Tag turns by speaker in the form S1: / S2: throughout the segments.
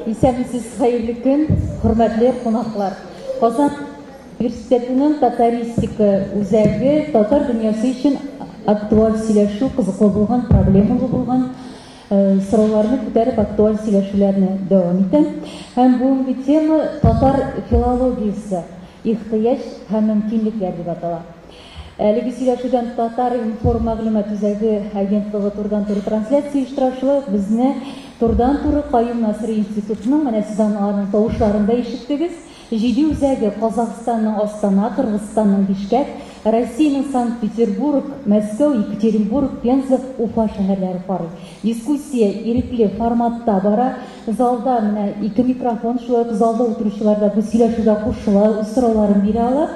S1: Исәнмесез, хәерле көн, хөрмәтле кунаклар. Казан университетының татаристика үзәге татар дөньясы өчен актуаль сөйләшү, кызыклы булган, проблемалы булган сорауларны күтәреп актуаль сөйләшүләрне дәвам итә. Һәм бүгенге тема татар филологиясе, ихтыяҗ һәм мөмкинлекләр дип атала. Әлеге сөйләшүдән Татар-информ мәгълүмат үзәге агентлыгы турыдан-туры трансляция оештыра. Шулай ук безне турыдан-туры Каюм Насыйри институтының, менә сез аның тавышларын да ишеттегез, җиде үзәге Казахстанның Астана, Кыргызстанның Бишкәк, Россиянең Санкт-Петербург, Мәскәү, Екатеринбург, Пенза, Уфа шәһәрләре карый. Дискуссия ирекле форматта бара. Залда менә ике микрофон, шулай ук залда утыручылар да бу сөйләшүгә кушыла, үз сорауларын бирә ала.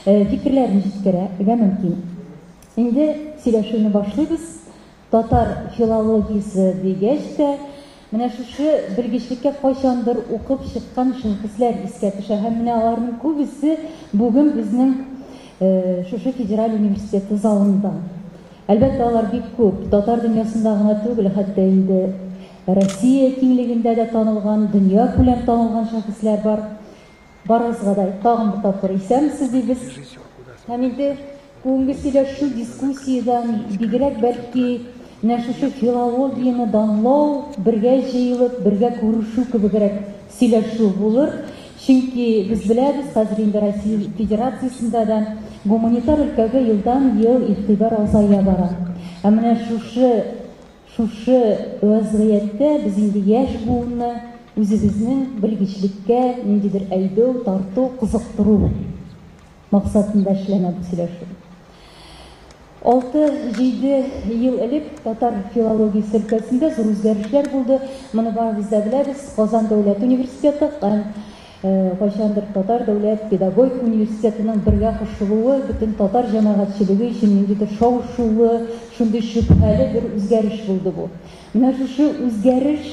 S1: Фикерләрен җиткерергә мөмкин. Инде сөйләшүне башлыйбыз. Татар филологиясе дигәч тә, менә шушы белгечлеккә кайчандыр укып чыккан шәхесләр искә төшә һәм менә аларның күбесе бүген безнең шушы федераль университеты залында. Әлбәттә, алар бик күп. Татар дөньясында гына түгел, хәтта инде Россия киңлегендә дә танылган, дөнья күләм танылган шәхесләр бар. Барыгызга да тагын бер тапкыр исәнмесез дибез. Һәм инде бүгенге сөйләшү дискуссиядән бигрәк бәлки менә шушы филологияне данлау, бергә җыелып, бергә күрешү кебегрәк сөйләшү булыр. Чөнки без беләбез, хәзер инде Россия Федерациясендә дә гуманитар өлкәгә елдан-ел игътибар азая бара. Ә менә шушы Шушы вәзгыятьтә без инде яшь буынны үзебезнең белгечлеккә ниндидер әйдәү, тарту, кызыктыру максатында эшләнә бу сөйләшү. 6-7 ел элек татар филологиясе өлкәсендә зур үзгәрешләр булды. Моны барыбыз да беләбез. Казан дәүләт университеты һәм кайчандыр Татар дәүләт педагогика университетының бергә кушылуы бөтен татар җәмәгатьчелеге өчен ниндидер шау-шулы, шундый шөбһәле бер үзгәреш булды бу. Менә шушы үзгәреш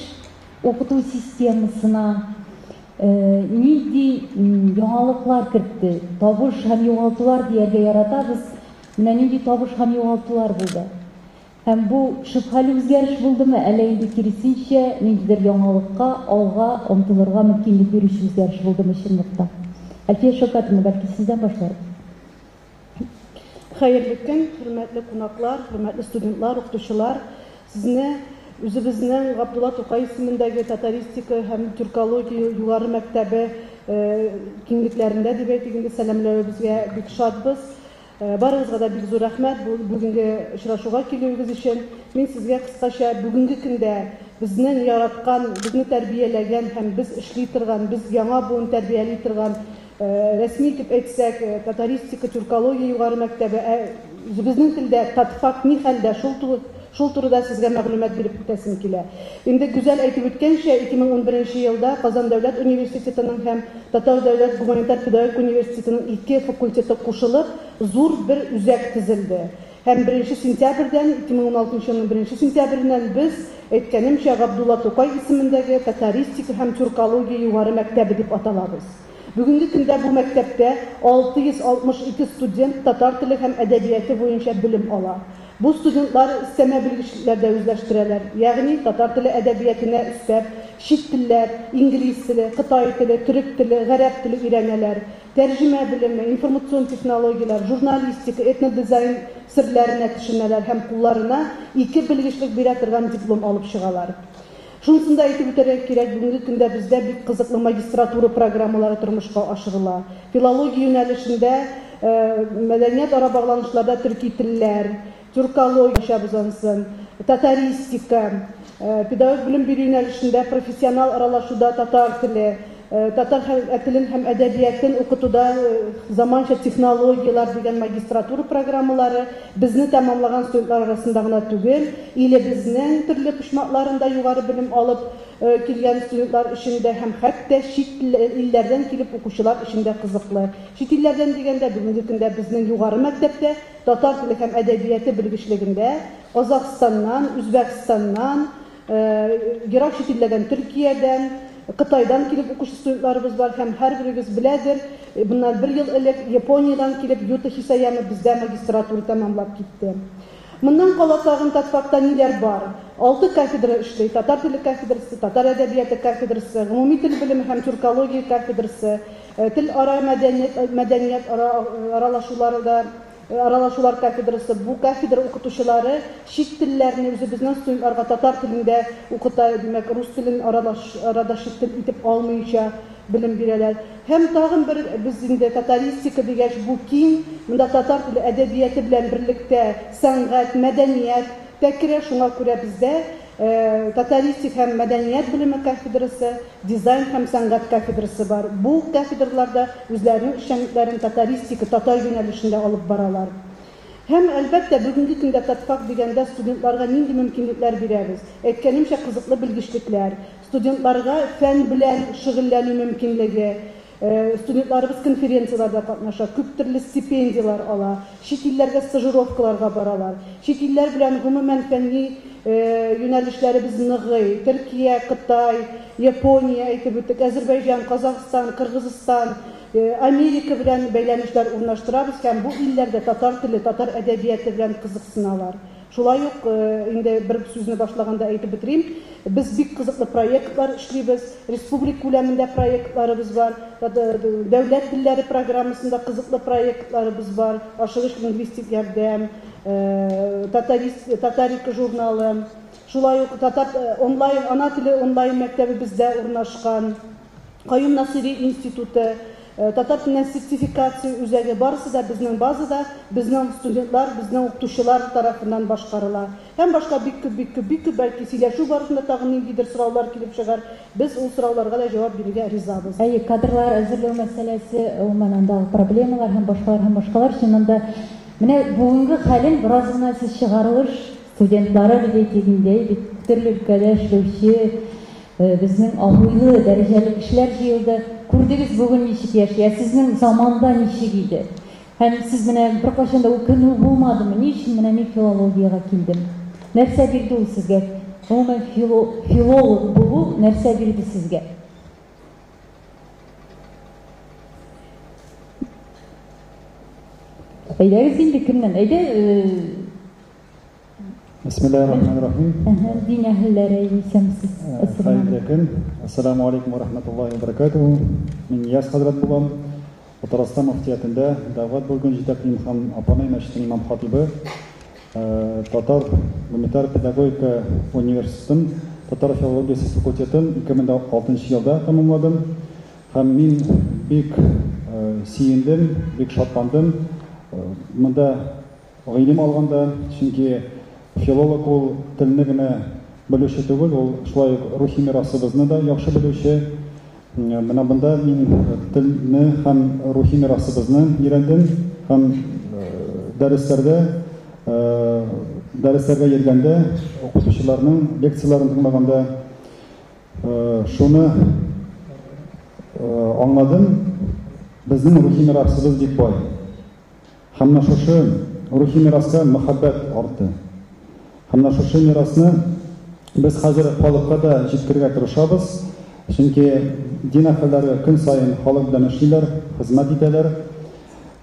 S1: укыту системасына нинди яңалыклар кертте? Табыш һәм югалтулар дияргә яратабыз. Менә нинди табыш һәм югалтулар булды? Һәм бу шөбһәле үзгәреш булдымы, әллә инде киресенчә, ниндидер яңалыкка, алга омтылырга мөмкинлек бирүче үзгәреш булдымы чынлыкта? Әлфия Шәүкәтовна, бәлки сездән башларбыз?
S2: Хәерле көн, хөрмәтле кунаклар, хөрмәтле студентлар, укытучылар. Сезне үзебезнең Габдулла Тукай исемендәге татаристика һәм тюркология югары мәктәбе киңлекләрендә дип әйтик инде сәламләвебезгә бик шатбыз. Барыгызга да бик зур рәхмәт бу бүгенге очрашуга килүегез өчен. Мин сезгә кыскача бүгенге көндә безнең яраткан, безне тәрбияләгән һәм без эшли торган, без яңа буын тәрбияли торган рәсми итеп әйтсәк, татаристика, тюркология югары мәктәбе, ә үзебезнең телдә татфак ни хәлдә, шул шул турыда сезгә мәгълүмат биреп үтәсем килә. Инде Гүзәл әйтеп үткәнчә, 2011 елда Казан дәүләт университетының һәм Татар дәүләт гуманитар педагогика университетының ике факультеты кушылып, зур бер үзәк төзелде. Һәм 1 сентябрьдән, 2016 елның 1 сентябреннән без, әйткәнемчә, Габдулла Тукай исемендәге татаристика һәм тюркология югары мәктәбе дип аталабыз. Бүгенге көндә бу мәктәптә 662 студент татар теле һәм әдәбияты буенча белем ала. Бу студентлар өстәмә белгечлекләр дә үзләштерәләр, ягъни татар теле әдәбиятенә өстәп, чит телләр, инглиз теле, кытай теле, төрек теле, гарәп теле өйрәнәләр, тәрҗемә белеме, информацион технологияләр, журналистика, этнодизайн серләренә төшенәләр һәм кулларына ике белгечлек бирә торган диплом алып чыгалар. Шунысын да әйтеп үтәргә кирәк, бүгенге көндә бездә бик кызыклы магистратура программалары тормышка ашырыла. Филология юнәлешендә мәдәният ара багланышларда төрки телләр, тюркология ачабыз ансын, татаристика, педагогик белем бирү юнәлешендә профессионал аралашуда татар теле, татар телен һәм әдәбиятын укытуда заманча технологияләр дигән магистратура программалары безне тәмамлаган студентлар арасында гына түгел, илебезнең төрле почмакларында югары белем алып килгән студентлар өчен дә һәм хәтта чит илләрдән килеп укучылар өчен дә кызыклы. Чит илләрдән дигәндә, бүгенге көндә безнең югары мәктәптә татар теле һәм әдәбияты белгечлегендә Казахстаннан, Үзбәкстаннан, ерак чит илләрдән, Төркиядән, Кытайдан килеп укучы студентларыбыз бар һәм һәрберегез беләдер, моннан бер ел элек Япониядән килеп Юта Хисаяма бездә магистратура тәмамлап китте. Моннан кала тагын татфакта ниләр бар? 6 кафедра эшли: татар теле кафедрасы, татар әдәбияты кафедрасы, гомуми тел белеме һәм тюркология кафедрасы, тел ара мәдәният аралашуларда аралашулар кафедрасы. Бу кафедра укытучылары чит телләрне үзебезнең студентларга татар телендә укыта, димәк, рус телен арадаш тел итеп алмыйча белем бирәләр. Һәм тагын бер без инде татаристика дигәч, бу киң, монда татар теле әдәбияты белән берлектә сәнгать, мәдәният тә керә, шуңа күрә бездә татаристик һәм мәдәният белеме кафедрасы, дизайн һәм сәнгать кафедрасы бар. Бу кафедраларда үзләренең эшчәнлекләрен татаристика, татар юнәлешендә алып баралар. Һәм әлбәттә, бүгенге көндә татфак дигәндә студентларга нинди мөмкинлекләр бирәбез? Әйткәнемчә, кызыклы белгечлекләр, студентларга фән белән шөгыльләнү мөмкинлеге, студентларыбыз конференцияләрдә катнаша, күп төрле стипендияләр ала, чит илләргә стажировкаларга баралар. Чит илләр белән гомумән фәнни юнәлешләребез ныгый. Төркия, Кытай, Япония әйтеп үттек, Әзербайҗан, Казахстан, Кыргызстан, Америка белән бәйләнешләр урнаштырабыз һәм бу илләрдә татар теле, татар әдәбияты белән кызыксыналар. Шулай ук инде бер сүзне башлаганда әйтеп бетерим, без бик кызыклы проектлар эшлибез, республика күләмендә проектларыбыз бар, дәүләт телләре программасында кызыклы проектларыбыз бар, ашыгыч лингвистик ярдәм, Татарика журналы, шулай ук татар онлайн ана теле онлайн мәктәбе бездә урнашкан, Каюм Насыйри институты, татар теленнән сертификация үзәге, барысы да безнең базада, безнең студентлар, безнең укытучылар тарафыннан башкарыла. Һәм башка бик күп, бик күп, бик күп, бәлки сөйләшү барышында тагын ниндидер сораулар килеп чыгар. Без ул сорауларга да җавап бирергә ризабыз.
S1: Әйе, кадрлар әзерләү мәсьәләсе, гомумән андагы проблемалар һәм башкалар һәм башкалар. Чыннан да, менә бүгенге хәлен бераз гына сез чыгарылыш студентлары дип әйтик инде, бит төрле өлкәдә эшләүче безнең абруйлы, дәрәҗәле кешеләр җыелды. Күрдегез бүген ничек яши, ә сезнең заманда ничек иде? Һәм сез менә беркайчан да үкенү булмадымы? Ни өчен менә мин филологиягә килдем? Нәрсә бирде ул сезгә? Гомумән филолог булу нәрсә бирде сезгә? Әйдәгез инде кемнән? Әйдә,
S3: Бисмиллахир-рахманир-рахим.
S1: Дин әһелләре, исәнмесез.
S3: Хәерле көн. Ассаламу алейкум ва рахматуллахи ва баракатуху. Мин Нияз хәзрәт булам. Татарстан мөфтиятендә дәгъват бүлеген җитәклим һәм Апанай мәчетенең имам хатибы. Татар гуманитар педагогика университетын татар филологиясе факультетын 2006 елда тәмамладым. Һәм мин бик сөендем, бик шатландым. Монда гыйлем алганда, чөнки филолог ул телне генә белүче түгел, ул шулай ук рухи мирасыбызны да яхшы белүче. Менә монда мин телне һәм рухи мирасыбызны өйрәндем һәм дәресләрдә дәресләргә йөргәндә, укытучыларның лекцияләрен тыңлаганда шуны аңладым, безнең рухи мирасыбыз бик бай. Һәм менә шушы рухи мираска мәхәббәт артты. Һәм менә шушы мирасны без хәзер халыкка да җиткерергә тырышабыз, чөнки дин әһелләре көн саен халык белән эшлиләр, хезмәт итәләр.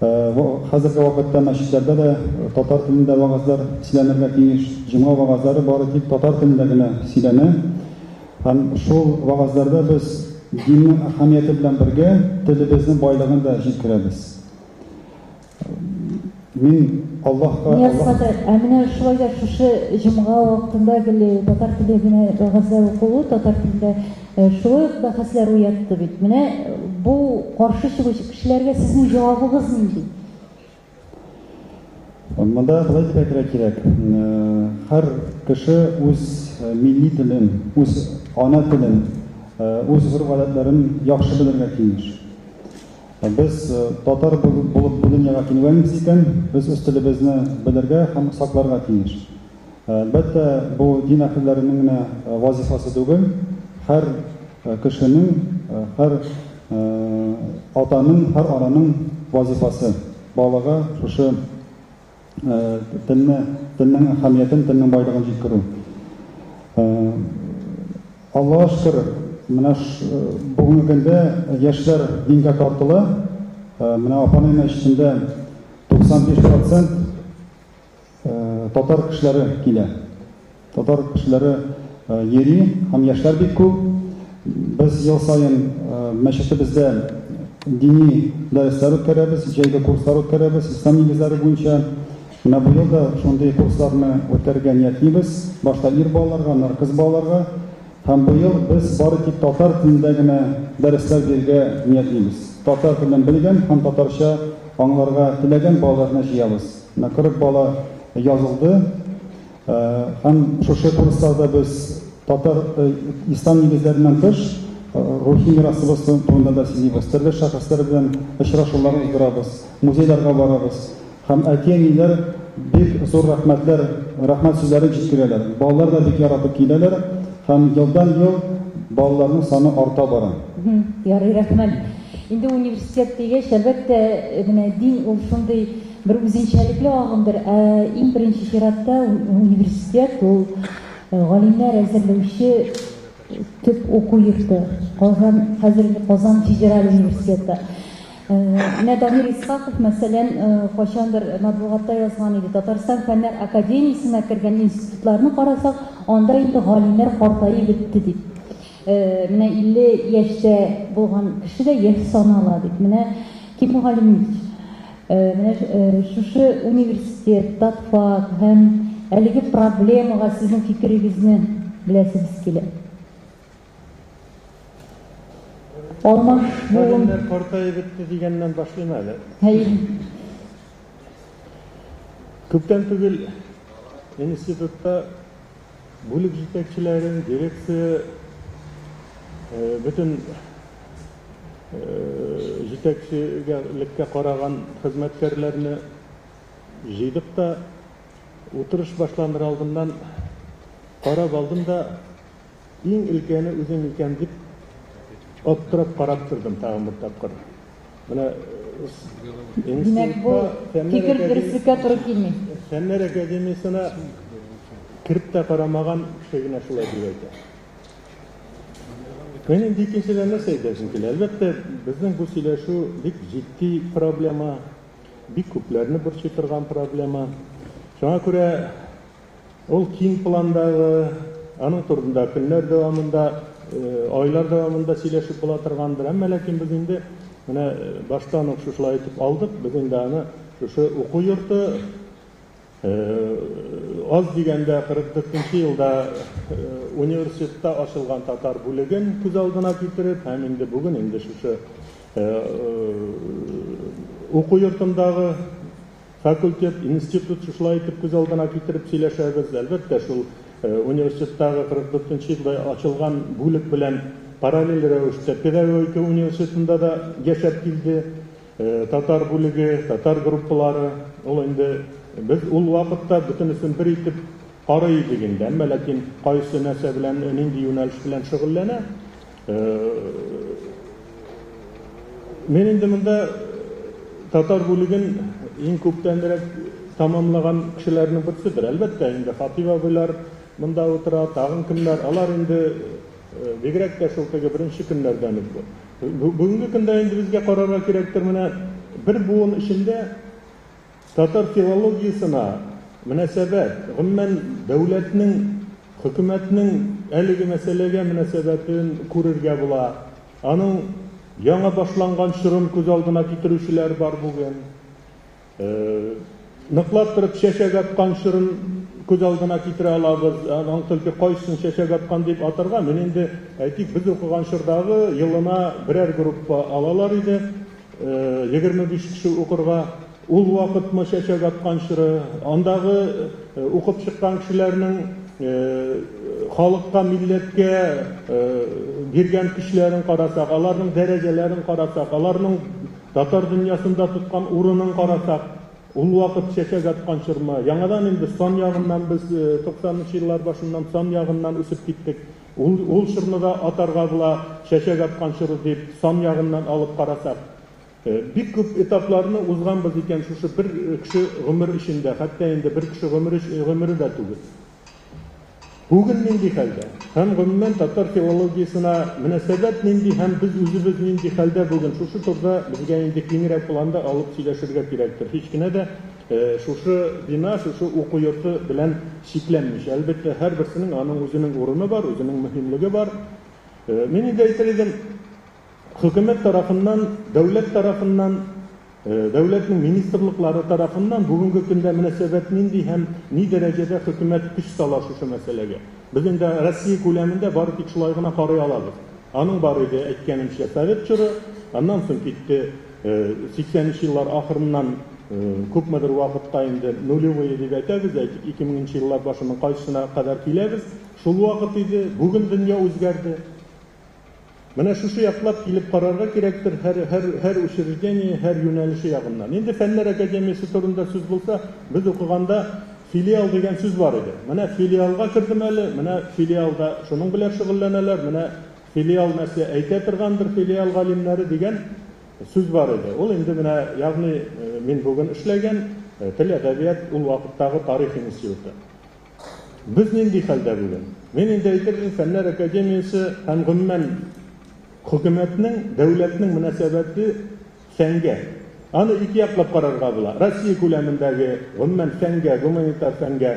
S3: Хәзерге вакытта мәчетләрдә дә татар телендә вәгазьләр сөйләнергә тиеш. Җомга вәгазьләре бары тик татар телендә генә сөйләнә. Һәм шул вәгазьләрдә без диннең әһәмияте белән бергә телебезнең байлыгын да җиткерәбез. Мин Аллаһка
S1: Нияз хәзрәт, ә менә шулай да шушы җомга вакытында гел татар теле генә вәгазьләр укылу, татар телендә шулай ук бәхәсләр уятты бит. Менә бу каршы чыгучы кешеләргә сезнең җавабыгыз нинди?
S3: Монда болай дип әйтергә кирәк. Һәр кеше үз милли телен, үз ана телен, үз гореф-гадәтләрен яхшы белергә тиеш. Без татар булып бу дөньяга килгәнбез икән, без үз телебезне белергә һәм сакларга тиеш. Әлбәттә, бу дин әһелләренең генә вазифасы түгел, һәр кешенең, һәр атаның, һәр ананың вазифасы. Балага шушы телне, телнең әһәмиятен, телнең байлыгын җиткерү. Аллаһка шөкер, менә бүгенге көндә яшьләр дингә тартыла. Менә Апанай мәчетендә 95% татар кешеләре килә. татар кешеләре йөри һәм яшьләр бик күп. Без ел саен мәчетебездә дини дәресләр үткәрәбез, җәйге курслар үткәрәбез, ислам нигезләре буенча. Менә быел да шундый курсларны үткәрергә ниятлибез. Башта ир балаларга, аннары кыз балаларга. Һәм быел без бары тик татар телендә генә дәресләр бирергә ниятлибез. Татар телен белгән һәм татарча аңларга теләгән балаларны җыябыз. Менә 40 бала язылды. Һәм шушы курсларда без татар ислам нигезләреннән тыш рухи мирасыбыз турында да сөйлибез. Төрле шәхесләр белән очрашулар уздырабыз, музейларга барабыз. Һәм әти-әниләр бик зур рәхмәтләр, рәхмәт сүзләрен җиткерәләр. Балалар да бик яратып киләләр һәм елдан-ел балаларның саны арта бара.
S1: Ярый, рәхмәт. Инде университет дигәч, әлбәттә, менә дин ул шундый бер үзенчәлекле агымдыр. Ә иң беренче чиратта университет ул галимнәр әзерләүче төп уку йорты. Казан, хәзерге Казан федераль университеты. Менә Дамир Исхаков, мәсәлән, кайчандыр матбугатта язган иде, Татарстан Фәннәр академиясенә кергән институтларны карасак, анда инде галимнәр картаеп бетте дип. Менә 50 яшьтә булган кеше дә яшь санала дип. Менә Ким Галимович, менә шушы университет, татфак һәм әлеге проблемага сезнең фикерегезне беләсебез килә. Алмаш буын.
S4: Галимнәр картаеп бетте дигәннән башлыйм әле.
S1: Әйе.
S4: Күптән түгел институтта бүлек җитәкчеләрен, дирекция, бөтен җитәкчелеккә караган хезмәткәрләрне җыйдык та, утырыш башланыр алдыннан карап алдым да, иң өлкәне үзем икән дип аптырап карап тордым тагын бер тапкыр. Менә
S1: Димәк, бу фикер дөреслеккә туры килми.
S4: Фәннәр академиясенә кереп тә карамаган кеше генә шулай дип әйтә. Мин инде икенчедән нәрсә әйтәсем килә? Әлбәттә, безнең бу сөйләшү бик җитди проблема, бик күпләрне борчый торган проблема. Шуңа күрә ул киң пландагы, аның турында көннәр дәвамында, айлар дәвамында сөйләшеп була торгандыр. Әмма ләкин без инде менә баштан ук шушылай итеп алдык. Без инде аны шушы уку йорты аз дигәндә 44 елда университетта ачылган татар бүлеген күз алдына китереп, һәм инде бүген инде шушы уку йортындагы факультет, институт шушылай итеп күз алдына китереп сөйләшәбез. Әлбәттә, шул университеттагы 44 елда ачылган бүлек белән параллель рәвештә педагогика университетында да яшәп килде татар бүлеге, татар группалары. Ул инде без ул вакытта бөтенесен бер итеп карый идек инде. Әмма ләкин кайсы нәрсә белән, нинди юнәлеш белән шөгыльләнә. Мин инде монда татар бүлеген иң күптәнрәк тамамлаган кешеләрнең берседер. Әлбәттә, инде Хатип абыйлар монда утыра, тагын кемнәр, алар инде бигрәк тә шул теге беренче көннәрдән үк. Бүгенге көндә инде безгә карарга кирәктер, менә бер буын эчендә татар филологиясенә мөнәсәбәт, гомумән дәүләтнең, хөкүмәтнең әлеге мәсьәләгә мөнәсәбәтен күрергә була. Аның яңа башланган чорын күз алдына китерүчеләр бар бүген. Ныклап торып чәчәк аткан чорын күз алдына китерә алабыз. Аның только кайсын чәчәк аткан дип атарга, мин инде әйтик, без укыган чордагы елына берәр группа алалар иде. 25 кеше укырга. Ул вакытмы чәчәк аткан чоры, андагы укып чыккан кешеләрнең халыкка, милләткә биргән көчләрен карасак, аларның дәрәҗәләрен карасак, аларның татар дөньясында тоткан урынын карасак, ул вакыт чәчәк аткан чормы? Яңадан инде сан ягыннан без 90нчы еллар башыннан сан ягыннан үсеп киттек. Ул чорны да атарга була, чәчәк аткан чоры дип сан ягыннан алып карасак. Бик күп этапларны узганбыз икән шушы бер кеше гомер эчендә, хәтта инде бер кеше гомере дә түгел. Бүген нинди хәлдә? Һәм гомумән татар филологиясенә мөнәсәбәт нинди һәм без үзебез нинди хәлдә бүген? Шушы турыда безгә инде киңрәк планда алып сөйләшергә кирәктер. Һич кенә дә. шушы бина, шушы уку йорты белән чикләнмичә. Әлбәттә, һәрберсенең аның үзенең урыны бар, үзенең мөһимлеге бар. Мин инде әйтер идем, хөкүмәт тарафыннан, дәүләт тарафыннан, дәүләтнең министрлыклары тарафыннан бүгенге көндә мөнәсәбәт нинди һәм ни дәрәҗәдә хөкүмәт көч сала шушы мәсьәләгә. Без инде Россия күләмендә бары тик шулай гына карый алабыз. Аның бар иде, әйткәнемчә, совет чоры, аннан соң китте 80 еллар ахырыннан күпмедер вакытка инде нулевые дип әйтәбез, әйтик, 2000 еллар башының кайсына кадәр киләбез. Шул вакыт иде, бүген дөнья үзгәрде. Менә шушы яклап килеп карарга кирәктер һәр учреждение, һәр юнәлеше ягыннан. Инде Фәннәр академиясе турында сүз булса, без укыганда филиал дигән сүз бар иде. Менә филиалга кердем әле, менә филиалда шуның белән шөгыльләнәләр, менә филиал нәрсә әйтә торгандыр, филиал галимнәре дигән сүз бар иде. Ул инде менә, ягъни мин бүген эшләгән тел, әдәбият, ул вакыттагы тарих институты. Без нинди хәлдә бүген? Мин инде әйтер идем, Фәннәр академиясе һәм гомумән хөкүмәтнең, дәүләтнең мөнәсәбәте фәнгә. Аны ике яклап карарга була. Россия күләмендәге гомумән фәнгә, гуманитар фәнгә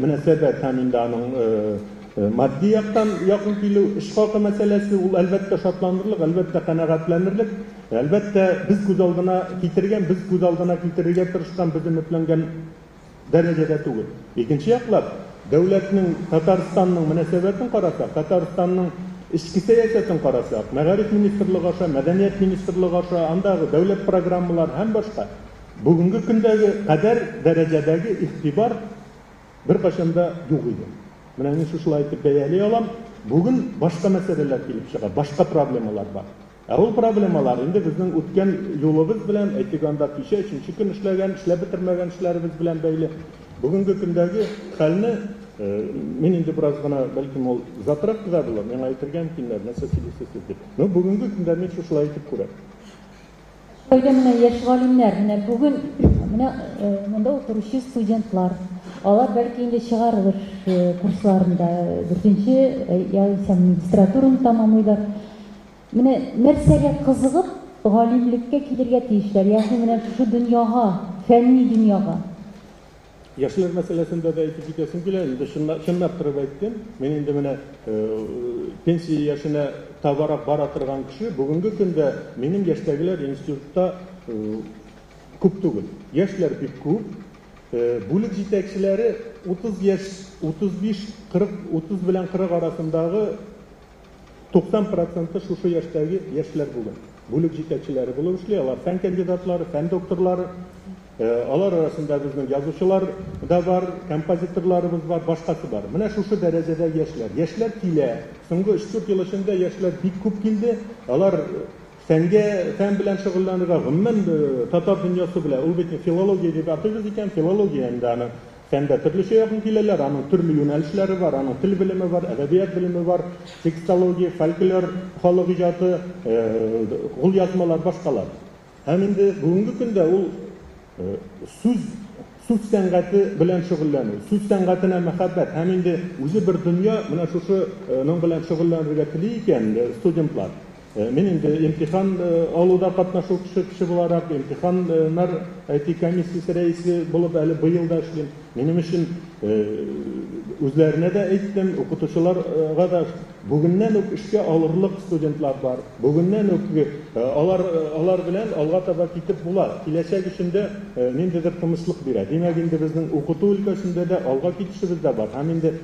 S4: мөнәсәбәт һәм инде аның матди яктан якын килү, эш хакы мәсьәләсе, ул әлбәттә шатланырлык, әлбәттә канәгатьләнерлек, әлбәттә без күз алдына китергән, без күз алдына китерергә тырышкан, без өметләнгән дәрәҗәдә түгел. Икенче яклап, дәүләтнең, Татарстанның мөнәсәбәтен карасак, Татарстанның эчке сәясәтен карасак, мәгариф министрлыгы аша, мәдәният министрлыгы аша, андагы дәүләт программалары һәм башка, бүгенге көндәге кадәр дәрәҗәдәге игътибар беркайчан да юк иде. Менә мин шушылай итеп бәяли алам. Бүген башка мәсьәләләр килеп чыга, башка проблемалар бар. Ә ул проблемалар инде безнең үткән юлыбыз белән, әйтик, анда кичә өченче көн эшләгән, эшләп бетермәгән эшләребез белән бәйле. Бүгенге көндәге хәлне мин инде бераз гына, бәлкем ул затрак да булыр, миңа әйтергә мөмкиннәр, нәрсә сөйлисез сез дип. Но бүгенге көндә мин шушылай итеп күрәм.
S1: Шулай менә яшь галимнәр, менә бүген менә монда утыручы студентлар, алар бәлки инде чыгарылыш курсларында дүртенче яисә магистратураны тәмамлыйлар. Менә нәрсәгә кызыгып галимлеккә килергә тиешләр, ягъни менә шушы дөньяга, фәнни дөньяга.
S4: Яшьләр мәсьәләсендә дә әйтеп китәсем килә, инде чынлап торып әйттем. Мин инде менә пенсия яшенә табарак бара торган кеше, бүгенге көндә минем яшьтәгеләр институтта күп түгел. Яшьләр бик күп. Бүлек җитәкчеләре 30 яшь, 35, 40, 30 белән 40 арасындагы 90% шушы яшьтәге яшьләр бүген. Бүлек җитәкчеләре булып эшли, алар фән кандидатлары, фән докторлары. Алар арасында безнең язучылар да бар, композиторларыбыз бар, башкасы бар. Менә шушы дәрәҗәдә яшьләр. Яшьләр килә. Соңгы 3-4 ел эчендә яшьләр бик күп килде. Алар фәнгә, фән белән шөгыльләнергә, гомумән татар дөньясы белән. Ул бит филология дип атыйбыз икән, филология инде аны фәндә төрлечә якын киләләр, аның төрле юнәлешләре бар, аның тел белеме бар, әдәбият белеме бар, текстология, фольклор, халык иҗаты, кулъязмалар, башкалар. Һәм инде бүгенге көндә ул сүз сәнгате белән шөгыльләнү, сүз сәнгатенә мәхәббәт һәм инде үзе бер дөнья менә шушының белән шөгыльләнергә тели икән студентлар. Мин инде имтихан алуда катнашучы кеше буларак, имтиханнар IT комиссиясе рәисе булып әле быел да эшлим. Минем өчен үзләренә дә әйттем, укытучыларга да бүгеннән үк эшкә алырлык студентлар бар. Бүгеннән үк алар белән алга таба китеп була. Киләчәк өчен дә ниндидер тынычлык бирә. Димәк, инде безнең укыту өлкәсендә дә алга китешебез дә бар. Һәм инде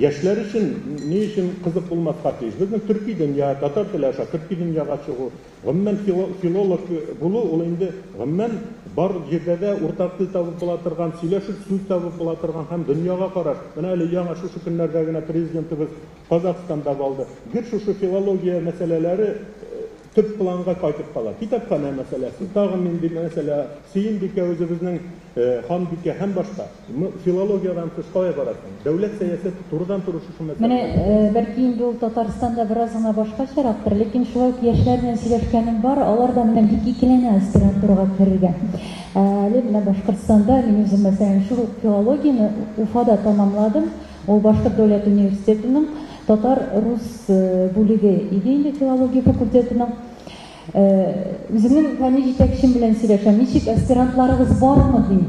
S4: яшьләр өчен ни өчен кызык булмаска тиеш? Безнең төрки дөнья, татар теле аша төрки дөньяга чыгу, гомумән филолог булу, ул инде гомумән бар җирдә дә уртак тел табып була торган, сөйләшеп сүз табып була торган һәм дөньяга караш. Менә әле яңа шушы көннәрдә генә президентыбыз Казахстанда булды. Гел шушы филология мәсьәләләре төп планга кайтып кала. Китапханә мәсьәләсе, тагын нинди мәсьәлә, Сөембикә үзебезнең ханбикә һәм башка. Филологиядән тыш кая барасың? Дәүләт сәясәте турыдан-туры шушы мәсьәлә.
S1: Менә бәлки инде ул Татарстанда бераз гына башкачарактыр, ләкин шулай ук яшьләр белән сөйләшкәнем бар, алар да менә бик икеләнә аспирантурага керергә. Әле менә Башкортстанда мин үзем мәсәлән шул ук филологияне Уфада тәмамладым. Ул Башкорт дәүләт университетының татар-рус бүлеге иде инде филология факультетының. Үземнең фәнни җитәкчем белән сөйләшәм. Ничек аспирантларыгыз бармы дим.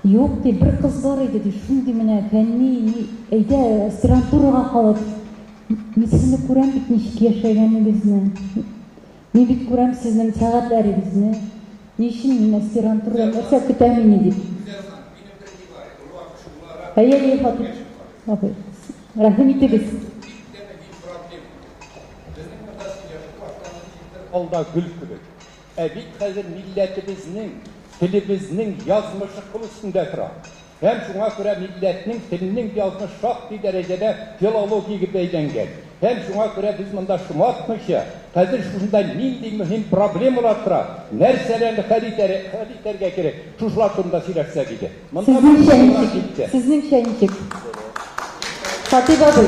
S1: Юк, ди, бер кыз бар иде, ди, шундый менә фәнни, әйдә, аспирантурага калып. Мин сезне күрәм бит ничек яшәгәнегезне. Мин бит күрәм сезнең сәгатьләрегезне. Ни өчен мин аспирантурада нәрсә көтә мине дип. Әйе, әйе, Хатип абый. Рәхим итегез.
S5: Алда гөл кебек. Ә бит хәзер милләтебезнең, телебезнең язмышы кыл өстендә тора. Һәм шуңа күрә милләтнең, телнең язмышы шактый дәрәҗәдә филологиягә бәйләнгән. Һәм шуңа күрә без монда шомартмыйча, хәзер шушында нинди мөһим проблемалар тора, нәрсәләрне хәл итәргә кирәк, шушылар турында сөйләшсәк иде. Монда
S1: Сезнеңчә ничек? Сезнеңчә ничек? Хатип абый.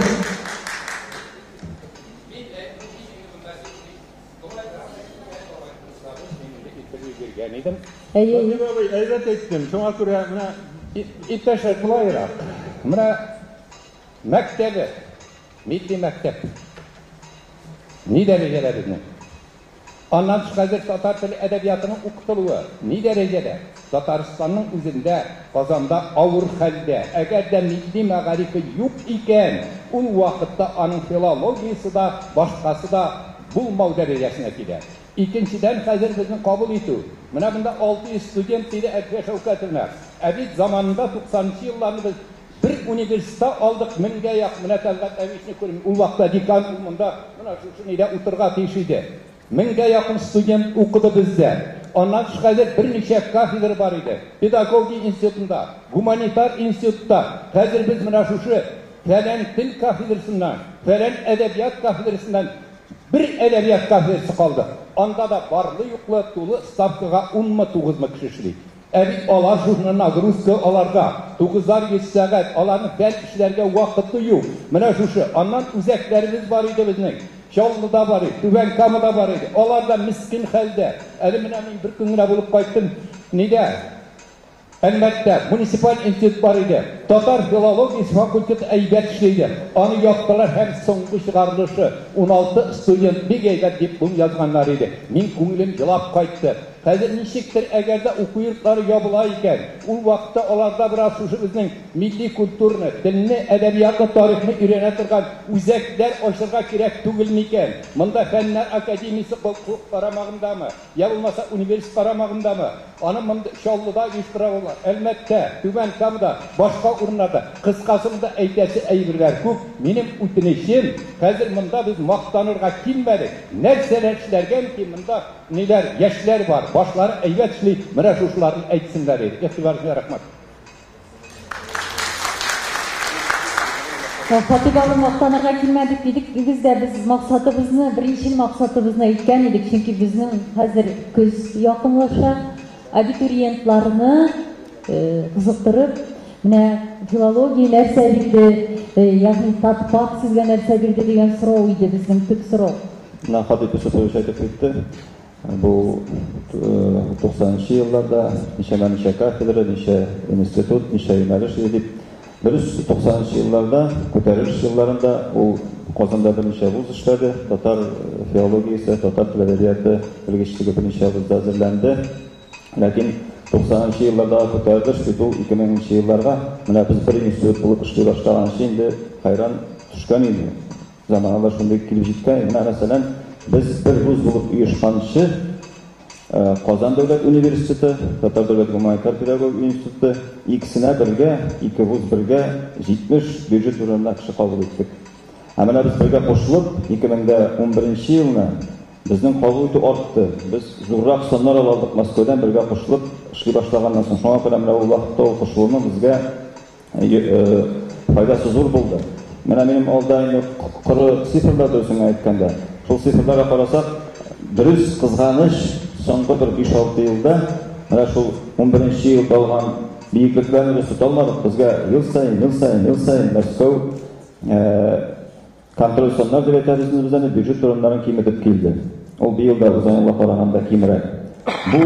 S1: Әйе,
S4: әйе. Абый, әйбәт әйттең. Шуңа күрә менә
S5: иптәшләр болайрак. Менә мәктәбе, милли мәктәп. Ни дәрәҗәдә безнең? Аннан тыш хәзер татар теле әдәбиятының укытылуы ни дәрәҗәдә? Татарстанның үзендә, Казанда авыр хәлдә. Әгәр дә милли мәгарифе юк икән, ул вакытта аның филологиясе дә, башкасы да булмау дәрәҗәсенә килә. Икенчедән, хәзер безнең кабул итү. Менә монда 600 студент диде Әлфия Шәүкәтовна. Ә бит заманында 90 елларны без бер университетта алдык меңгә якын. Менә Тәлгать Әбишне күрим. Ул вакытта декан, ул монда менә шушы нидә утырырга тиеш иде. Меңгә якын студент укыды бездә. Аннан тыш хәзер берничә кафедра бар иде. Педагогия институтында, гуманитар институтта. Хәзер без менә шушы фәлән тел кафедрасыннан, фәлән әдәбият кафедрасыннан бер әдәбият кафедрасы калды. Анда да барлы-юклы тулы ставкага 10-мы 9-мы кеше эшли. Ә бит алар шушыны нагрузка аларга 900 сәгать, аларның фән эшләргә вакыты юк. Менә шушы, аннан үзәкләребез бар иде безнең. Чаллыда бар иде, Түбән Камада бар иде. Алар да мискин хәлдә. Әле менә мин бер көн генә булып кайттым. Нидә? Әлмәттә муниципаль институт бар иде. Татар филологиясе факультеты әйбәт эшли иде. Аны яптылар һәм соңгы чыгарылышы 16 студент бик әйбәт диплом язганнар иде. Мин күңелем елап кайтты. Хәзер ничектер, әгәр дә уку йортлары ябыла икән, ул вакытта аларда бераз шушы безнең милли культураны, телне, әдәбиятны, тарихны өйрәнә торган үзәкләр ачырга кирәк түгел микән? Монда фәннәр академиясе карамагындамы? Я булмаса университет карамагындамы? Аны монда Чаллыда оештыралар. Әлмәттә, Түбән Камада, башка урыннарда. Кыскасы монда әйтәсе әйберләр күп. Минем үтенечем, хәзер монда без мактанырга килмәдек. Нәрсәләр эшләргә мөмкин монда? Ниләр, яшьләр бар, башлары әйбәт эшли, менә шушыларны әйтсеннәр иде. Игътибарыгызга рәхмәт.
S1: Хатип абый, мактанырга килмәдек дидек без дә, без максатыбызны, беренчел максатыбызны әйткән идек, чөнки безнең хәзер көз якынлаша, абитуриентларны кызыктырып, менә филология нәрсә бирде, ягъни татфак сезгә нәрсә бирде дигән сорау иде безнең төп сорау.
S6: Менә Хатип Юсуфович әйтеп китте, бу 90 елларда ничәмә-ничә кафедра, ничә институт, ничә юнәлеш иде дип. Дөрес, 90 елларда, күтәрелеш елларында ул Казанда берничә вуз эшләде, татар филологиясе, татар тел әдәбияты белгечлеге берничә вузда әзерләнде. Ләкин 90 еллардагы күтәрелеш бит ул 2000 елларга, менә без бер институт булып эшли башлаганчы инде хайран төшкән иде. Заманалар шундый килеп җиткән. Менә мәсәлән, без бер вуз булып оешканчы Казан дәүләт университеты, Татар дәүләт гуманитар педагогик институты икесенә бергә, ике вуз бергә 70 бюджет урынына кеше кабул иттек. Ә менә без бергә кушылып 2011 елны безнең кабул итү артты. Без зуррак саннар ала алдык Мәскәүдән бергә кушылып эшли башлаганнан соң. Шуңа күрә менә ул вакытта ул кушылуның безгә файдасы зур булды. Менә минем алда инде коры цифрлар дөресен әйткәндә. Шул цифрларга карасак, дөрес, кызганыч, соңгы бер 5-6 елда менә шул 11 елда алган биеклекләрне без тота алмадык. Безгә ел саен, ел саен, ел саен Мәскәү контроль саннар дип әйтәбез без аны, бюджет урыннарын киметеп килде. Ул быел да узган елга караганда кимрәк. Бу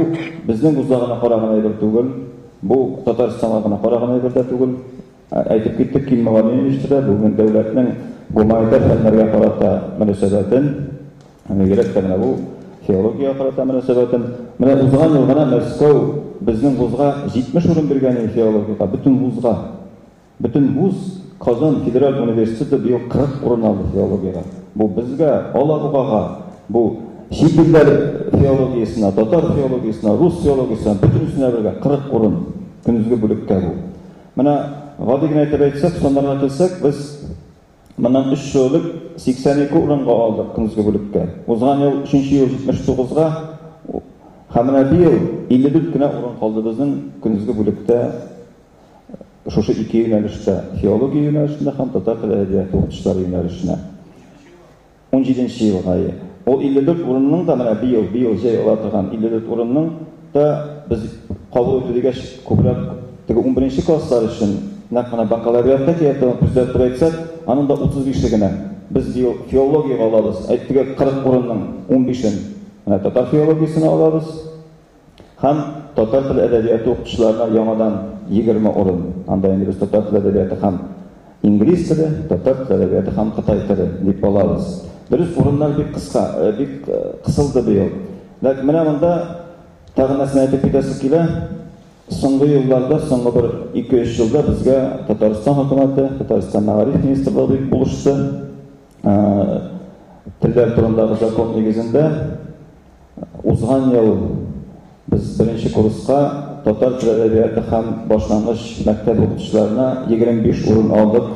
S6: безнең вузга гына караган әйбер түгел. Бу Татарстанга гына караган әйбер дә түгел. Әйтеп киттек, Ким Владимирович та бүген дәүләтнең гуманитар фәннәргә карата мөнәсәбәтен, бигрәк тә менә бу филологиягә карата мөнәсәбәтен. Менә узган ел гына Мәскәү безнең вузга 70 урын биргән иде филологиягә, бөтен вузга. Бөтен вуз Казан федераль университеты быел 40 урын алды филологиягә. Бу безгә, Алабугага, бу чит илләр филологиясенә, татар филологиясенә, рус филологиясенә, бөтенесенә бергә 40 урын көндезге бүлеккә бу. Менә гади генә итеп әйтсәк, саннарга килсәк, без моннан 3 ел элек 82 урынга алдык көндезге бүлеккә. Узган ел 3 ел 79-га, һәм менә быел 54 кенә урын калды безнең көндезге бүлектә. Шушы ике юнәлештә, филология юнәлешендә һәм татар теле әдәбияты укытучылары юнәлешенә. 17 елга. Ул 54 урынның да менә быел, быел җәй ала торган 54 урынның да без кабул итү дигәч, күбрәк теге 11 класслар өчен нәкъ менә бакалавриатка килә торган күздә тотып әйтсәк, аның да 35-е генә. Без быел филологиягә алабыз, әйттек, 40 урынның 15-ен менә татар филологиясенә алабыз. Һәм татар теле әдәбияты укытучыларына яңадан 20 урын. Анда инде без татар теле әдәбияты һәм инглиз теле, татар теле әдәбияты һәм кытай теле дип алабыз. Дөрес, урыннар бик кыска, бик кысылды быел. Ләкин менә монда тагын нәрсәне әйтеп китәсе килә. Соңгы елларда, соңгы бер 2-3 елда безгә Татарстан хөкүмәте, Татарстан мәгариф министрлыгы бик булышты. Телләр турындагы закон нигезендә узган ел без беренче курска татар теле әдәбияты һәм башлангыч мәктәп укытучыларына 25 урын алдык.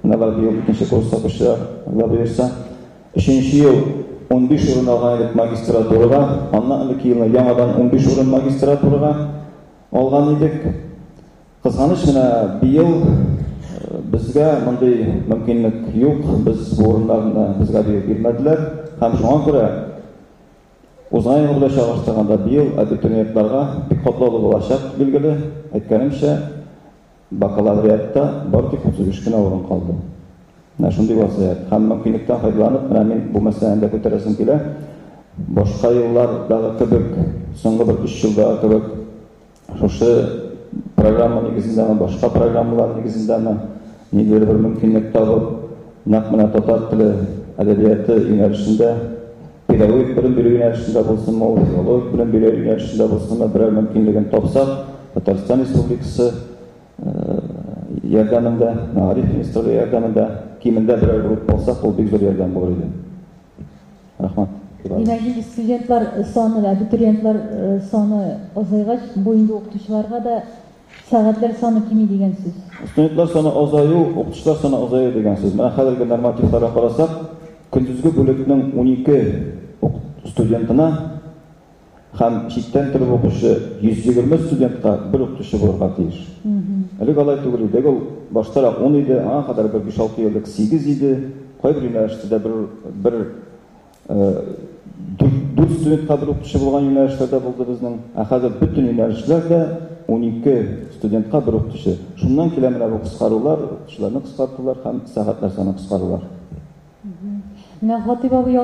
S6: Менә быел икенче курста укучылар, Алла боерса. Өченче ел 15 урын алган идек магистратурага, аннан элекке елны яңадан 15 урын магистратурага алган идек. Кызганыч, менә быел безгә мондый мөмкинлек юк, без бу урыннарны безгә быел бирмәделәр һәм шуңа күрә узган ел белән чагыштырганда быел абитуриентларга бик катлаулы булачак, билгеле. Әйткәнемчә, бакалавриатта бары тик 35 кенә урын калды. Менә шундый вазгыять. Һәм мөмкинлектән файдаланып, менә мин бу мәсьәләне дә күтәрәсем килә. Башка еллардагы кебек, соңгы бер 3 елдагы кебек, шушы программа нигезендәме, башка программалар нигезендәме, ниндидер бер мөмкинлек табып, нәкъ менә татар теле әдәбияты юнәлешендә, педагогик белем бирү юнәлешендә булсынмы, ул филологик белем бирү юнәлешендә булсынмы, берәр мөмкинлеген тапсак, Татарстан Республикасы ярдәмендә, мәгариф министрлыгы ярдәмендә кимендә берәр группа алсак, ул бик зур ярдәм булыр иде. Рәхмәт.
S1: Димәк, инде студентлар саны, абитуриентлар саны азайгач, бу инде укытучыларга да сәгатьләр саны кими дигән сүз.
S6: Студентлар саны азаю, укытучылар саны азаю дигән сүз. Менә хәзерге нормативларга карасак, көндезге бүлекнең 12 студентына һәм читтән торып укучы 120 студентка бер укытучы булырга тиеш. Элек алай түгел иде. Ул баштарак 10 иде, аңа кадәр бер 5-6 ел элек 8 иде. Кайбер юнәлештә бер 4 студентка бер укытучы булган юнәлешләрдә булды безнең. Ә хәзер бөтен юнәлешләрдә 12 студентка бер укытучы. Шуннан килә менә бу кыскарулар, укытучыларны кыскартулар һәм сәгатьләр саны кыскарулар.
S1: Менә Хатыйп абый,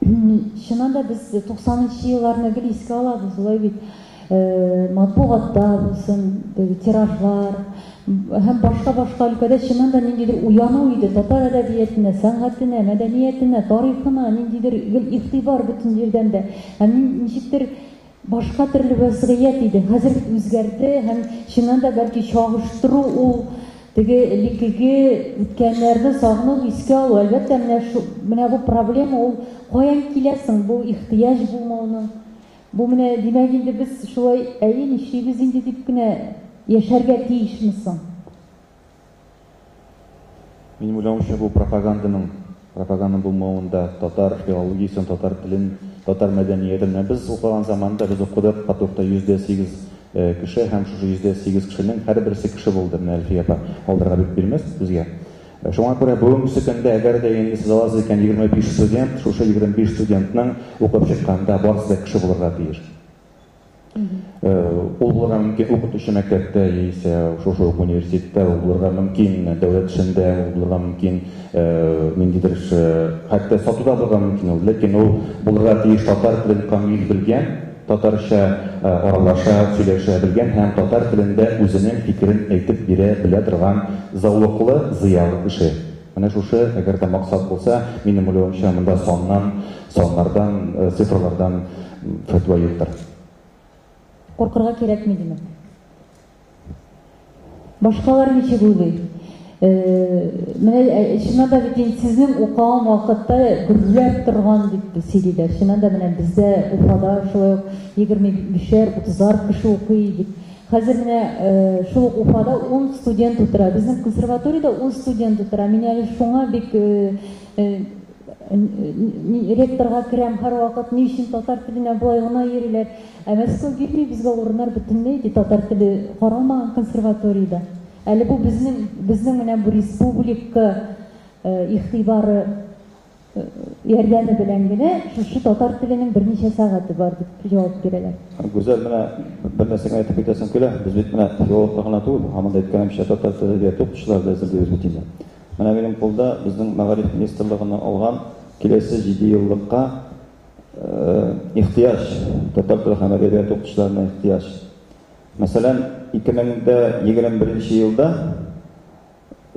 S1: чыннан да без 90нчы елларны гел искә алабыз, улай бит. Матбугатта булсын, тиражлар һәм башка-башка өлкәдә чыннан да ниндидер уяну иде татар әдәбиятына, сәнгатенә, мәдәниятенә, тарихына ниндидер гел игътибар бөтен җирдән дә. Һәм ничектер башка төрле вазгыять иде. Хәзер бит үзгәрде һәм чыннан да бәлки чагыштыру ул теге элеккеге үткәннәрне сагыну, искә алу. Әлбәттә, менә шу, менә бу проблема ул каян килә соң, бу ихтыяҗ булмауның? Бу менә, димәк инде без шулай, әйе, нишлибез инде дип кенә яшәргә тиешме соң?
S7: Минем уйлавымча, бу пропаганданың, пропаганда булмавында татар филологиясен, татар телен, татар мәдәниятен. Менә без укыган заманда без укыдык потокта 8% кеше һәм шушы 8% кешенең һәрберсе кеше булды. Менә Әлфия апа алдырга бик бирмәс безгә. Шуңа күрә бүгенге көндә әгәр дә инде сез аласыз икән 25 студент, шушы 25 студентның укып чыкканда барысы да кеше булырга тиеш. Ул булырга мөмкин укытучы мәктәптә яисә шушы ук университетта, ул булырга мөмкин дәүләт эшендә, ул булырга мөмкин ниндидер хәтта сатуда булырга мөмкин ул. Ләкин ул булырга тиеш татар телен камил белгән, татарча аралаша, сөйләшә белгән һәм татар телендә үзенең фикерен әйтеп бирә белә торган зәвыклы, зыялы кеше. Менә шушы, әгәр дә максат булса, минем уйлавымча, монда саннан, саннардан, цифрлардан фәтва юктыр.
S1: Куркырга кирәкми, димәк. Башкалар ничек уйлый? Менә чыннан да бит инде сезнең укыган вакытта гөрләп торган дип сөйлиләр. Чыннан да менә бездә Уфада шулай ук 25-әр, 30-ар кеше укый дип. Хәзер менә шул ук Уфада 10 студент утыра. Безнең консерваториядә 10 студент утыра. Мин әле шуңа бик ректорга керәм һәрвакыт, ни өчен татар теленә болай гына йөриләр? Ә Мәскәү бирми безгә урыннар бөтенләй, ди, татар теле каралмаган консерваториядә. Әле бу безнең менә бу республика игътибары ярдәме белән генә шушы татар теленең берничә сәгате бар дип җавап бирәләр.
S6: Гүзәл, менә бер нәрсәгә әйтеп китәсем килә. Без бит менә филологлар гына түгел, һаман да әйткәнемчә, татар теле әдәбияты укытучылары да әзерлибез бит инде. Менә минем кулда безнең мәгариф министрлыгыннан алган киләсе 7 еллыкка ихтыяҗ, татар теле һәм әдәбияты укытучыларына ихтыяҗ. Мәсәлән, 2021 елда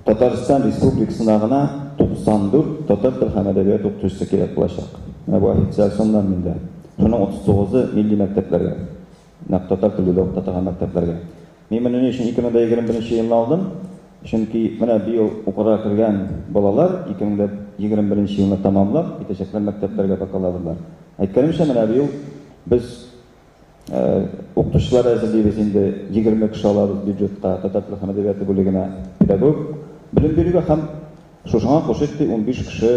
S6: Татарстан Республикасына гына 94 татар теле һәм әдәбият укытучысы кирәк булачак. Менә бу официаль саннар миндә. Шуның 39-ы милли мәктәпләргә, нәкъ татар телендә укыта торган мәктәпләргә. Мин моны ни өчен 2021 елны алдым? Чөнки менә быел укырга кергән балалар 2021 елны тәмамлап китәчәкләр мәктәпләргә бакалаврлар. Әйткәнемчә, менә быел без укытучылар әзерлибез инде, 20 кеше алабыз бюджетка, татар теле һәм әдәбияты бүлегенә педагог белем бирүгә һәм шушыңа кушып ди 15 кеше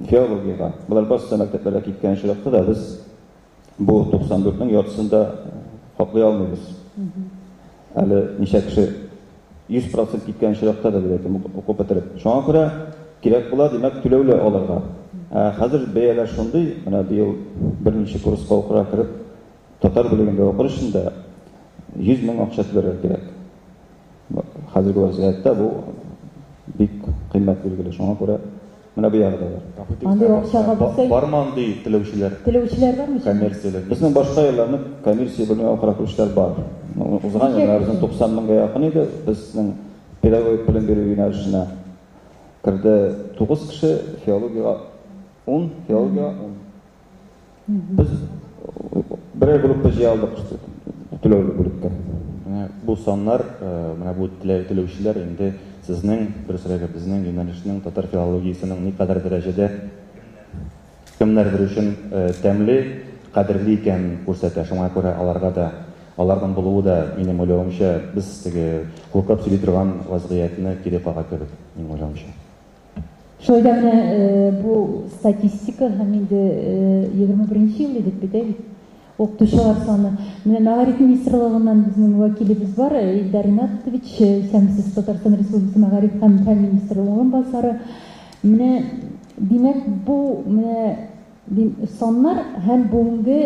S6: филологиягә. Болар барысы да мәктәпләргә киткән очракта да без бу 94-нең яртысын да каплый алмыйбыз. Әле ничә кеше 100% киткән очракта да дип әйтәм, укып бетереп. Шуңа күрә кирәк була, димәк, түләүле алырга. Хәзер бәяләр шундый, менә быел берничә курска укырга кереп, татар бүлегендә укыр өчен дә 100 мең акча түләргә кирәк. Хәзерге вазгыятьтә бу бик кыйммәт билгеле. Шуңа күрә менә бу ягы да бар.
S1: Андый акчага булса,
S7: Бармы андый теләүчеләр?
S1: Теләүчеләр бармы?
S7: Коммерцияле.
S6: Безнең башка елларны коммерция бүлегенә укырга керүчеләр бар. Узган еллар безнең 90 меңгә якын иде. Безнең педагогик белем бирү юнәлешенә керде 9 кеше, филологиягә 10, филологиягә 10. Без берәр группа җыя алдык түләүле бүлеккә.
S7: Менә бу саннар, менә бу теләүчеләр инде сезнең, дөресрәге безнең юнәлешнең татар филологиясенең никадәр дәрәҗәдә кемнәрдер өчен тәмле, кадерле икәнен күрсәтә. Шуңа күрә аларга да, аларның булуы да, минем уйлавымча, без теге куркып сөйли торган вазгыятьне кире кага кебек, минем уйлавымча.
S1: Шулай да менә бу статистика һәм инде 21 ел идек бит, әйе бит? Укытучылар саны. Менә Мәгариф министрлыгыннан безнең вәкилебез бар, Илдар Ринатович, исәнмесез, Татарстан Республикасы Мәгариф һәм фән министры урынбасары. Менә, димәк, бу менә саннар һәм бүгенге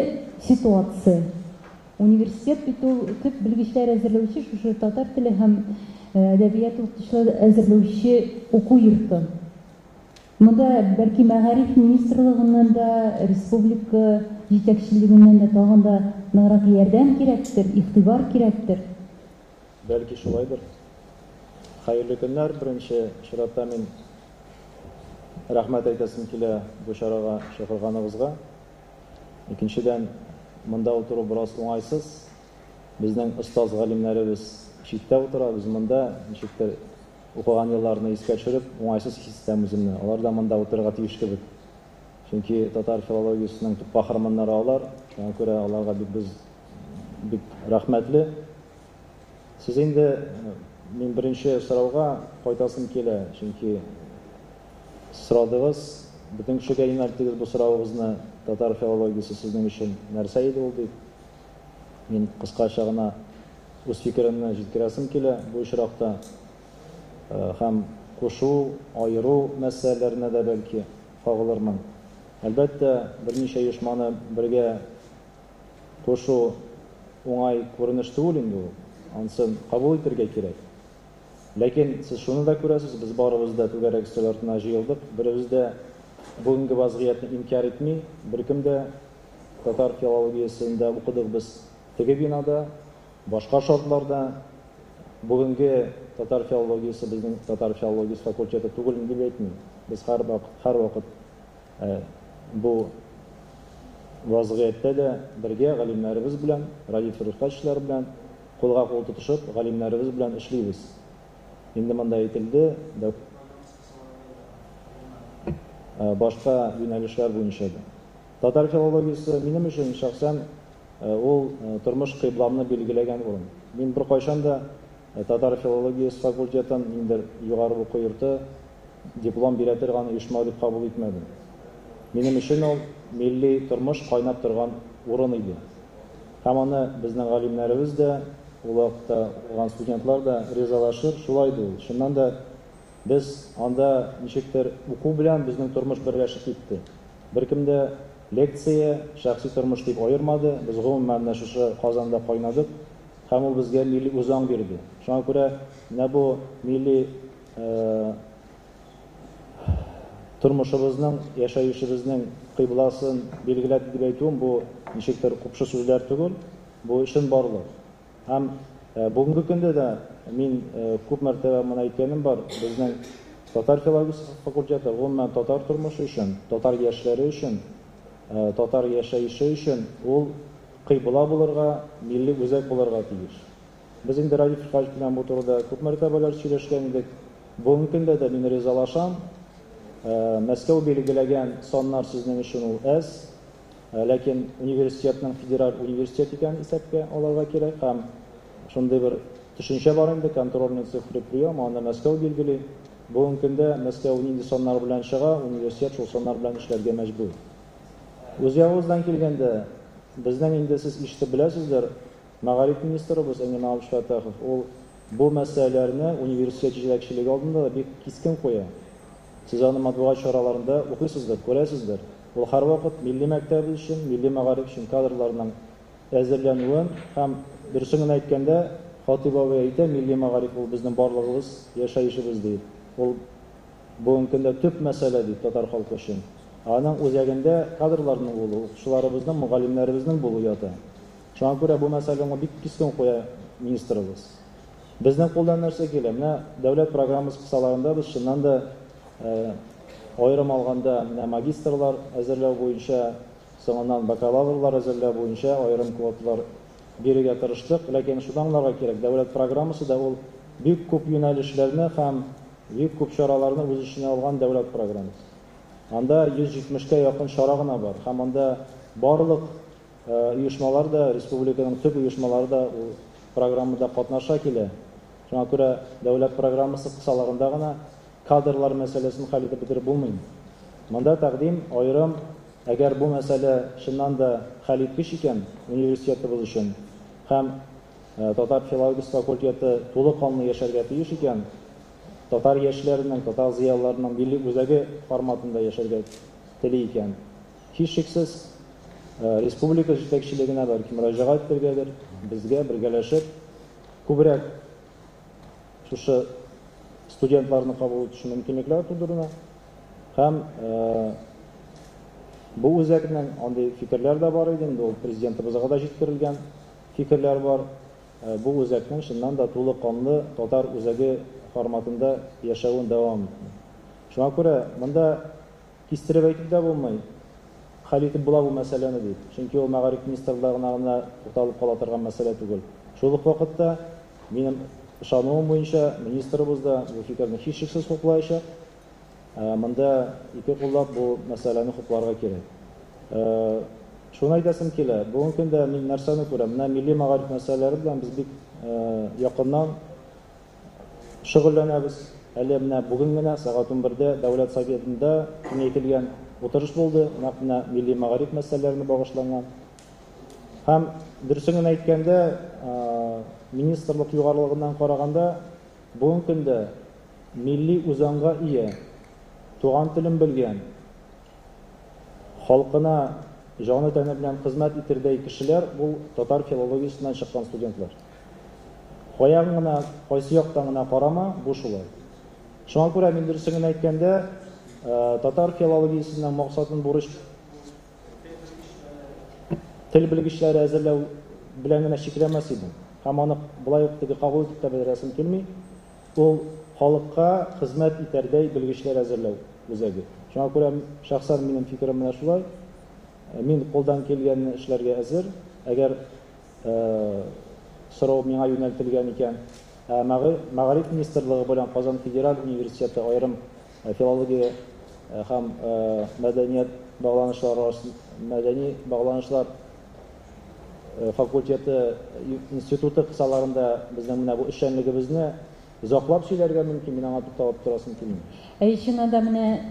S1: ситуация. Университет бит ул төп белгечләр әзерләүче, шушы татар теле һәм әдәбият укытучылар әзерләүче уку йорты. Монда бәлки Мәгариф министрлыгыннан да, республика җитәкчелегеннән дә тагын да ныграк ярдәм кирәктер, игътибар кирәктер.
S3: Бәлки шулайдыр. Хәерле көннәр. Беренче чиратта мин рәхмәт әйтәсем килә бу чарага чакырганыгызга. Икенчедән, монда утыру бераз уңайсыз. Безнең остаз галимнәребез читтә утыра, без монда ничектер укыган елларны искә төшереп, уңайсыз хис итәм үземне. Алар да монда утырырга тиеш кебек. Чөнки татар филологиясенең төп каһарманнары алар. Шуңа күрә аларга бик без бик рәхмәтле. Сез инде мин беренче сорауга кайтасым килә, чөнки сорадыгыз, бөтен кешегә юнәлттегез бу соравыгызны, татар филологиясе сезнең өчен нәрсә иде ул дип. Мин кыскача гына үз фикеремне җиткерәсем килә бу очракта. Һәм кушу, айыру мәсьәләләренә дә бәлки кагылырмын. Әлбәттә, берничә оешманы бергә кушу уңай күренеш түгел инде ул. Ансын кабул итәргә кирәк. Ләкин сез шуны да күрәсез, без барыбыз да түгәрәк өстәл артына җыелдык. Беребез дә бүгенге вазгыятьне инкяр итми, беркем дә татар филологиясендә укыдык без теге бинада, башка шартларда.
S8: Бүгенге татар филологиясе безнең татар филологиясе факультеты түгел дип әйтмим. Без һәрвакыт бу вазгыятьтә дә бергә галимнәребез белән, Радиф Рифкатовичлар белән кулга кул тотышып, галимнәребез белән эшлибез. Инде монда әйтелде, башка юнәлешләр буенча да. Татар филологиясе минем өчен шәхсән ул тормыш кыйбламны билгеләгән урын. Мин беркайчан да татар филологиясе факультетын ниндидер югары уку йорты диплом бирә торган оешма дип кабул итмәдем. Минем өчен ул милли тормыш кайнап торган урын иде. Һәм аны безнең галимнәребез дә, ул вакытта укыган студентлар да ризалашыр, шулай да ул. Чыннан да без анда ничектер уку белән безнең тормыш берләшеп китте. Беркем дә лекция, шәхси тормыш дип аермады. Без гомумән менә шушы Казанда кайнадык. Һәм ул безгә милли үзаң бирде. Шуңа күрә менә бу милли тормышыбызның, яшәешебезнең кыйбласын билгеләде дип әйтүем бу ничектер купшы сүзләр түгел, бу чынбарлык. Һәм бүгенге көндә дә мин күп мәртәбә моны әйткәнем бар, безнең татар филологиясе факультеты гомумән татар тормышы өчен, татар яшьләре өчен, татар яшәеше өчен ул кыйбла булырга, милли үзәк булырга тиеш. Без инде Радиф Рифкатович белән бу турыда күп мәртәбәләр сөйләшкән идек. Бүгенге көндә дә мин ризалашам. Мәскәү билгеләгән саннар сезнең өчен ул әз, ләкин университетның федераль университет икәнен исәпкә алырга кирәк һәм шундый бер төшенчә бар инде, контрольный цифры прием, аны Мәскәү билгели. Бүгенге көндә Мәскәү нинди саннар белән чыга, университет шул саннар белән эшләргә мәҗбүр. Үз ягыбыздан килгәндә, безнең инде сез ишетеп беләсездер, мәгариф министрыбыз Энгель Наумович Фәттахов ул бу мәсьәләләрне университет җитәкчелеге алдында да бик кискен куя. Сез аны матбугат чараларында укыйсыздыр, күрәсездер. Ул һәрвакыт милли мәктәбебез өчен, милли мәгариф өчен кадрларның әзерләнүен һәм дөресен генә әйткәндә, Хатыйп абый әйтә, милли мәгариф ул безнең барлыгыбыз, яшәешебез ди. Ул бүгенге көндә төп мәсьәлә ди татар халкы өчен. Аның үзәгендә кадрларның булуы, укытучыларыбызның, мөгаллимнәребезнең булуы ята. Шуңа күрә бу мәсьәләне бик кискен куя министрыбыз. Безнең кулдан нәрсә килә? Менә дәүләт программасы кысаларында без чыннан да аерым алганда менә магистрлар әзерләү буенча, соңыннан бакалаврлар әзерләү буенча аерым квоталар бирергә тырыштык. Ләкин шуны аңларга кирәк, дәүләт программасы да ул бик күп юнәлешләрне һәм бик күп чараларны үз эченә алган дәүләт программасы. Анда 170-кә якын чара гына бар һәм анда барлык оешмалар да, республиканың төп оешмалары да ул программада катнаша килә. Шуңа күрә дәүләт программасы кысаларында гына кадрлар мәсьәләсен хәл итеп бетереп булмый. Монда тәкъдим аерым, әгәр бу мәсьәлә чыннан да хәл иткеч икән университетыбыз өчен һәм татар филологиясе факультеты тулы канлы яшәргә тиеш икән, татар яшьләренең, татар зыялыларының милли үзәге форматында яшәргә тели икән, һичшиксез республика җитәкчелегенә бәлки мөрәҗәгать итәргәдер, безгә бергәләшеп күбрәк шушы студентларны кабул итү өчен мөмкинлекләр тудыруны һәм бу үзәкнең андый фикерләр дә бар иде, инде ул президентыбызга да җиткерелгән фикерләр бар. Бу үзәкнең чыннан да тулы канлы татар үзәге форматында яшәвен дәвам итү. Шуңа күрә монда кистереп әйтеп дә булмый, хәл итеп була бу мәсьәләне дип. Чөнки ул мәгариф министрлыгына гына тукталып кала торган мәсьәлә түгел. Шул ук вакытта минем ышануым буенча министрыбыз да бу фикерне һичшиксез хуплаячак. Монда ике куллап бу мәсьәләне хупларга кирәк. Шуны әйтәсем килә, бүгенге көндә мин нәрсәне күрәм? Менә милли мәгариф мәсьәләләре белән без бик якыннан шөгыльләнәбез. Әле менә бүген генә сәгать 11-дә Дәүләт Советында киңәйтелгән утырыш булды, нәкъ менә милли мәгариф мәсьәләләренә багышланган. Һәм дөресен генә әйткәндә, министрлык югарылыгыннан караганда, бүгенге көндә милли үзаңга ия, туган телен белгән, халкына җаны тәне белән хезмәт итердәй кешеләр ул татар филологиясеннән чыккан студентлар. Каян гына, кайсы яктан гына карама, бу шулай. Шуңа күрә мин дөресен генә әйткәндә, татар филологиясенең максатын бурыч тел белгечләре әзерләү белән генә чикләмәс идем. Һәм аны болай ук теге кабул итеп тә бетерәсем килми. Ул халыкка хезмәт итәрдәй белгечләр әзерләү үзәге. Шуңа күрә шәхсән минем фикерем менә шулай. Мин кулдан килгәнне эшләргә әзер. Әгәр сорау миңа юнәлтелгән икән, Мәгариф министрлыгы белән Казан федераль университеты аерым филология һәм мәдәният багланышлары мәдәни багланышлар факультеты институты кысаларында безнең менә бу эшчәнлегебезне озаклап сөйләргә мөмкин, мин аңа тукталып торасым килми.
S1: Әй, чыннан да менә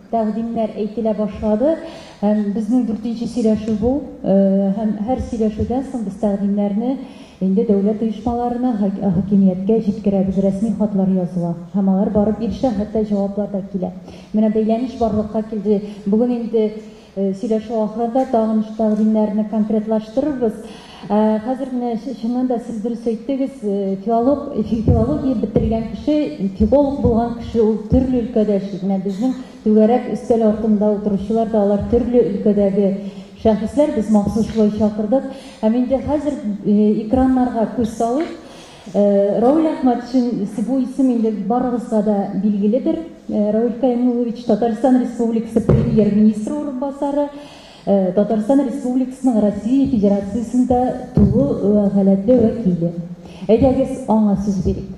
S1: тәкъдимнәр әйтелә башлады. Һәм безнең дүртенче сөйләшү бу. Һәм һәр сөйләшүдән соң без тәкъдимнәрне инде дәүләт оешмаларына, хакимияткә җиткерәбез, рәсми хатлар языла. Һәм алар барып ирешә, хәтта җаваплар да килә. Менә бәйләнеш барлыкка килде. Бүген инде сөйләшү ахырында тагын тәкъдимнәрне конкретлаштырырбыз. Хәзер менә чыннан да сез дөрес әйттегез, филолог, филология бетергән кеше, филолог булган кеше ул төрле өлкәдә эшли. Менә безнең түгәрәк өстәл артында утыручылар да алар төрле өлкәдәге шәхесләр, без махсус шулай чакырдык. Һәм инде хәзер экраннарга күз салыйк. Равил Әхмәтшин, бу исем инде барыгызга да билгеледер. Равил Каймуллович Татарстан Республикасы премьер-министры урынбасары, Татарстан Республикасының Россия Федерациясендә тулы вәкаләтле вәкиле. Әйдәгез, аңа сүз бирик.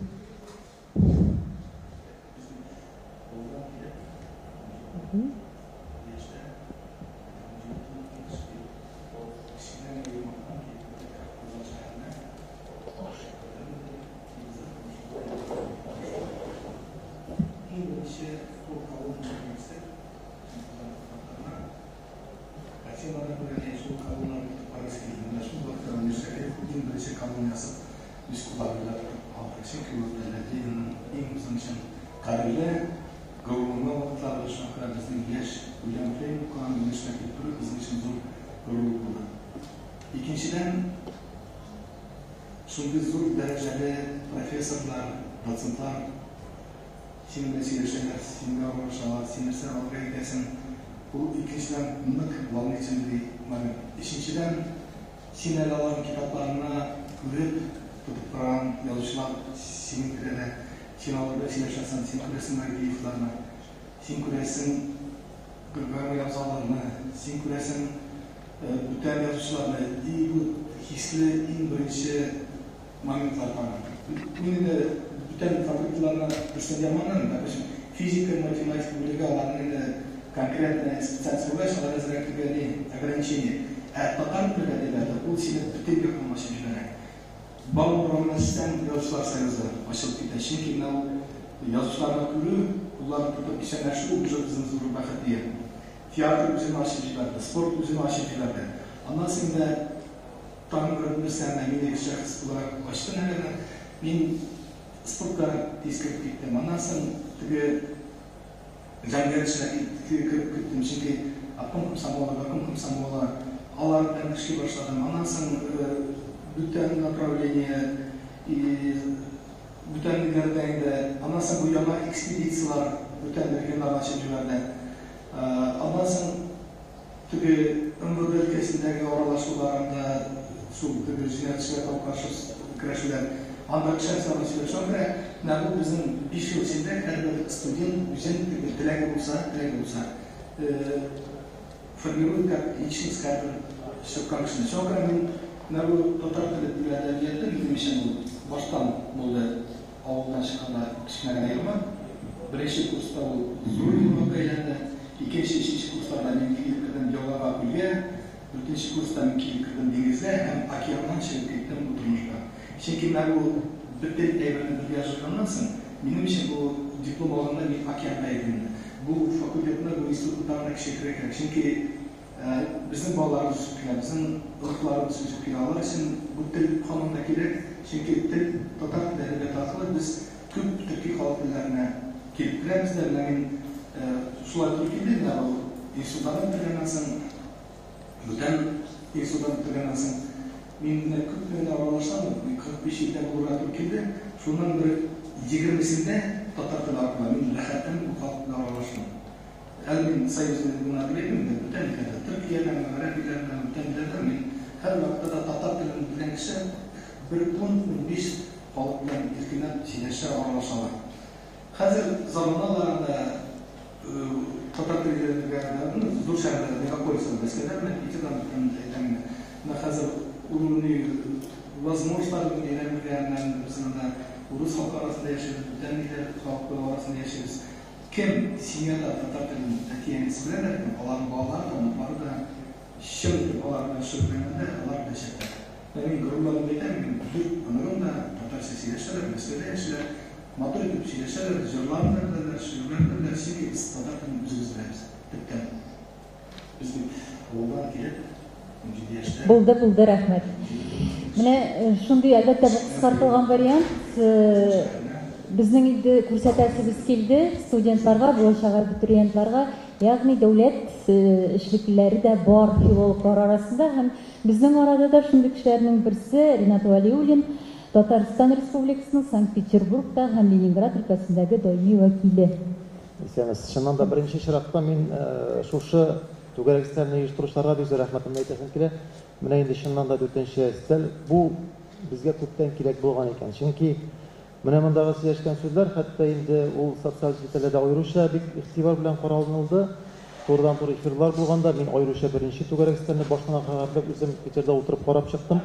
S9: Шундый зур дәрәҗәле профессорлар, доцентлар синең белән сөйләшәләр, синең белән аралашалар, син нәрсә алга әйтәсең. Ул икенчедән нык волнительный момент. Өченчедән, син әле аларның китапларына күреп, тотып караган язучылар синең тирәдә. Син алар белән сөйләшәсең, син күрәсең Нагиевларны, син күрәсең Гөлбәр Абзаловны, син күрәсең бүтән язучыларны. И бу хисле иң беренче моментлар тагын. Мин инде бүтән факультетларны берсен яманмыйм, допустим, физика, математика бүлеге аларның инде конкретная специальность булгач, алар әзрәк теге ни ограничение. Ә татар теле әдәбияты ул сине бөтен яктан ачып җибәрә. Бау Романстан язучылар союзы ачылып китә. Чөнки менә ул язучыларны күрү, кулларын тотып исәнләшү уже безнең зур бәхет ия. Театр үзен ачып җибәрде, спорт үзен ачып җибәрде. Аннан соң инде тагын бер нәрсәне мин шәхес буларак ачтым әле. Мин спортка тиз кереп киттем. Аннан соң теге җәмгыять эшенә кереп киттем. Чөнки обком комсомолы, горком комсомолы, алар белән эшли башладым. Аннан соң бүтән направление и бүтән ниләрдә инде. Аннан соң бу яңа экспедицияләр бүтән регионнарга ачып җибәрде. Аннан соң теге МВД өлкәсендәге аралашуларында шул теге җинаятьчеләргә каршы көрәшүләр, анда шәхес сөйләшә күрә, менә бу безнең 5 ел эчендә һәрбер студент үзен теге теләге булса, формирует как личность һәрбер чыккан кешене. Шуңа күрә мин менә бу татар теле әдәбияты минем өчен ул баштан булды. Авылдан чыкканда кечкенә генә йомгак. Беренче курста ул зур йомгакка әйләнде. Икенче, өченче курсларда мин килеп кердем елгага, күлгә. Дүртенче курста мин килеп кердем диңгезгә һәм океаннан чыгып киттем бу тормышка. Чөнки менә бу бөтен әйберне бергә җыйганнан соң, минем өчен бу диплом алганда мин океанда идем инде. Бу факультетны, бу институтны тагын да көчәйтергә кирәк. Чөнки безнең балаларыбыз үсеп килә, безнең оныкларыбыз үсеп килә. Алар өчен бу тел һаман да кирәк. Чөнки тел, татар теле әдәбияты аркылы без күп төрки халык телләренә килеп керәбез дә. Менә мин шулай туры килде, менә бу институтларны бетергәннән соң, бүтән институтларны бетергәннән соң, мин менә күп кенә аралашам, 45 илдә булырга туры килде. Шуннан бер 20-сендә татар теле аркылы мин рәхәтләнеп бу халык белән аралаштым. Әле мин союзный гына белмим инде, бүтән илләрдә, Төркиядә, гарәп илләрендә, бүтән илләрдә мин һәрвакытта да татар телен белгән кеше Бер 10-15 халык белән иркенләп сөйләшә, аралашалар. Хәзер заманаларында татар теле өйрәнергә, зур шәһәрләрдә, мегаполислар, Мәскәүдә белән, Питердан әйтәм инде. Менә хәзер уровни возможностьлар өйрәнергә, менә без монда урыс халкы арасында яшибез, бүтән милләт халкы арасында яшибез. Кем семьяда татар телен әти-әнисе беләләр икән, аларның балалары да, оныклары да чын итеп алар белән шөгыльләнгәндә, алар беләчәкләр. Менә мин горурланып әйтәм, минем дүрт оныгым да татарча сөйләшәләр, Мәскәүдә яшиләр. Матур итеп сөйләшәләр, җырларын да беләләр, шигырьләрен дә беләләр, чөнки без татар телен үзебез беләбез, төптән. Без бит авылдан килеп, 17 яшьтә.
S1: Булды, булды, рәхмәт. Менә шундый, әлбәттә, бу кыскартылган вариант. Безнең инде күрсәтәсебез килде студентларга, булачак абитуриентларга, ягъни дәүләт эшлеклеләре дә бар филологлар арасында һәм безнең арада да шундый кешеләрнең берсе Ринат Вәлиуллин, Татарстан Республикасының Санкт-Петербургта һәм Ленинград өлкәсендәге даими вәкиле.
S8: Исәнмесез. Чыннан да, беренче чиратта мин шушы түгәрәк өстәлне оештыручыларга бик зур рәхмәтемне әйтәсем килә. Менә инде чыннан да дүртенче өстәл. Бу безгә күптән кирәк булган икән. Чөнки менә мондагы сөйләшкән сүзләр, хәтта инде ул социаль челтәрләрдә аеруча бик игътибар белән каралынылды. Турыдан-туры эфирлар булганда, мин аеруча беренче түгәрәк өстәлне баштан ахырга хәтле үзем Питерда утырып карап чыктым.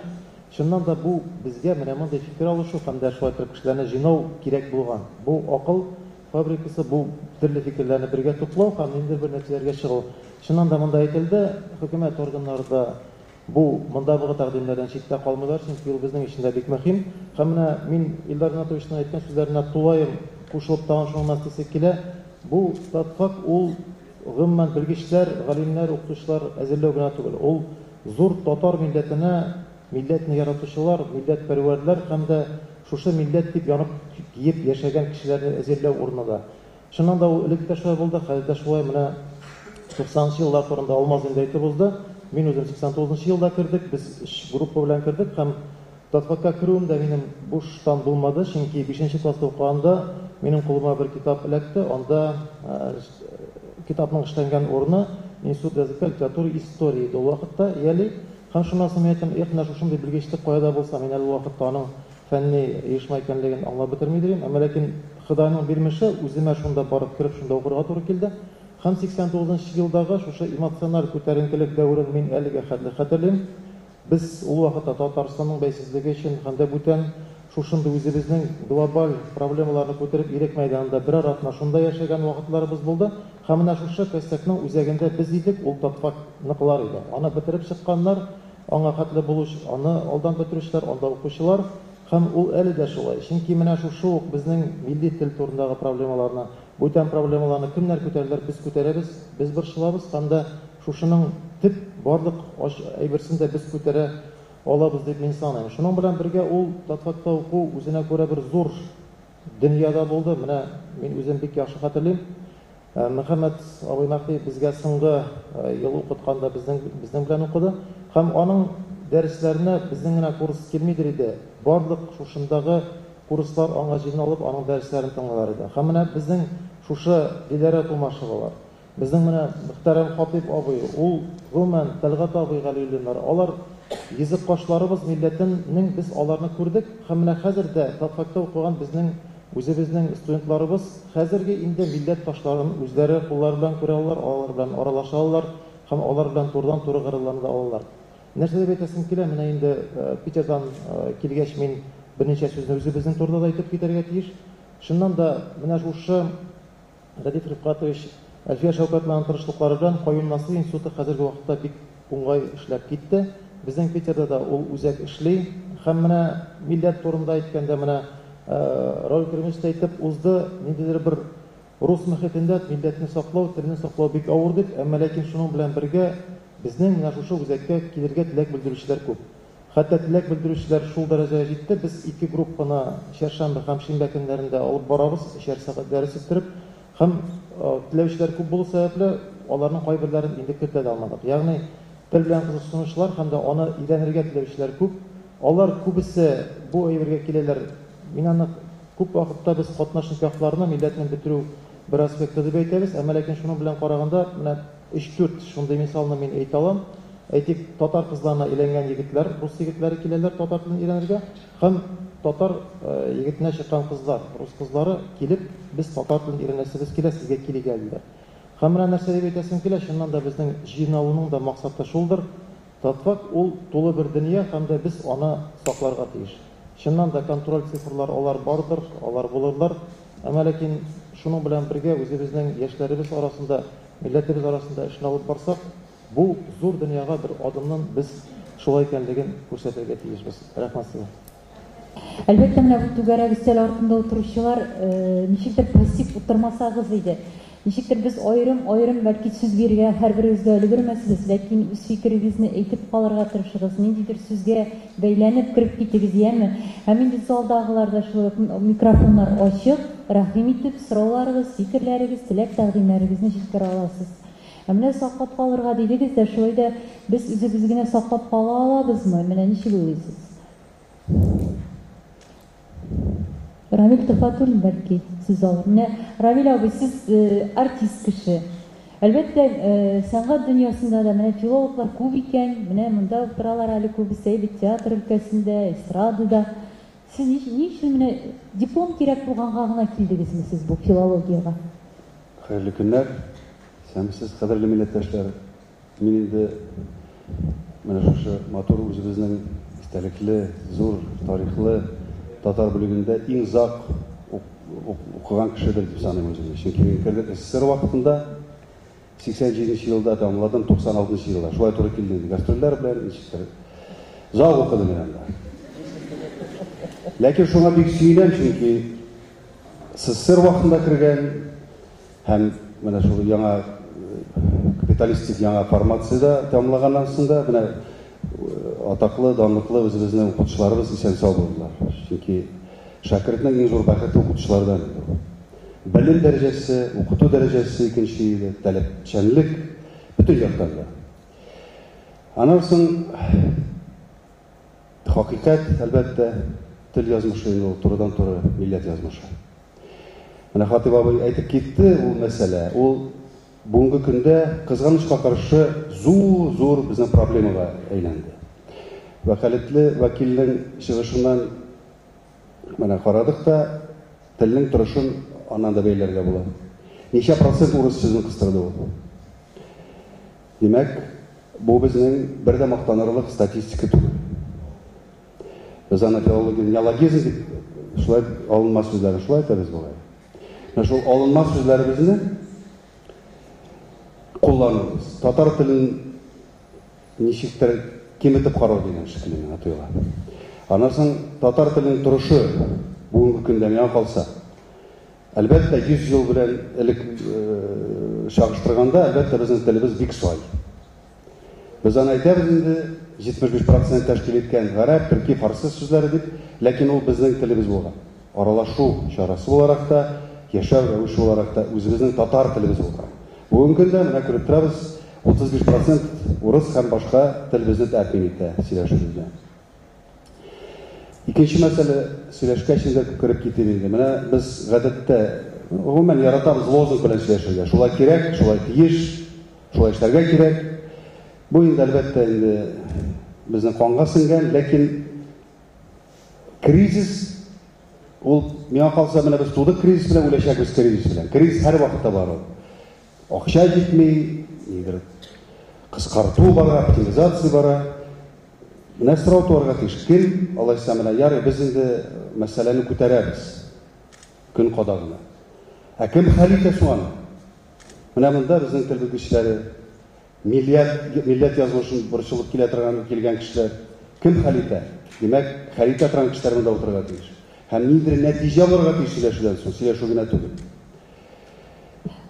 S8: Чыннан да бу безгә менә мондый фикер алышу һәм дә шулай итеп кешеләрне җыйнау кирәк булган. Бу акыл фабрикасы, бу төрле фикерләрне бергә туплау һәм ниндидер бер нәтиҗәләргә чыгу. Чыннан да монда әйтелде, хөкүмәт органнары да бу мондагы тәкъдимнәрдән читтә калмыйлар, чөнки ул безнең өчен дә бик мөһим. Һәм менә мин Илдар Ринатовичның әйткән сүзләренә тулаем кушылып тагын шуны өстисе килә. Бу татфак ул гомумән белгечләр, галимнәр, укытучылар әзерләү генә түгел. Ул зур татар милләтенә, милләтне яратучылар, милләтпәрвәрләр һәм дә шушы милләт дип янып киеп яшәгән кешеләрне әзерләү урыны да. Чыннан да ул элек тә шулай булды, хәзер дә шулай. Менә 90 еллар турында Алмаз инде әйтеп узды. Мин үзем 89 елда кердек, без өч группа белән кердек һәм татфакка керүем дә минем буштан булмады, чөнки 5 класста укыганда минем кулыма бер китап эләкте. Анда китапның эшләнгән урыны Институт языка, литературы, истории иде ул вакытта, Яли. Һәм шуннан соң мин әйттем, эх, менә шушындый белгечлек кая да булса, мин әле ул вакытта аның фәнни оешма икәнлеген аңлап бетерми идем. Әмма ләкин Ходайның бирмеше, үземә шунда барып кереп, шунда укырга туры килде. Һәм 89 елдагы шушы эмоциональ күтәренкелек дәверен мин әлегә хәтле хәтерлим. Без ул вакытта Татарстанның бәйсезлеге өчен һәм дә бүтән шушындый үзебезнең глобаль проблемаларны күтәреп Ирек мәйданында берәр атна шунда яшәгән вакытларыбыз булды. Һәм менә шушы костякның үзәгендә без идек, ул татфакныкылар иде. Аны бетереп чыкканнар, аңа хәтле булучы, аны алдан бетерүчеләр, анда укучылар. Һәм ул әле дә шулай. Чөнки менә шушы ук безнең милли тел турындагы проблемаларны, бүтән проблемаларны кемнәр күтәрделәр, без күтәрәбез, без борчылабыз һәм дә шушының төп барлык әйберсен дә без күтәрә алабыз дип мин саныйм. Шуның белән бергә ул татфакта уку үзенә күрә бер зур дөньяда булды. Менә мин үзем бик яхшы хәтерлим. Мөхәммәд абый Мәһдиев безгә соңгы ел укытканда безнең белән укыды. Һәм аның дәресләренә безнең генә курс килмидер иде. Барлык шушындагы курслар аңа җыйналып, аның дәресләрен тыңлыйлар иде. Һәм менә безнең шушы Диләрә Тумашевалар, безнең менә мөхтәрәм Хатыйп абый, ул гомумән Тәлгать абый Галиуллиннар, алар йөзек кашларыбыз милләтенең, без аларны күрдек. Һәм менә хәзер дә татфакта укыган безнең үзебезнең студентларыбыз хәзерге инде милләт ташларын үзләре куллары белән күрә алалар, алар белән аралаша алалар һәм алар белән турыдан-туры горурлана да алалар. Нәрсә дип әйтәсем килә, менә инде Питердан килгәч мин берничә сүзне үзебезнең турыда да әйтеп китәргә тиеш. Чыннан да менә шушы Рәдиф Рифкатович, Әлфия Шәүкәтованың тырышлыклары белән Каюм Насыйри институты хәзерге вакытта бик уңай эшләп китте. Безнең Питерда да ул үзәк эшли. Һәм менә милләт турында әйткәндә, менә Рауль Керимович та әйтеп узды, ниндидер бер рус мөхитендә милләтне саклау, телне саклау бик авыр дип, әмма ләкин шуның белән бергә безнең менә шушы үзәккә килергә теләк белдерүчеләр күп. Хәтта теләк белдерүчеләр шул дәрәҗәгә җитте, без ике группаны чәршәмбе һәм шимбә көннәрендә алып барабыз, өчәр сәгать дәрес үттереп, һәм теләүчеләр күп булу сәбәпле, аларның кайберләрен инде кертә дә алмадык. Ягъни тел белән кызыксынучылар һәм дә аны өйрәнергә теләүчеләр күп. Алар күбесе бу әйбергә киләләр. Мин аны күп вакытта без катнаш никахларны милләтне бетерү бер аспекты дип әйтәбез, әмма ләкин шуның белән караганда, менә 3-4 шундый мисалны мин әйтә алам. Әйтик, татар кызларына өйләнгән егетләр, рус егетләре киләләр татар телен өйрәнергә һәм татар егетенә чыккан кызлар, рус кызлары килеп, без татар телен өйрәнәсебез килә, сезгә килик әле диләр. Һәм менә нәрсә дип әйтәсем килә, чыннан да безнең җыйналуның да максаты шулдыр, Татфак ул тулы бер дөнья һәм дә без аны сакларга тиеш. Чыннан да контроль цифрлар алар бардыр, алар булырлар, әмма ләкин шуның белән бергә үзебезнең яшьләребез арасында, милләтебез арасында эшне алып барсак, бу зур дөньяга бер адымнын без шулай икәнлеген күрсәтергә тиешбез. Рәхмәт сезгә.
S1: Әлбәттә, менә бу түгәрәк өстәл артында утыручылар ничектер пассив утырмасагыз иде. Ничектер без аерым-аерым бәлки сүз бирергә һәрберегезгә өлгермәсбез, ләкин үз фикерегезне әйтеп калырга тырышыгыз, ниндидер сүзгә бәйләнеп кереп китегез, яме. Һәм инде залдагылар да шулай ук микрофоннар ачык, рәхим итеп, сорауларыгыз, фикерләрегез, теләк-тәкъдимнәрегезне җиткерә аласыз. Ә менә саклап калырга дидегез дә, шулай да без үзебез генә саклап кала алабызмы? Менә ничек уйлыйсыз? Равил Төхвәтуллин бәлки сүз алыр. Менә Равил абый, сез артист кеше. Әлбәттә, сәнгать дөньясында да менә филологлар күп икән, менә монда утыралар әле күбесе, әйбәт театр өлкәсендә, эстрадада. Сез ни өчен менә диплом кирәк булганга гына килдегезме сез бу филологиягә?
S10: Хәерле көннәр! Исәнмесез, кадерле милләттәшләр! Мин инде менә шушы матур үзебезнең истәлекле, зур тарихлы татар бүлегендә иң озак укыган кешедер дип саныйм үземне. Чөнки мин кердем СССР вакытында, 87 нче елда тәмамладым, 96 нчы елда. Шулай туры килде инде гастрольләр белән, ничектер. Озак укыдым мин анда. Ләкин шуңа бик сөенәм, чөнки СССР вакытында кергән һәм менә шул яңа капиталистик яңа формациядә тәмамлаганнан соң да менә атаклы, данлыклы үзебезнең укытучыларыбыз исән-сау булдылар. Чөнки шәкертнең иң зур бәхете укытучылардан инде ул. Белем дәрәҗәсе, укыту дәрәҗәсе икенче иде, таләпчәнлек бөтен яктан да. Аннан соң хакыйкать, әлбәттә, тел язмышы инде ул турыдан-туры милләт язмышы. Менә Хатыйп абый әйтеп китте ул мәсьәлә. Ул бүгенге көндә кызганычка каршы зур-зур безнең проблемага әйләнде. Вәкаләтле вәкилнең чыгышыннан менә карадык та, телнең торышын аннан да бәйләргә була. Ничә процент урыс сүзен кыстырды ул? Димәк, бу безнең бер дә мактанырлык статистика түгел. Без аны филология неологизм дип шулай алынма сүзләрен шулай әйтәбез бугай. Менә шул алынма сүзләребезне кулланабыз. Татар телен ничектер киметеп карау дигән шикелле миңа тоела. Аннан соң татар теленең торышы бүгенге көндә миңа калса, әлбәттә, 100 ел белән элек чагыштырганда, әлбәттә, безнең телебез бик сай. Без аны әйтәбез инде, 75 процент тәшкил иткән гарәп, төрки, фарсы сүзләре дип, ләкин ул безнең телебез булган. Аралашу чарасы буларак та, яшәү рәвеше буларак та үзебезнең татар телебез булган. Бүгенге көндә менә күреп торабыз, 35 процент урыс һәм башка тел безне тәэмин итә сөйләшүебездә. Икенче мәсьәлә, сөйләшкәч инде кереп китим инде. Менә без гадәттә, гомумән яратабыз лозунг белән сөйләшергә. Шулай кирәк, шулай тиеш, шулай эшләргә кирәк. Бу инде, әлбәттә, инде безнең канга сеңгән, ләкин кризис ул миңа калса, менә без тудык кризис белән, үләчәкбез кризис белән. Кризис һәрвакытта бар ул. Акча җитми, нидер кыскарту бара, оптимизация бара. Менә сорау туарга тиеш. Кем, алайса, менә ярый, без инде мәсьәләне күтәрәбез көн кадагына. Ә кем хәл итә соң аны? Менә монда безнең тел белгечләре, милләт, милләт язмышын борчылып килә торган килгән кешеләр кем хәл итә? Димәк, хәл итә торган кешеләр монда утырырга тиеш. Һәм ниндидер нәтиҗә булырга тиеш сөйләшүдән соң, сөйләшү генә түгел.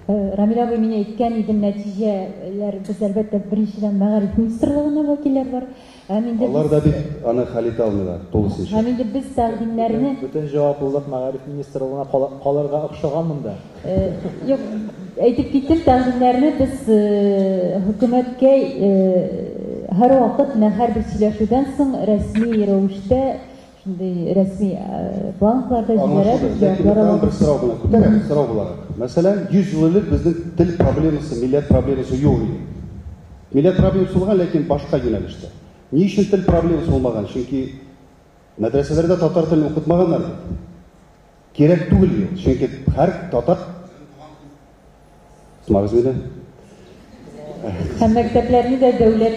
S1: Рамил абый, мин әйткән идем, нәтиҗәләр без, әлбәттә, беренчедән мәгариф министрлыгына вәкилләр бар. Һәм инде
S10: Алар да бит аны хәл итә алмыйлар тулысынча.
S1: Һәм инде без тәкъдимнәрне
S8: Бөтен җаваплылык мәгариф министрлыгына калырга охшаган монда.
S1: Юк, әйтеп киттем, тәкъдимнәрне без хөкүмәткә һәрвакыт, менә һәрбер сөйләшүдән соң рәсми рәвештә Шундый рәсми бланклар да җибәрәбез,
S10: җаваплар алабыз. Бер сорау гына күтәрәм, сорау буларак. Мәсәлән, 100 ел элек безнең тел проблемасы, милләт проблемасы юк иде. Милләт проблемасы булган, ләкин башка юнәлештә. Ни өчен тел проблемасы булмаган? Чөнки мәдрәсәләрдә татар телен укытмаганнар бит. Кирәк түгел ул, чөнки һәр татар Тыңлагыз мине.
S1: Һәм мәктәпләрне дә дәүләт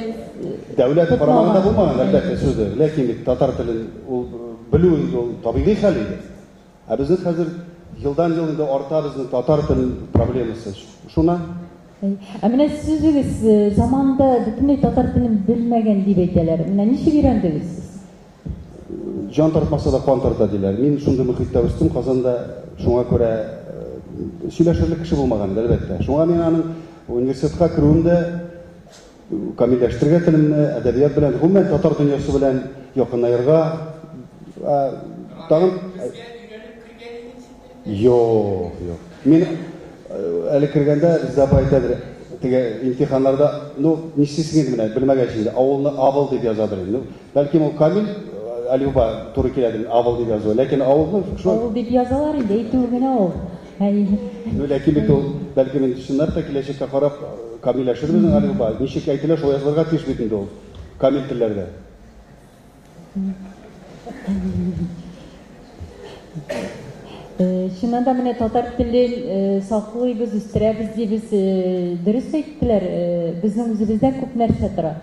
S10: Дәүләт карамагында булмаган, әлбәттә, сүзе. Ләкин бит татар телен ул белү инде ул табигый хәл иде. Ә безнең хәзер елдан-ел инде арта безнең татар телен проблемасы. Шуна.
S1: Ә менә сез үзегез заманында бөтенләй татар телен белмәгән дип әйтәләр. Менә ничек өйрәндегез сез?
S10: Җан тартмаса да кан тарта диләр. Мин шундый мөхиттә үстем Казанда, шуңа күрә сөйләшерлек кеше булмаган иде, әлбәттә. Шуңа мин аның университетка керүем дә камилләштерергә телемне, әдәбият белән, гомумән татар дөньясы белән якынаерга тагын Юк, юк. Мин әле кергәндә бездә апа әйтәдер, теге имтиханнарда, ну, нишлисең инде менә, белмәгәч инде, авылны Авыл дип язадыр инде. Ну, бәлкем ул камил әлифба туры киләдер, Авыл дип язуы, ләкин авылны
S1: шулай. Авыл дип язалар инде, әйтүе генә ул.
S10: Әйе. Ну, ләкин бит ул, бәлкем инде чынлап та киләчәккә карап камилләшер безнең әлифба. Ничек әйтелә, шулай язылырга тиеш бит инде ул камил телләрдә.
S1: Чыннан да менә татар телен саклыйбыз, үстерәбез дибез. Дөрес әйттеләр, безнең үзебездән күп нәрсә тора.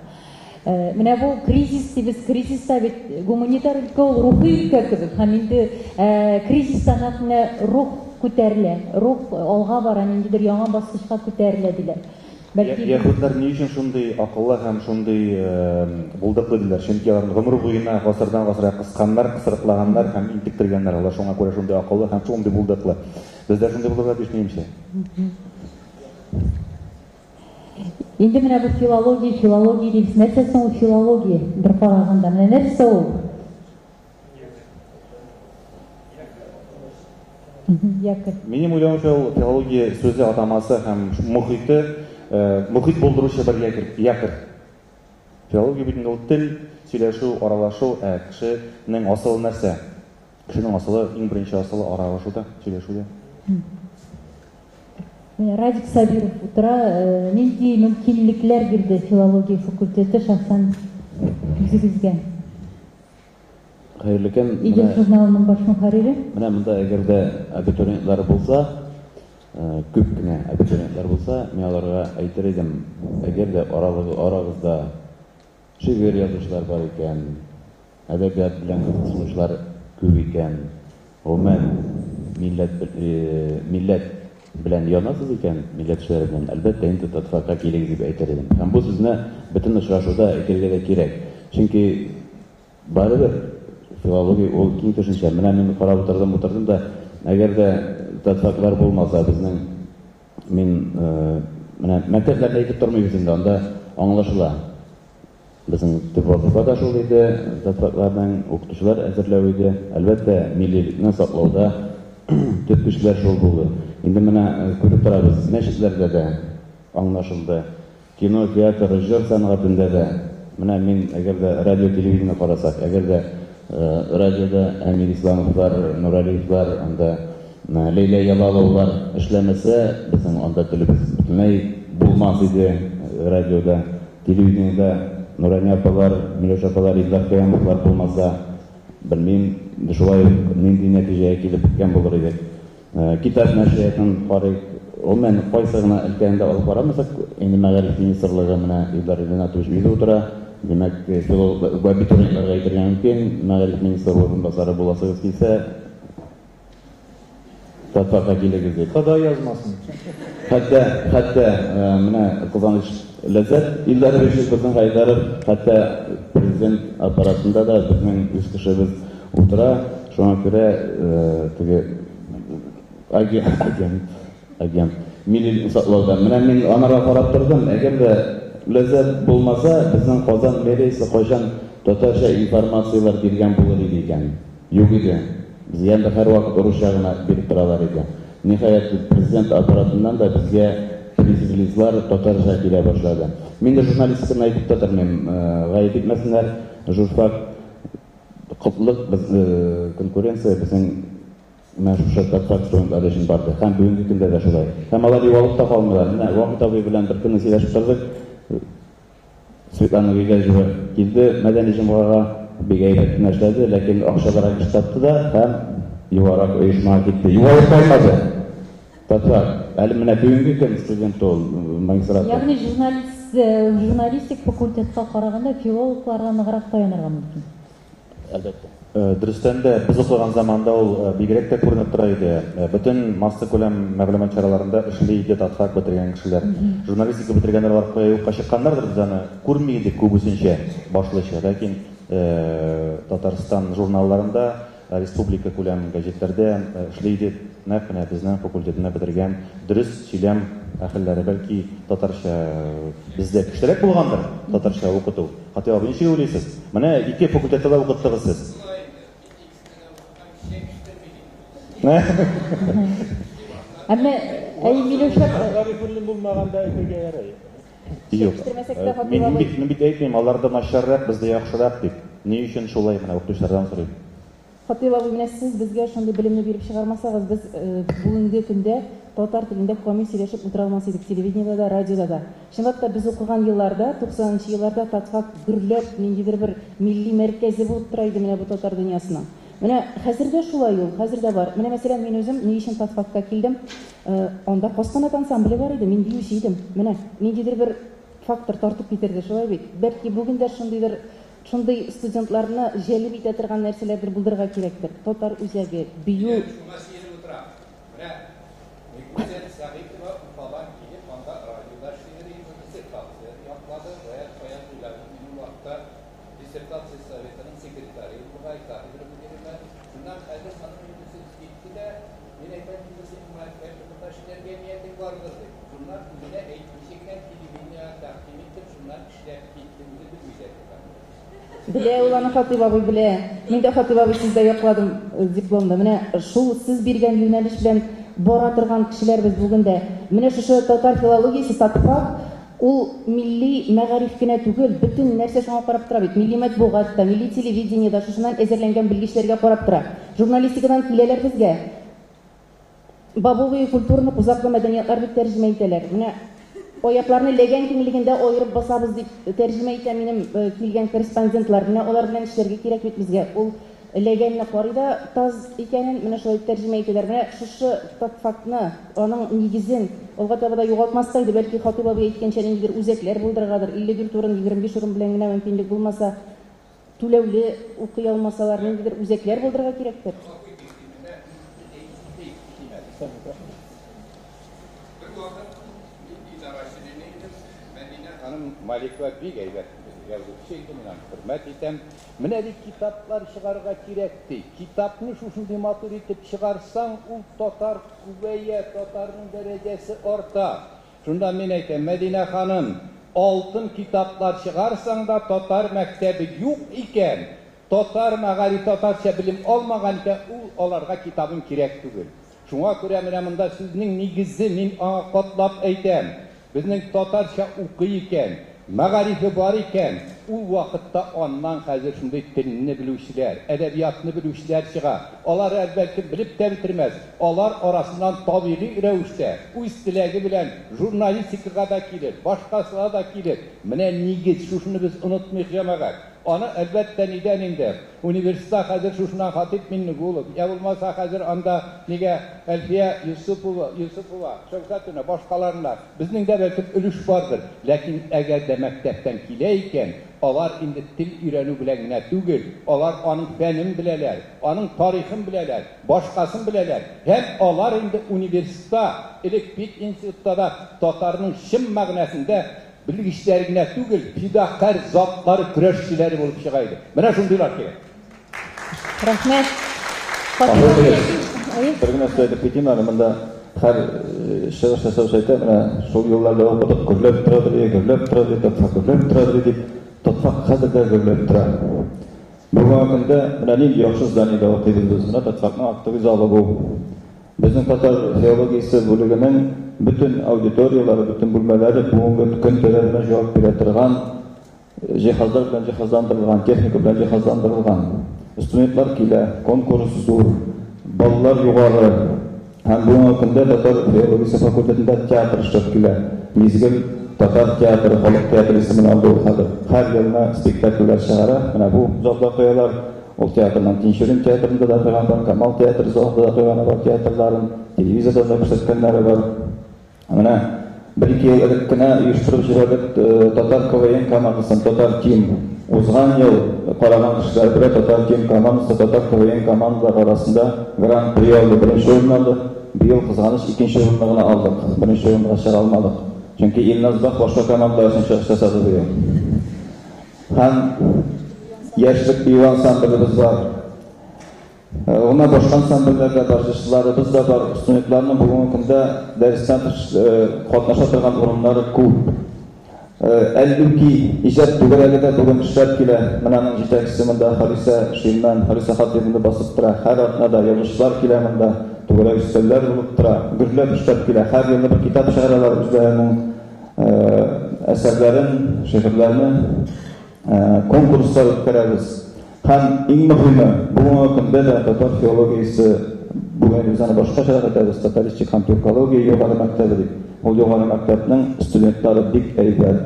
S1: Менә бу кризис дибез, кризиста бит гуманитар өлкә ул рухи өлкә кебек. Һәм инде кризиста нәкъ менә рух күтәрелә, рух алга бара, ниндидер яңа баскычка күтәрелә диләр.
S7: Бәлки. Яһүдләр ни өчен шундый акыллы һәм шундый булдыклы диләр? Чөнки аларны гомер буена гасырдан гасырга кысканнар, кысрыклаганнар һәм интектергәннәр. Алар шуңа күрә шундый акыллы һәм шундый булдыклы. Без дә шундый булырга тиеш, минемчә.
S1: Инде менә бу филология, филология дибез. Нәрсә соң ул филология? Бер караганда, менә нәрсә ул? Якорь.
S7: Минем уйлавымча, ул филология сүзе атамасы һәм мохите, мохит булдыручы бер якорь, якорь. Филология бит инде ул тел, сөйләшү, аралашу, ә кешенең асылы нәрсә? Кешенең асылы, иң беренче асылы аралашуда, сөйләшүдә.
S1: Менә Радик Сабиров утыра, нинди мөмкинлекләр бирде филология факультеты шәхсән үзегезгә?
S6: Хәерле көн.
S1: Идел журналының баш мөхәррире.
S6: Менә монда әгәр дә абитуриентлар булса, күп кенә абитуриентлар булса, мин аларга әйтер идем, әгәр дә арагызда шигырь язучылар бар икән, әдәбият белән кызыксынучылар күп икән, гомумән, милләт милләт белән янасыз икән, милләт эшләре белән, әлбәттә, инде татфакка килегез дип әйтер идем. Һәм бу сүзне бөтен очрашуда әйтергә дә кирәк. Чөнки Барыбер, филология ул киң төшенчә. Менә мин карап утырдым, утырдым да, әгәр дә татфаклар булмаса, безнең мин менә мәктәпләрне әйтеп тормыйбыз инде, анда аңлашыла. Безнең төп вазыйфа да шул иде, татфакларның укытучылар әзерләү иде. Әлбәттә, миллилекне саклауда төп көчләр шул булды. Инде менә күреп торабыз, мәчетләрдә дә аңлашылды. Кино, театр, җыр сәнгатендә дә, менә мин, әгәр дә радио, телевидение карасак, әгәр дә радиода Әмир Исламовлар, Нуралиевлар, анда Ләйлә Ялаловалар эшләмәсә, безнең анда телебез бөтенләй булмас иде радиода, телевидениедә Нурания апалар, Миләүшә апалар, Илдар Кыямовлар булмаса, белмим, шулай ук нинди нәтиҗәгә килеп беткән булыр идек. Китап нәшриятын карыйк. Гомумән, кайсы гына өлкәне дә алып карамасак, инде мәгариф министрлыгы менә Илдар Ринатович үзе утыра. Димәк, филолог абитуриентларга әйтергә мөмкин, мәгариф министры урынбасары буласыгыз килсә, татфакка килегез дип.
S8: Ходай язмасын.
S6: Хәтта, хәтта менә кызганыч Ләззәт Илдарович безнең Гайдаров, хәтта президент аппаратында да безнең үз кешебез утыра. Шуңа күрә теге агент, агент, агент милли саклауда. Менә мин анарга карап тордым. Әгәр дә Ләззәт булмаса, безнең Казан мэриясе кайчан татарча информацияләр биргән булыр иде икән? Юк иде. Безгә инде һәрвакыт русча гына биреп торалар иде. Ниһаять, президент аппаратыннан да безгә пресс-релизлар татарча килә башлады. Мин дә журналистиканы әйтеп тә тормыйм, гаеп итмәсеннәр, журфак Котлык, без конкуренция безнең менә шушы татфак студентлары өчен барды. Һәм бүгенге көндә дә шулай. Һәм алар югалып та калмыйлар. Менә Вахит абый белән бер көнне сөйләшеп тордык. Светлана Гыйләҗева килде мәдәни җомгага, бик әйбәт кенә эшләде, ләкин акчаларга эш тапты да һәм югарырак оешмага китте. Югалып калмады. Татфак. Әле менә бүгенге көн студенты ул, магистратура.
S1: Ягъни журналист, журналистик факультетка караганда филологларга ныграк таянырга мөмкин.
S6: Әлбәттә. Дөрестән дә, без укыган заманда ул бигрәк тә күренеп тора иде. Бөтен массакүләм мәгълүмат чараларында эшли иде татфак бетергән кешеләр. Журналистика бетергәннәр алар кая юкка чыкканнардыр, без аны күрми идек күбесенчә, башлыча. Ләкин Татарстан журналларында, республика күләм гәҗитләрдә эшли иде нәкъ менә безнең факультетны бетергән дөрес сөйләм әһелләре. Бәлки татарча бездә көчлерәк булгандыр, татарча укыту. Хатыйп абый, ничек уйлыйсыз? Менә ике факультетта да укыттыгыз сез.
S1: Әмма әй Миләүшә
S4: Гарифуллин булмаганда әйтергә ярый.
S6: Юк. Мин бит, мин бит әйтмим, аларда начаррак, бездә яхшырак дип. Ни өчен шулай, менә укытучылардан сорыйм.
S11: Хатыйп абый, менә сез безгә шундый белемне биреп чыгармасагыз, без бүгенге көндә татар телендә камил сөйләшеп утыра алмас идек телевидениедә дә, радиода да. Чынлап та, без укыган елларда, 90 нчы елларда татфак гөрләп, ниндидер бер милли мәркәзе булып тора иде менә бу татар дөньясының. Менә хәзер дә шулай ул, хәзер дә бар. Менә, мәсәлән, мин үзем ни өчен татфакка килдем? Анда Кастанат ансамбле бар иде, мин биюче идем. Менә ниндидер бер фактор тартып китерде, шулай бит? Бәлки бүген дә шундыйдыр, шундый студентларны җәлеп итә торган нәрсәләрдер булдырырга кирәктер. Татар үзәге, бию.
S5: Мин шуңа сөенеп утырам. Менә Гүзәл Сәгыйтова Уфадан килеп, анда радиода эшлидер инде, диссертация яклады. Гаяз Фаяз Гыйләҗев минем вакытта диссертация советының секретаре бугай, кафедра мөдире. Шуннан хәзер аның инде сүз китте дә, мин әйтәм, инде синең монда эшләргә ниятең бардыр дип. Шуннан үзенә әйтмичә генә телевидениегә тәкъдим иттем, шуннан эшләп китте, үзе белми дә торган.
S11: Белә ул аны Хатыйп абый, белә. Мин дә Хатыйп абый сездә якладым дипломны. Менә шул сез биргән юнәлеш белән бара торган кешеләр без бүген дә. Менә шушы татар филологиясе, татфак, ул милли мәгариф кенә түгел, бөтен нәрсә шуңа карап тора бит. Милли матбугат та, милли телевидение да шушыннан әзерләнгән белгечләргә карап тора. Журналистикадан киләләр безгә. Бобовые культураны кузаклы мәдәниятлар дип тәрҗемә итәләр. Менә аякларны ләгән киңлегендә аерып басабыз дип тәрҗемә итә минем килгән корреспондентлар. Менә алар белән эшләргә кирәк бит безгә. Ул ләгәнне карый да таз икәнен, менә шулай тәрҗемә итәләр. Менә шушы татфакны, аның нигезен алга таба да югалтмаска иде. Бәлки Хатыйп абый әйткәнчә ниндидер үзәкләр булдырыргадыр. 54 урын, 25 урын белән генә мөмкинлек булмаса, түләүле укый алмасалар, ниндидер үзәкләр булдырырга кирәктер.
S5: Бер вакыт мин идарәче идем, Мәдинә ханым Маликова бик әйбәт язучы иде, мин аны хөрмәт итәм. Менә ди китаплар чыгарырга кирәк ди. Китапны шушындый матур итеп чыгарсаң, ул татар күбәя, татарның дәрәҗәсе арта. Шунда мин әйтәм, Мәдинә ханым, алтын китаплар чыгарсаң да татар мәктәбе юк икән, татар мәгариф, татарча белем алмаган икән, ул аларга китабың кирәк түгел. Шуңа күрә менә монда сүзнең нигезе мин аңа катлап әйтәм. Безнең татарча укый икән, мәгарифе бар икән, ул вакытта аннан хәзер шундый телне белүчеләр, әдәбиятны белүчеләр чыга. Алар әлбәттә белеп тә бетермәс. Алар арасыннан табигый рәвештә үз теләге белән журналистикага да килер, башкасына да килер. Менә нигез, шушыны без онытмыйк, җәмәгать. Аны әлбәттә нидән инде? Университетта хәзер шушыннан Хатип Миннегулов, я булмаса хәзер анда нигә Әлфия Юсупова, Юсупова, Шәүкәтовна, башкаларына безнең дә бәлкем өлеш бардыр. Ләкин әгәр дә мәктәптән килә икән, алар инде тел өйрәнү белән генә түгел, алар аның фәнен беләләр, аның тарихын беләләр, башкасын беләләр. Һәм алар инде университетта, элек пединститутта да татарның чын мәгънәсендә белгечләр генә түгел, фидакарь затлары, көрәшчеләре булып чыга иде. Менә шундыйлар кирәк.
S1: Рәхмәт.
S6: Бер генә сүз әйтеп китим әле, монда һәр чыгыш ясаучы әйтә, менә шул елларда укыдык, гөрләп тора ди, гөрләп тора ди, татфак гөрләп тора ди дип, татфак хәзер дә гөрләп тора. Бүгенге көндә менә нинди яхшы зданиедә укыйбыз без, менә татфакның актовый залы бу. Безнең татар филологиясе бүлегенең бөтен аудиторияләре, бөтен бүлмәләре бүгенге көн таләбенә җавап бирә торган җиһазлар белән җиһазландырылган, техника белән җиһазландырылган. Студентлар килә, конкурс зур, баллар югары. Һәм бүгенге көндә татар филологиясе факультетында театр эшләп килә. Мизгел Татар театры, халык театры исемен алды ул хәзер. Һәр елны спектакльләр чыгара. Менә бу залда куялар. Ул театрның Тинчурин театрында да куйган бар, Камал театры залында да куйганы бар театрларын, телевизорда да күрсәткәннәре бар. Менә бер-ике ел элек кенә оештырып җибәрдек татар КВН командасын, Татар Тим. Узган ел караган кешеләр белә, Татар Тим командасы татар КВН командалары арасында гран-при алды, беренче урын алды. Быел, кызганыч, икенче урынны гына алдык, беренче урынга чыга алмадык. Чөнки Илназ Бах башка командалар өчен чыгыш ясады быел. Һәм Яшьлек бию ансамблебез бар. Гомумән, башка ансамбльләр дә бар, җырчыларыбыз да бар. Студентларның бүгенге көндә дәрестән тыш катнаша торган урыннары күп. Әллүки иҗат түгәрәге дә бүген эшләп килә. Менә аның җитәкчесе монда Халисә Ширмән, Халисә Хатыйповна басып тора. Һәр атнада язучылар килә монда, түгәрәк өстәлләр булып тора. Гөрләп эшләп килә. Һәр елны бер китап чыгаралар үзләренең әсәрләрен, шигырьләрне. Конкурслар үткәрәбез. Һәм иң мөһиме, бүгенге көндә дә татар филологиясе, бүген без аны башкачарак әйтәбез, татаристик һәм тюркология югары мәктәбе дип. Ул югары мәктәпнең студентлары бик әйбәт.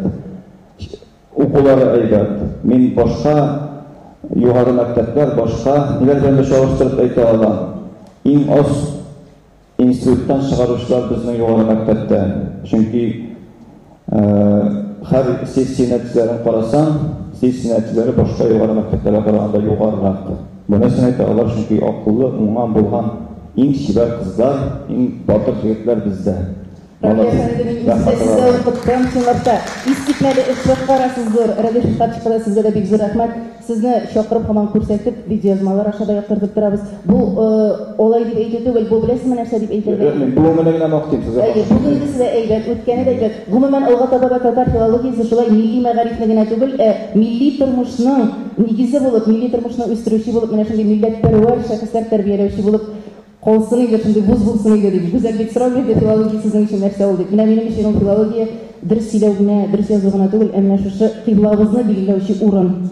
S6: Укулары әйбәт. Мин башка югары мәктәпләр, башка ниләр белән дә чагыштырып әйтә алам. Иң аз Институттан чыгаручылар безнең югары мәктәптә. Чөнки һәр сессия нәтиҗәләрен карасаң, сессия нәтиҗәләре башка югары мәктәпләргә караганда югарырак. Бу нәрсәне әйтә алар, чөнки акыллы, уңган, булган иң чибәр кызлар, иң батыр егетләр бездә.
S11: Равия әфәнде, мин үзем дә сездә укыттым, чынлап та, искитмәле эш башкарасыз, зур. Рәдиф Рифкатовичка да сезгә дә бик зур рәхмәт. Сезне чакырып һаман күрсәтеп, видеоязмалар аша да яктыртып торабыз. Бу алай дип әйтү түгел, бу беләсезме нәрсә дип әйтергә?
S6: Юк, мин бүгенгене генә мактыйм, сезгә
S11: Әйе, бүгенгесе дә әйбәт, үткәне дә әйбәт. Гомумән, алга таба да татар филологиясе шулай милли мәгарифне генә түгел, ә милли тормышның нигезе булып, милли тормышны үстерүче булып, менә шундый милләтпәрвәр шәхесләр тәрбияләүче булып Калсын иде, шундый вуз булсын иде, дип. Гүзәл бик сорау бирде, филология сезнең өчен нәрсә ул, дип. Менә минем өчен ул филология дөрес сөйләү генә, дөрес язу гына түгел, ә менә шушы кыйблабызны билгеләүче урын.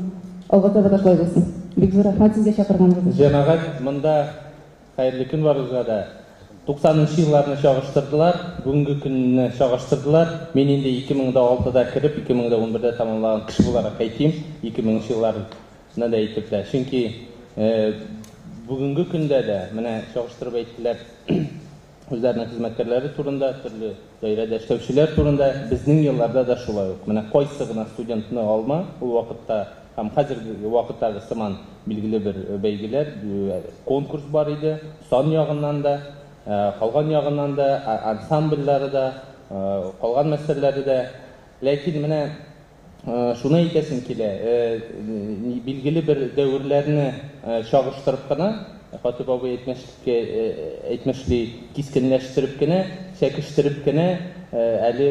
S11: Алга таба да шулай булсын. Бик зур рәхмәт сезгә чакырганыгыз өчен.
S5: Җәмәгать, монда хәерле көн барыгызга да. 90 нчы елларны чагыштырдылар, бүгенге көнне чагыштырдылар. Мин инде 2006 да кереп, 2011 дә тәмамлаган кеше буларак әйтим, 2000 нчы еллар ны да әйтеп тә. Чөнки бүгенге көндә дә менә чагыштырып әйттеләр үзләренең хезмәткәрләре турында, төрле даирәдә эшләүчеләр турында, безнең елларда да шулай ук. Менә кайсы гына студентны алма, ул вакытта һәм хәзерге вакыттагы сыман билгеле бер бәйгеләр, конкурс бар иде, сан ягыннан да, калган ягыннан да, ансамбльләре дә, калган мәсьәләләре дә. Ләкин менә Шуны әйтәсем килә, билгеле бер дәверләрне чагыштырып кына, Хатип абый әйтмешли, кискенләштереп кенә, чәкештереп кенә әле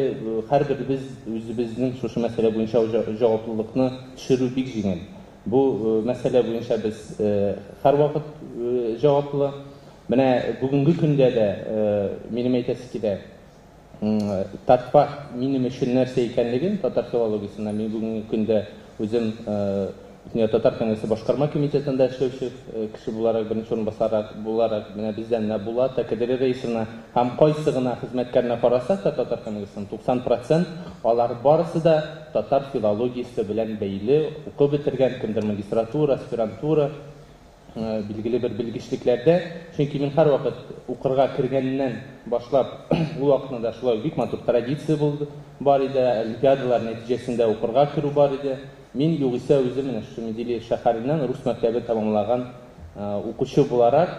S5: һәрберебез үзебезнең шушы мәсьәлә буенча җаваплылыкны төшерү бик җиңел. Бу мәсьәлә буенча без һәрвакыт җаваплы. Менә бүгенге көндә дә минем әйтәсе килә, Татфак минем өчен нәрсә икәнлеген, татар филологиясеннән мин бүгенге көндә үзем Бөтендөнья татар конгрессы башкарма комитетында эшләүче кеше буларак, беренче урынбасар буларак, менә бездән менә Булат та, Кадери Раисовна һәм кайсы гына хезмәткәренә карасак та татар конгрессының 90 процент алар барысы да татар филологиясе белән бәйле укып бетергән, кемдер магистратура, аспирантура, билгеле бер белгечлекләрдә, чөнки мин һәрвакыт укырга кергәннән башлап, ул вакытны да шулай бик матур традиция булды, бар иде, олимпиадалар нәтиҗәсендә укырга керү бар иде. Мин югыйсә үзем менә шушы Менделеев шәһәреннән рус мәктәбе тәмамлаган укучы буларак,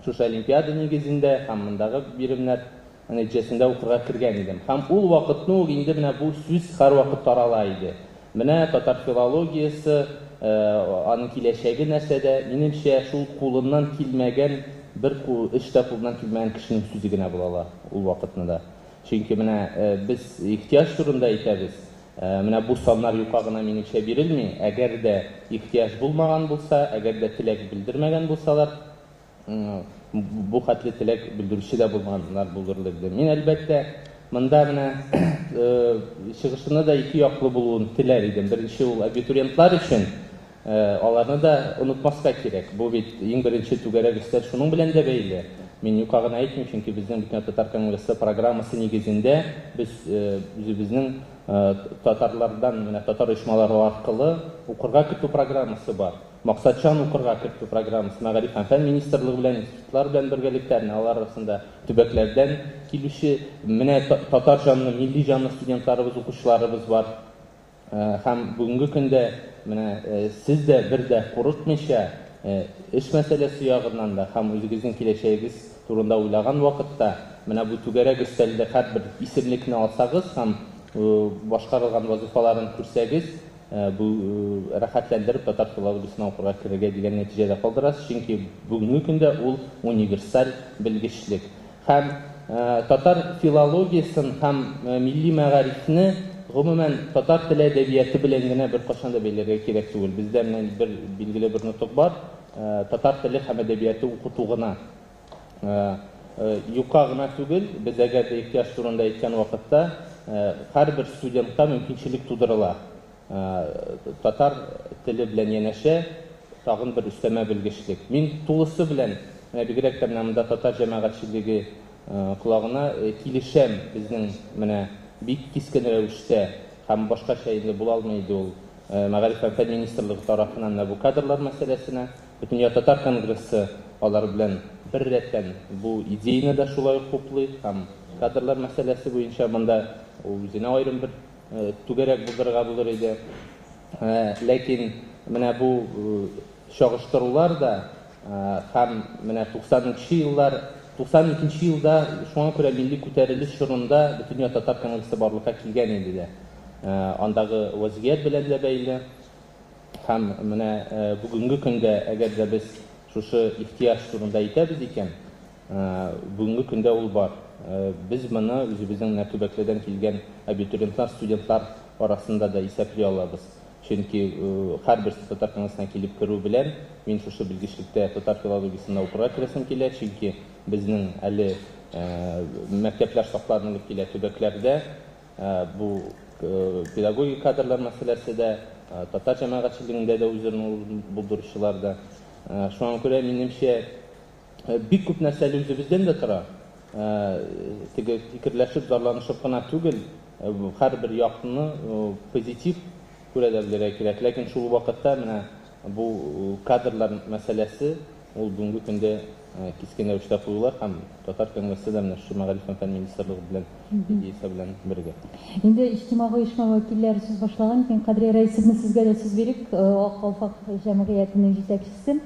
S5: шушы олимпиада нигезендә һәм мондагы биремнәр нәтиҗәсендә укырга кергән идем. Һәм ул вакытны ук инде менә бу сүз һәрвакыт тарала иде. Менә татар филологиясе, аның киләчәге нәрсәдә? Минемчә, шул кулыннан килмәгән, бер эш тә кулыннан килмәгән кешенең сүзе генә була ала ул вакытны да. Чөнки менә без ихтыяҗ турында әйтәбез. Менә бу саннар юка гына, минемчә, бирелми. Әгәр дә ихтыяҗ булмаган булса, әгәр дә теләк белдермәгән булсалар, бу хәтле теләк белдерүче дә булмаганнар булдырылыр иде. Мин, әлбәттә, монда менә чыгышымны да ике яклы булуын теләр идем. Беренче ул абитуриентлар өчен, аларны да онытмаска кирәк. Бу бит иң беренче түгәрәк өстәл шуның белән дә бәйле.
S12: Мин юкка гына әйтмим, чөнки безнең Бөтендөнья татар конгрессы программасы нигезендә без үзебезнең татарлардан, менә татар оешмалары аркылы укырга кертү программасы бар. Максатчан укырга кертү программасы Мәгариф һәм фән министрлыгы белән, институтлар белән бергәлектә, менә алар арасында төбәкләрдән килүче менә татар җанлы, милли җанлы студентларыбыз, укучыларыбыз бар. Һәм бүгенге көндә менә сез дә бер дә курыкмыйча, эш мәсьәләсе ягыннан да һәм үзегезнең киләчәгегез турында уйлаган вакытта, менә бу түгәрәк өстәлдә һәрбер исемлекне алсагыз һәм башкарылган вазыйфаларын күрсәгез, бу рәхәтләндереп татар филологиясенә укырга керергә дигән нәтиҗәдә калдырасыз, чөнки бүгенге көндә ул универсаль белгечлек. Һәм татар филологиясен һәм милли мәгарифне гомумән татар теле әдәбияты белән генә беркайчан да бәйләргә кирәк түгел. Бездә менә бер билгеле бер нотык бар, татар теле һәм әдәбияты укыту гына. Юкка гына түгел, без әгәр дә ихтыяҗ турында әйткән вакытта, һәрбер студентка мөмкинчелек тудырыла. Татар теле белән янәшә тагын бер өстәмә белгечлек. Мин тулысы белән, менә бигрәк тә менә монда татар җәмәгатьчелеге колагына килешәм, безнең менә бик кискен рәвештә һәм башкача инде була алмый иде ул Мәгариф һәм фән министрлыгы тарафыннан менә бу кадрлар мәсьәләсенә Бөтендөнья татар конгрессы алар белән бер рәттән бу идеяне дә шулай ук хуплый һәм кадрлар мәсьәләсе буенча монда үзенә аерым бер түгәрәк булдырырга булыр иде. Ләкин менә бу чагыштырулар да һәм менә 90 нчы еллар, 92 нче елда, шуңа күрә милли күтәрелеш чорында Бөтендөнья татар конгрессы барлыкка килгән иде дә. Андагы вазгыять белән дә бәйле. Һәм менә бүгенге көндә, әгәр дә без шушы ихтыяҗ турында әйтәбез икән, Бүгенге көндә ул бар. Без моны үзебезнең менә төбәкләрдән килгән абитуриентлар, студентлар арасында да исәпли алабыз. Чөнки һәрберсе татар конгрессына килеп керү белән, мин шушы белгечлектә татар филологиясендә укырга керәсем килә, чөнки безнең әле мәктәпләр сакланылып килә төбәкләрдә. Бу педагогик кадрлар мәсьәләсе дә, татар җәмәгатьчелегендә дә үз урынын булдыручылар да. Шуңа күрә, минемчә, Бик күп нәрсә әле үзебездән дә тора. Теге фикерләшеп, зарланышып кына түгел, һәрбер якны позитив күрә дә белергә кирәк. Ләкин шул ук вакытта менә бу кадрлар мәсьәләсе ул бүгенге көндә кискен рәвештә куела һәм Татар конгрессы да менә шушы Мәгариф һәм фән министрлыгы белән идеясе белән бергә.
S1: Инде иҗтимагый оешма вәкилләре сүз башлаган икән, Кадрия Рәисовна, сезгә дә сүз бирик, Ак калфак җәмгыятенең җитәкчесе.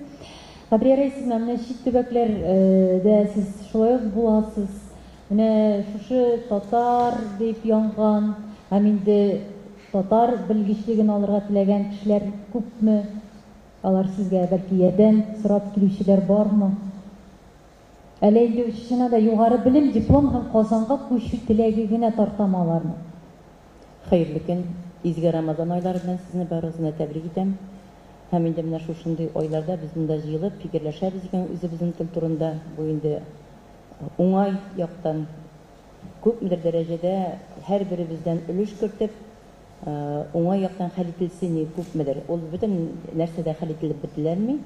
S1: Кадрия Рәисовна, менә чит төбәкләрдә сез шулай ук буласыз. Менә шушы татар дип янган һәм инде татар белгечлеген алырга теләгән кешеләр күпме? Алар сезгә бәлки ярдәм сорап килүчеләр бармы? Әллә инде чыннан да югары белем, диплом һәм Казанга күчү теләге генә тартамы аларны?
S13: Хәерле көн! Изге Рамазан айлары белән сезне барыгызны да тәбрик итәм. Һәм инде менә шушындый айларда без монда җыелып фикерләшәбез икән үзебезнең тел турында, бу инде уңай яктан, күпмедер дәрәҗәдә һәрберебездән өлеш кертеп, уңай яктан хәл ителсен и күпмедер. Ул бөтен нәрсә дә хәл ителеп бетеләлми.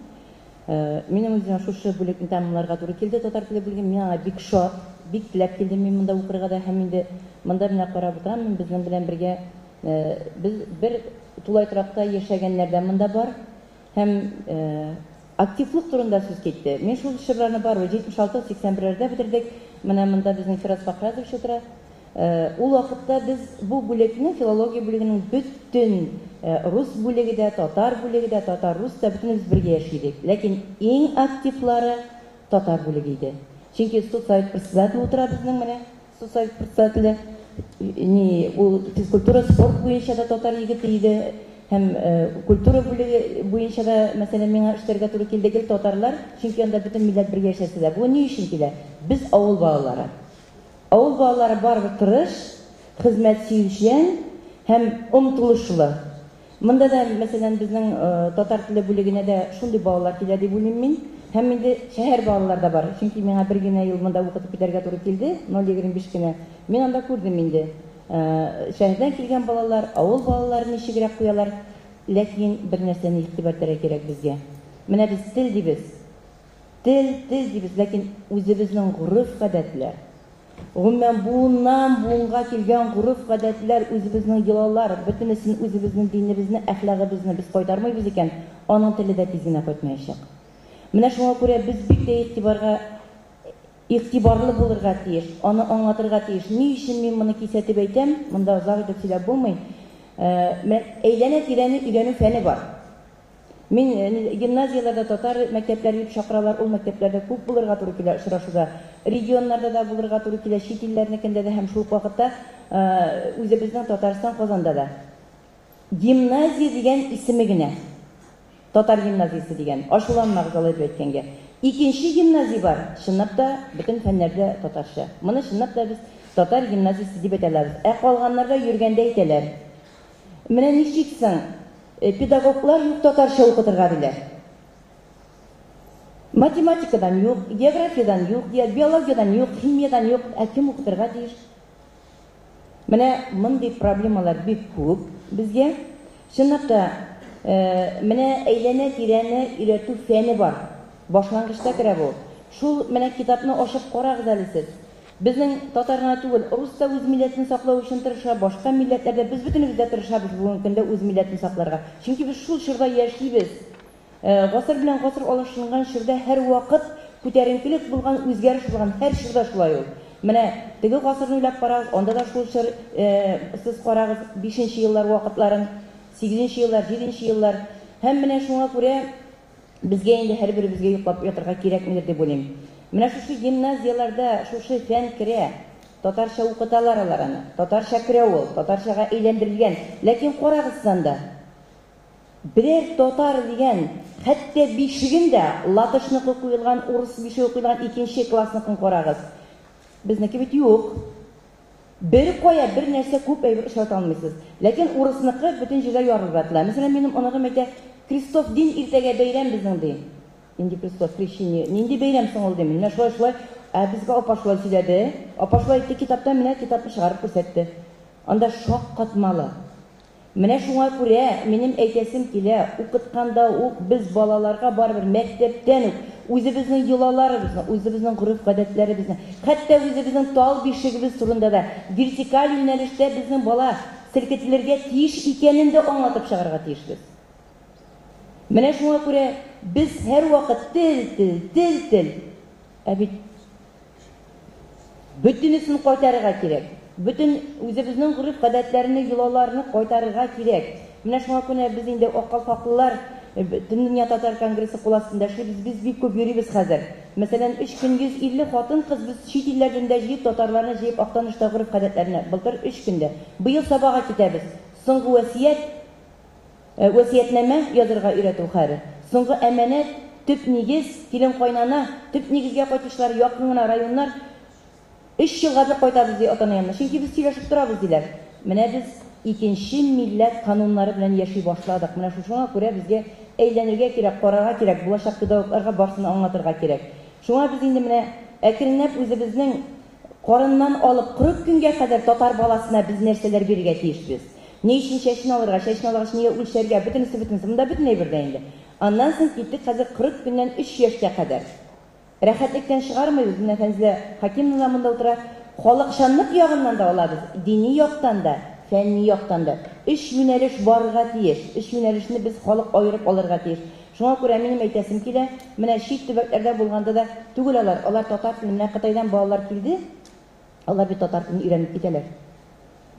S13: Минем үземә шушы бүлекне тәмамларга туры килде, татар теле бүлеген. Мин аңа бик шат, бик теләп килдем мин монда укырга да. Һәм инде монда менә карап утырам мин, безнең белән бергә без бер тулай торакта яшәгәннәр дә монда бар. Һәм активлык турында сүз китте. Мин шул чорларны барыбер 76, 81-ләрдә бетердек. Менә монда безнең Фираз Фәхразович утыра. Ул вакытта без бу бүлекне, филология бүлегенең бөтен рус бүлеге дә, татар бүлеге дә, татар-рус та, бөтенебез бергә яши идек. Ләкин иң активлары татар бүлеге иде. Чөнки студсовет председателе утыра безнең менә, студсовет председателе. Ни, ул физкультура, спорт буенча да татар егете иде. Һәм культура бүлеге буенча да, мәсәлән, миңа эшләргә туры килде. Гел татарлар, чөнки анда бөтен милләт бергә яшәсә дә. Бу ни өчен килә? Без авыл балалары. Авыл балалары барыбер тырыш, хезмәт сөючән һәм омтылышлы. Монда да, мәсәлән, безнең татар теле бүлегенә дә шундый балалар килә дип уйлыйм мин. Һәм инде шәһәр балалар да бар. Чөнки миңа бер генә ел монда укытып китәргә туры килде, 0,25 кенә. Мин анда күрдем инде. Шәһәрдән килгән балалар, авыл балалары ничегрәк куялар. Ләкин бер нәрсәне игътибар итәргә кирәк безгә. Менә без тел дибез. Тел, тел дибез, ләкин үзебезнең гореф-гадәтләр, гомумән, буыннан буынга килгән гореф-гадәтләр, үзебезнең йолалар, бөтенесен үзебезнең динебезне, әхлагыбызны без кайтармыйбыз икән, аның теле дә тиз генә кайтмаячак. Менә шуңа күрә без бик тә игътибарга игътибарлы булырга тиеш, аны аңлатырга тиеш. Ни өчен мин моны кисәтеп әйтәм, монда озак итеп сөйләп булмый. Менә әйләнә-тирәне өйрәнү фәне бар. Мин гимназияләрдә татар мәктәпләре дип чакыралар, ул мәктәпләрдә күп булырга туры килә очрашуда. Регионнарда да булырга туры килә, чит илләрнекендә дә һәм шул ук вакытта үзебезнең Татарстан, Казанда да. Гимназия дигән исеме генә. Татар гимназиясе дигән. Ачуланмагыз алай дип әйткәнгә. Икенче гимназия бар, чынлап та, бөтен фәннәрдә татарча. Моны чынлап та без татар гимназиясе дип әйтә алабыз. Ә калганнарда йөргәндә әйтәләр. Менә ничек соң, педагоглар юк татарча укытырга, диләр. Математикадан юк, географиядән юк, биологиядән юк, химиядән юк, ә кем укытырга тиеш? Менә мондый проблемалар бик күп безгә. Чынлап та, менә әйләнә-тирәне өйрәтү фәне бар. Башлангычта керә бу. Шул менә китапны ачып карагыз әле сез. Безнең татар гына түгел, рус та үз милләтен саклау өчен тырыша, башка милләтләр дә, без бөтенебез дә тырышабыз бүгенге көндә үз милләтен сакларга. Чөнки без шул чорда яшибез. Гасыр белән гасыр алышынган чорда һәрвакыт күтәренкелек булган, үзгәреш булган, һәр чорда шулай ул. Менә теге гасырны уйлап карагыз, анда да шул чор, сез карагыз бишенче еллар вакытларын, сигезенче еллар, җиденче еллар. Һәм менә шуңа күрә Безгә инде һәрберебезгә йоклап ятырга кирәкмидер дип уйлыйм. Менә шушы гимназияләрдә шушы фән керә. Татарча укыталар алар аны. Татарча керә ул, татарчага әйләндерелгән. Ләкин карагыз сез анда. Берәр татар дигән, хәтта бишеген дә, латышныкы куелган, урыс бишеге куелган икенче классныкын карагыз. Безнеке бит юк. Бер кая бер нәрсә күп әйбер очрата алмыйсыз. Ләкин урысныкы бөтен җирдә ярылып ятыла. Мәсәлән, минем оныгым әйтә, Крестов дин иртәгә бәйрәм безнең, ди. Нинди Крестов, крещение, нинди бәйрәм соң ул, дим. Менә шулай, шулай. Ә безгә апа шулай сөйләде. Апа шулай әйтте, китаптан менә китапны чыгарып күрсәтте. Анда шаккатмалы. Менә шуңа күрә минем әйтәсем килә, укытканда ук без балаларга барыбер мәктәптән үк үзебезнең йолаларыбызны, үзебезнең гореф-гадәтләребезне, хәтта үзебезнең тал бишегебез турында да вертикаль юнәлештә безнең бала селкетелергә тиеш икәнен дә аңлатып чыгарга тиешбез. Менә шуңа күрә без һәрвакыт тел, тел, тел, тел. Ә бит Бөтенесен кайтарырга кирәк. Бөтен үзебезнең гореф-гадәтләрне, йолаларны кайтарырга кирәк. Менә шуңа күрә без инде аккалфаклылар Бөтендөнья татар конгрессы кул астында эшлибез, без бик күп йөрибез хәзер. Мәсәлән, өч көн 150 хатын-кыз без чит илләрдән дә җыеп, татарларны җыеп Актанышта гореф-гадәтләрне былтыр өч көндә. Быел Сабага китәбез. Соңгы васыять Васыятьнамә язырга өйрәтү хәре. Соңгы әманәт, төп нигез, килен-кайнана, төп нигезгә кайтучылар, якын гына районнар. Өч елга бер кайтабыз, ди ата-ана янына, чөнки без сөйләшеп торабыз, диләр. Менә без икенче милләт кануннары белән яши башладык. Менә шушыңа күрә безгә әйләнергә кирәк, карарга кирәк, булачак педагогларга барысын аңлатырга кирәк. Шуңа без инде менә әкренләп үзебезнең карыннан алып 40 көнгә кадәр татар баласына без нәрсәләр бирергә тиешбез? Ни өчен чәчен алырга, чәчен алгач нигә үлчәргә, бөтенесе, бөтенесе. Монда бөтен әйбер дә инде. Аннан соң киттек хәзер 40 көннән өч яшькә кадәр. Рәхәтлектән чыгармыйбыз, менә Фәнзилә Хәкимовна да монда утыра. Халыкчанлык ягыннан да алабыз, дини яктан да, фәнни яктан да. Өч юнәлеш барырга тиеш. Өч юнәлешне без халык аерып алырга тиеш. Шуңа күрә минем әйтәсем килә, менә чит төбәкләрдә булганда да түгел алар, алар татар телен, менә Кытайдан балалар килде, алар бит татар телен өйрәнеп китәләр.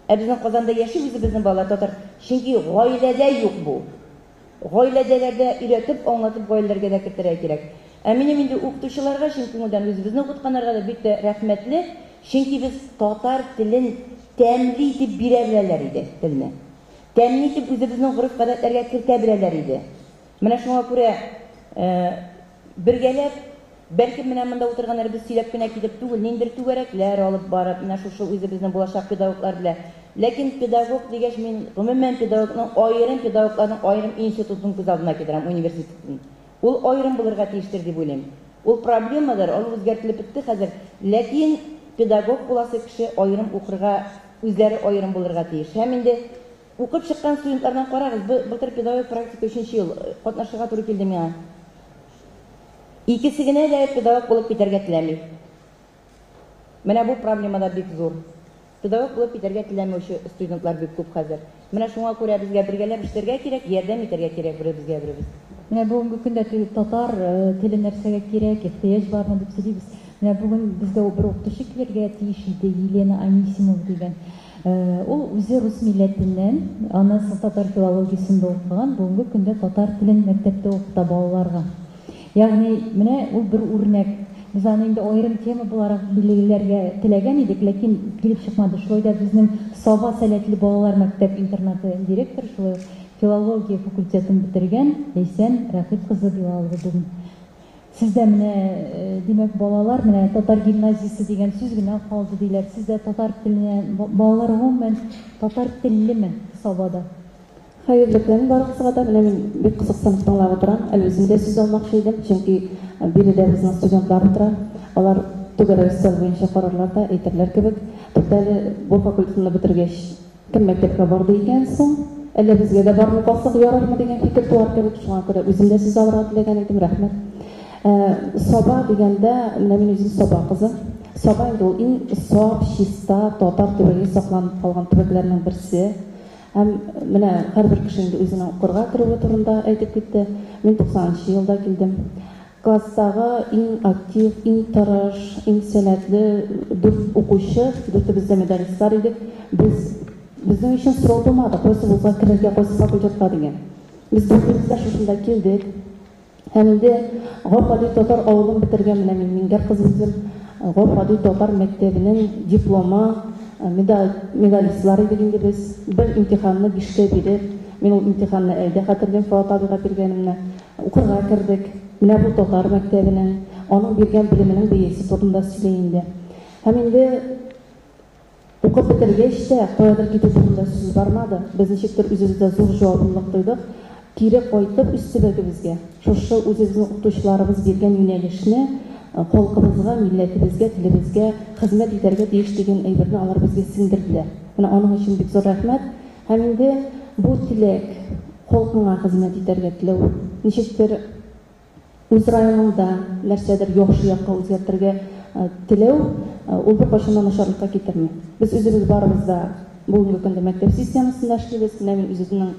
S13: Ә безнең Казанда яши үзебезнең балалар татар. Чөнки гаиләдә юк бу. Гаиләдәләрдә өйрәтеп, аңлатып гаиләләргә дә кертергә кирәк. Ә минем инде укытучыларга чын күңелдән үзебезне укытканнарга да бик тә рәхмәтле, чөнки без татар телен тәмле итеп бирә беләләр иде телне. Тәмле итеп үзебезнең гореф-гадәтләргә кертә беләләр иде. Менә шуңа күрә бергәләп Бәлкем, менә монда утырганнар без сөйләп кенә китеп түгел, ниндидер түгәрәкләр алып барып, менә шушы үзебезнең булачак педагоглар белән. Ләкин педагог дигәч, мин гомумән педагогның аерым педагогларның аерым институтын күз алдына китерәм, университетын. Ул аерым булырга тиештер дип уйлыйм. Ул проблемадыр, ул үзгәртелеп бетте хәзер. Ләкин педагог буласы кеше аерым укырга, үзләре аерым булырга тиеш. Һәм инде укып чыккан студентлардан карагыз, былтыр педагогик практика өченче ел катнашырга туры килде миңа. Икесе генә дә педагог булып китәргә теләми. Менә бу проблема да бик зур. Педагог булып китәргә теләмәүче студентлар бик күп хәзер. Менә шуңа күрә безгә бергәләп эшләргә кирәк, ярдәм итәргә кирәк беребезгә беребез.
S1: Менә бүгенге көндә татар теле нәрсәгә кирәк, ихтыяҗ бармы дип сөйлибез. Менә бүген безгә бер укытучы килергә тиеш иде, Елена Анисимова дигән. Ул үзе рус милләтеннән, аннан соң татар филологиясендә укыган, бүгенге көндә татар телен мәктәптә укыта балаларга. Ягъни менә ул бер үрнәк. Без аны инде аерым тема буларак билгеләргә теләгән идек, ләкин килеп чыкмады. Шулай да безнең Саба сәләтле балалар мәктәп-интернаты директоры, шулай ук филология факультетын бетергән Ләйсән Рәкыйп кызы Билалова бүген. Сездә менә, димәк, балалар, менә татар гимназиясе дигән сүз генә калды диләр. Сездә татар теленә балалар гомумән татар теллеме Сабада?
S11: Хәерле көн барыгызга да. Менә мин бик кызыксынып тыңлап утырам. Әле үзем дә сүз алмакчы идем, чөнки биредә безнең студентлар утыра. Алар түгәрәк өстәл буенча карарлар да әйтерләр кебек. Тукта әле, бу факультетны бетергәч, Кем мәктәпкә барды икән соң? Әллә безгә дә бармый калсак ярармы дигән фикер туар кебек. Шуңа күрә үзем дә сүз алырга теләгән идем. Рәхмәт. Саба дигәндә, менә мин үзем Саба кызы. Саба инде ул иң саф, чиста татар төбәге сакланып калган төбәкләрнең берсе. Һәм менә һәрбер кеше инде үзенең укырга керүе турында әйтеп китте. Мин 90 нчы елда килдем. Класстагы иң актив, иң тырыш, иң сәләтле дүрт укучы, дүртебез дә медалистлар идек. Без, безнең өчен сорау тумады, кайсы вузга керергә, кайсы факультетка дигән. Без дүртебез дә шушында килдек. Һәм инде гап-гади татар авылын бетергән, менә мин Миңгәр кызы үзем, гап-гади татар мәктәбенең дипломы, медаль, медалистлар идек инде без. Бер имтиханны бишкә биреп, мин ул имтиханны әле дә хәтерлим, Фоат абыйга биргәнемне. Укырга кердек. Менә бу татар мәктәбенең, аның биргән белеменең бәясе турында сөйли инде. Һәм инде укып бетергәч тә, каядыр китү турында сүз бармады. Без ничектер үзебездә зур җаваплылык тойдык. Кире кайтып үз төбәгебезгә, шушы үзебезнең укытучыларыбыз биргән юнәлешне халкыбызга, милләтебезгә, телебезгә хезмәт итәргә тиеш дигән әйберне алар безгә сеңдерделәр. Менә аның өчен бик зур рәхмәт. Һәм инде бу теләк, халкыңа хезмәт итәргә теләү, ничектер үз районыңда нәрсәдер яхшы якка үзгәртергә теләү, ул беркайчан да начарлыкка китерми. Без үзебез барыбыз да бүгенге көндә мәктәп системасында эшлибез. Менә мин үзебезнең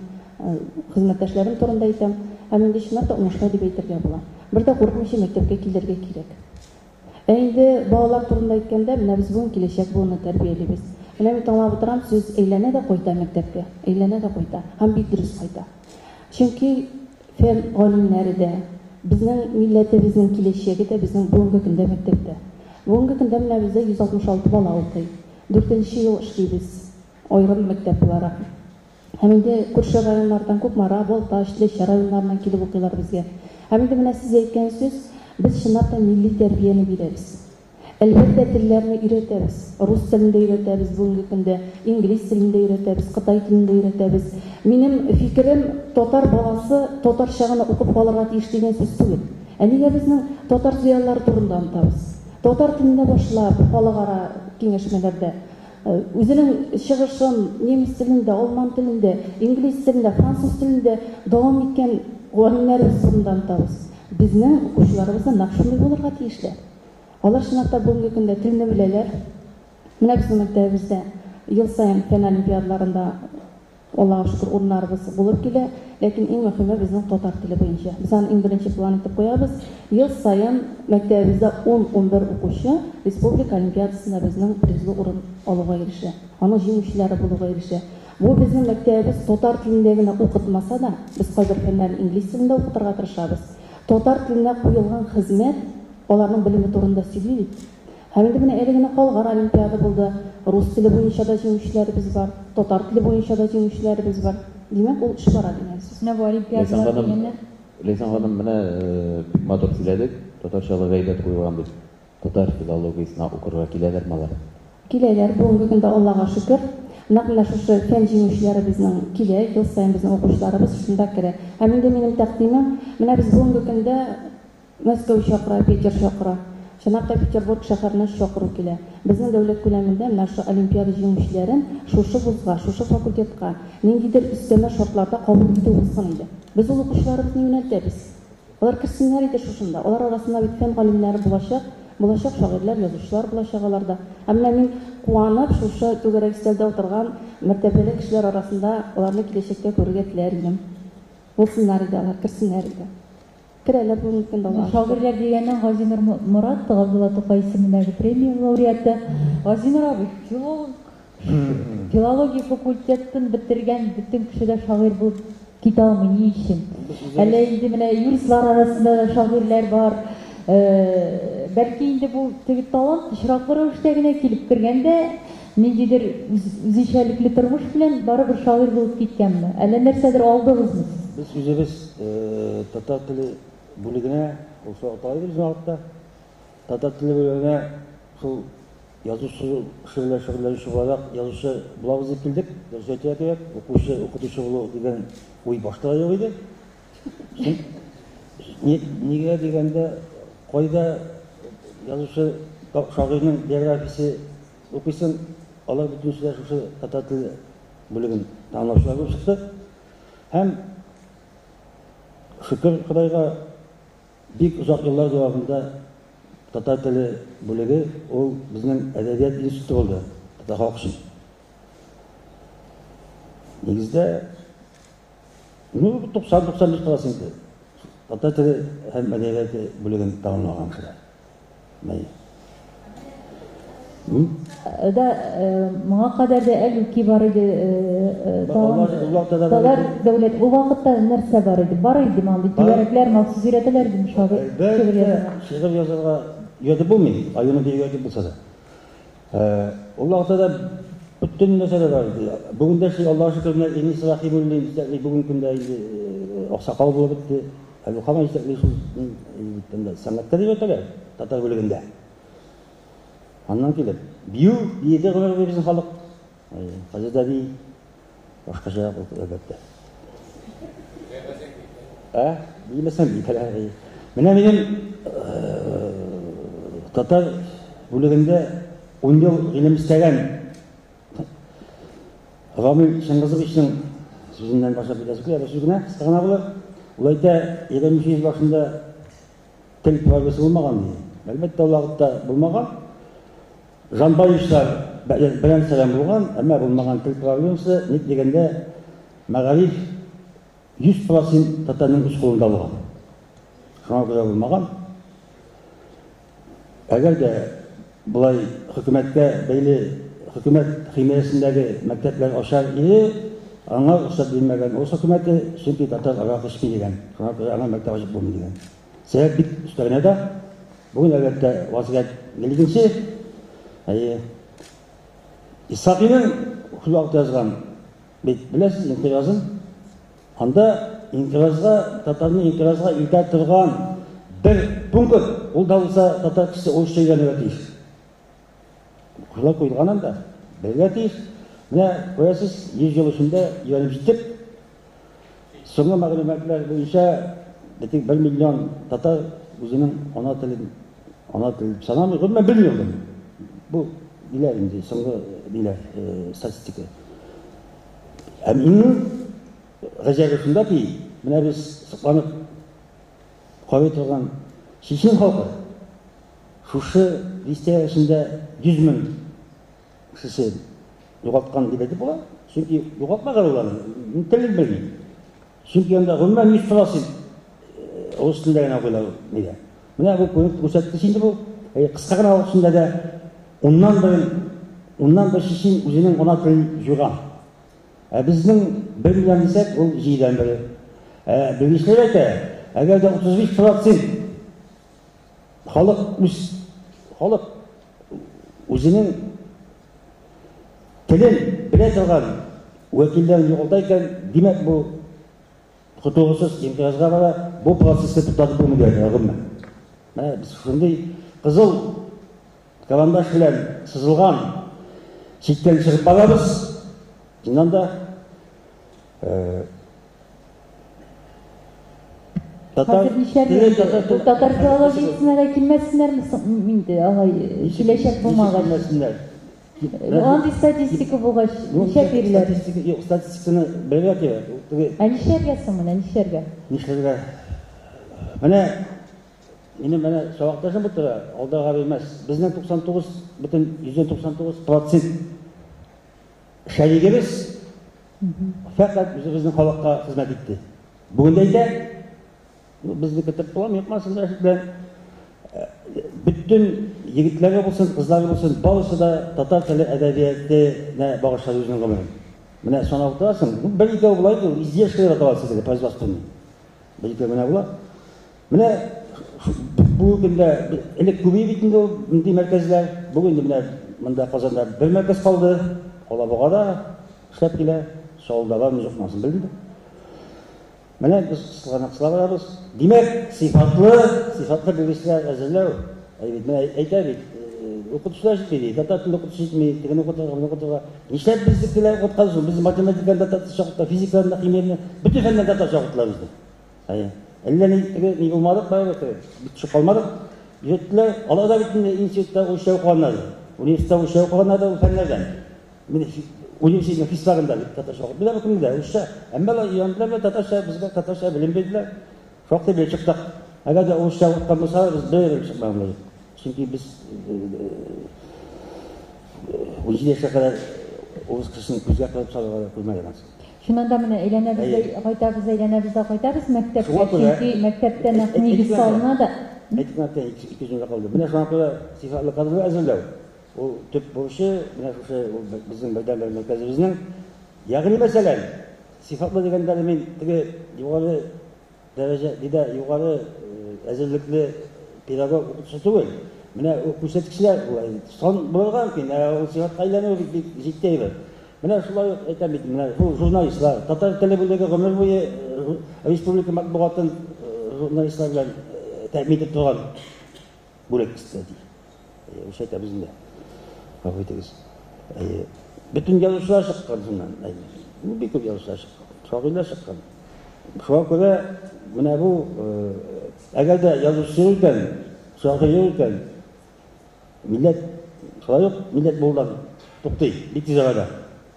S11: хезмәттәшләрем турында әйтәм. Һәм инде чынлап та уңышлы дип әйтергә була. Бер дә курыкмыйча мәктәпкә килергә кирәк. Ә инде балалар турында әйткәндә, менә без бүген киләчәк буынны тәрбиялибез. Менә мин тыңлап утырам, сүз әйләнә дә кайта мәктәпкә, әйләнә дә кайта. Һәм бик дөрес кайта. Чөнки фән галимнәре дә, безнең милләтебезнең киләчәге дә безнең бүгенге көндә мәктәптә. Бүгенге көндә менә бездә 166 бала укый. Дүртенче ел эшлибез, аерым мәктәп буларак. Һәм инде күрше районнардан, Кукмара, Балтач, Теләче районнарыннан килеп укыйлар безгә. Һәм инде менә сез әйткән сүз, без чынлап та милли тәрбияне бирәбез. Әлбәттә, телләрне өйрәтәбез. Рус телен дә өйрәтәбез бүгенге көндә, инглиз телен дә өйрәтәбез, кытай телен дә өйрәтәбез. Минем фикерем, татар баласы татарча гына укып калырга тиеш дигән сүз түгел. Ә нигә безнең татар зыялылары турында онытабыз? Татар телендә башлап, халыкара киңәшмәләрдә Үзенең чыгышын немец телендә, алман телендә, инглиз телендә, француз телендә дәвам иткән галимнәребез турында онытабыз. Безнең укучыларыбыз да нәкъ шундый булырга тиешләр. Алар чынлап та бүгенге көндә телне беләләр. Менә безнең мәктәбебездә ел саен фән олимпиадаларында Аллага шөкер, урыннарыбыз булып килә. Ләкин иң мөһиме безнең татар теле буенча. Без аны иң беренче план итеп куябыз. Ел саен мәктәбебездә ун-унбер укучы республика олимпиадасында безнең призлы урын алуга ирешә. Аның җиңүчеләре булуга ирешә. Бу безнең мәктәбебез татар телендә генә укытмаса да, без кайбер фәннәрне инглиз телендә укытырга тырышабыз. Татар теленә куелган хезмәт аларның белеме турында сөйли бит. Һәм инде менә әле генә Калгар олимпиада булды. Рус теле буенча да җиңүчеләребез бар, татар теле буенча да җиңүчеләребез бар. Димәк, ул эш бара дигән сүз.
S1: Менә бу олимпиадалар дигәннән.
S6: Ләйсән ханым, менә бик матур сөйләдек, татарчалык әйбәт куелган дип. Татар филологиясенә укырга киләләрме алар?
S11: Киләләр. Бүгенге көндә, Аллага шөкер, нәкъ менә шушы фән җиңүчеләре безнең килә, ел саен безнең укучыларыбыз шунда керә. Һәм инде минем тәкъдимем, менә без бүгенге көндә Мәскәү чакыра, Питер чакыра. Чынлап та Петербург шәһәренә чакыру килә. Безнең дәүләт күләмендә менә шушы олимпиада җиңүчеләрен шушы вузга, шушы факультетка ниндидер өстәмә шартларда кабул итү булсын иде. Без ул укучыларыбызны юнәлтәбез. Алар керсеннәр иде шушында. Алар арасында бит фән галимнәре булачак, булачак шагыйрьләр, язучылар булачак аларда. Ә менә мин куанып шушы түгәрәк өстәлдә утырган мәртәбәле кешеләр арасында аларны киләчәктә күрергә теләр идем. Булсыннар иде алар, керсеннәр иде. Керәләр бүгенге көндә алар.
S1: Шагыйрьләр дигәннән Газинур Морат, Габдулла Тукай исемендәге премия лауреаты. Газинур абый, филолог, филология факультетын бетергән бөтен кеше дә шагыйрь булып китә алмый. Ни өчен? Әллә инде менә юристлар арасында да шагыйрьләр бар. Бәлки инде бу теге талант очраклы рәвештә генә килеп кергән дә, ниндидер үзенчәлекле тормыш белән барыбер шагыйрь булып киткәнме? Әллә нәрсәдер алдыгызмы сез?
S14: Без үзебез татар теле бүлегенә, ул шул атала иде безнең вакытта, татар теле бүлегенә шул язучы эше белән шөгыльләнүче буларак язучы булабыз дип килдек. Дөрес әйтергә кирәк, укучы, укытучы булу дигән уй башта да юк иде. Нигә дигәндә, кайда язучы шагыйрьнең биографиясе укыйсың, алар бөтенесе дә шушы татар теле бүлеген тәмамлаучылар булып чыкты. Һәм шөкер Ходайга, бик озак еллар дәвамында татар теле бүлеге ул безнең әдәбият институты булды, татар халкы өчен. Нигездә, ну, 90-95 проценты татар теле һәм әдәбияты бүлеген тәмамлаган кешеләр. Мәй.
S1: Да, моңа кадәр дә әлүки бар иде, татар дәүләт. Ул вакытта нәрсә бар иде? Бар иде мондый түгәрәкләр, махсус өйрәтәләр идеме шагыйрь?
S14: Әлбәттә, шигырь язарга өйрәтеп булмый, аюны бик өйрәтеп булса да. Ул вакытта да бөтен нәрсә дә бар иде. Бүген дә шул, Аллаһка шөкер, менә Илнис Рәхимуллин җитәкли, бүгенге көндә инде аксакал булып бетте. Әле һаман җитәкли шул сәнгатькә дип әйтәләр, татар бүлегендә. Аннан килеп, бию, биеде гомер буе безнең халык. Хәзер дә бии. Башкача әлбәттә. Ә? Биемәсәң биетәләр. Менә минем татар бүлегендә 10 ел гыйлем эстәгән Рамил Чыңгызовичның сүзеннән башлап китәсе килә, бер сүз генә, кыска гына булыр. Ул әйтә, 20 йөз башында тел проблемасы булмаган ди. Әлбәттә, ул вакытта булмаган. Жанбаевчлар белән сәлам булган, әмма булмаган тел проблемасы, ник дигәндә, мәгариф 100% татарның үз кулында булган. Шуңа күрә булмаган. Әгәр дә болай хөкүмәткә бәйле хөкүмәт химаясендәге мәктәпләр ачар иде, аңа рөхсәт бирмәгән урыс хөкүмәте, чөнки татар аракы эчми дигән. Шуңа күрә аңа мәктәп ачып булмый дигән. Сәбәп бик өстәгенә дә. Бүген әлбәттә вазгыять гел икенче. Әйе. Исхакыйның шул вакытта язган бит беләсез инкыйразын. Анда инкыйразга, татарны инкыйразга илтә торган бер пункт, ул да булса татар кешесе урысча өйрәнергә тиеш. Шулай куелган анда. Белергә тиеш. Менә күрәсез, 100 ел эчендә өйрәнеп җиттек. Соңгы мәгълүматлар буенча, әйтик, 1 миллион татар үзенең ана телен ана теле дип санамый, гомумән белми ул. Бу диләр инде, соңгы диләр, статистика. Һәм иң гаҗәбе шунда ки, менә без сокланып карый торган чечен халкы шушы дистә эчендә 100 мең кешесе югалткан дип әйтеп була. Чөнки югалтмаган ул аны, телен белми. Чөнки анда гомумән 100 процент рус телендә генә укыйлар нигә. Менә бу күрсәткеч инде бу. Кыска гына вакыт эчендә дә уннан бер уннан бер чечен үзенең ана телен җуйган. Ә безнең 1 миллион дисәк, ул җидедән бере. Ә белгечләр әйтә, әгәр дә 35 процент халык үз халык үзенең телен белә торган вәкилләрен югалта икән, димәк бу котылгысыз инкыйразга бара, бу процессны туктатып булмый дип әйтә гомумән. Менә без шундый кызыл карандаш белән сызылган чиктән чыгып барабыз. Чыннан да
S1: татар теле, татар, татар филологиясенә дә килмәсеннәрме соң инде алай киләчәк булмагач?
S14: Килмәсеннәр.
S1: Андый статистика булгач, нишләп йөриләр?
S14: Статистика, юк, статистиканы белергә кирәк.
S1: Ә нишләргә соң менә, нишләргә?
S14: Нишләргә? Менә минем менә сабакташым утыра, алдарга бирмәс. Безнең 99,99 процент шәригебез фәкать үзебезнең халыкка хезмәт итте. Бүген дә әйтә, безне көтеп буламы, юкмы, Рәшит белән бөтен егетләре булсын, кызлары булсын, барысы да татар теле әдәбиятына багышлады үзенең гомерен. Менә санап утырасың, бер икәү була инде, издержка дип атала сезгә, производственный. Бер икәү генә була. Менә бүгенге көндә элек күбәеп бит инде ул мондый мәркәзләр. Бүген инде менә монда Казанда бер мәркәз калды. Алабугада эшләп килә. Чаллыда бармы, юкмы, анысын белмим. Менә без кысылганнан кысыла барабыз. Димәк, сыйфатлы, сыйфатлы белгечләр әзерләү. Әй бит, менә әйтә бит, укытучылар җитми ди, татар теле укытучы җитми, тегене укытырга, моны укытырга. Нишләп безнекеләр укыткан соң? Без математиканы да татарча укыталар, физиканы да, химияне, бөтен фәннән татарча укытыла бездә. Әйе. Әллә ни теге ни булмадык, барыбер теге бик төшеп калмадык. Өйрәттеләр. Алар да бит инде институтта урысча укыганнар. Университетта урысча укыганнар да ул фәннәрдән. Мин университетның физфагында бит татарча укып беләм кемне дә урысча. Әмма алар өйрәнделәр дә татарча, безгә татарча белем бирделәр. Шактый белеп чыктык. Әгәр дә урысча укыткан булсалар, без бер белеп чыкмаган булыр идек. Чөнки без 17 яшькә кадәр урыс кешесен күзгә кырып салырга да күрмәгән.
S1: Чыннан да менә әйләнәбез дә кайтабыз, әйләнәбез дә кайтабыз мәктәпкә, чөнки мәктәптә нәкъ нигез салына да.
S14: Әйтик, мәктәп ике җөмлә калды. Менә шуңа күрә сыйфатлы кадрлар әзерләү, ул төп бурычы, менә шушы ул безнең бердәнбер мәркәзебезнең. Ягъни мәсәлән, сыйфатлы дигәндә мин теге югары дәрәҗә дидә югары әзерлекле педагог укытучы түгел. Менә ул күрсәткечләр була инде. Сан булырга мөмкин, ә ул сыйфатка әйләнү бик бик җитди әйбер. Менә шулай ук әйтәм бит, менә бу журналистлар, татар теле бүлеге гомер буе республика матбугатын журналистлар белән тәэмин итеп торган бүлек, кстати. Русча әйтәбез инде. Гафу итегез. Бөтен язучылар чыккан шуннан. Бик күп язучылар чыккан, шагыйрьләр чыккан. Шуңа күрә менә бу әгәр дә язучы юк икән, шагыйрь юк икән, милләт шулай ук милләт булудан туктый бик тиз арада.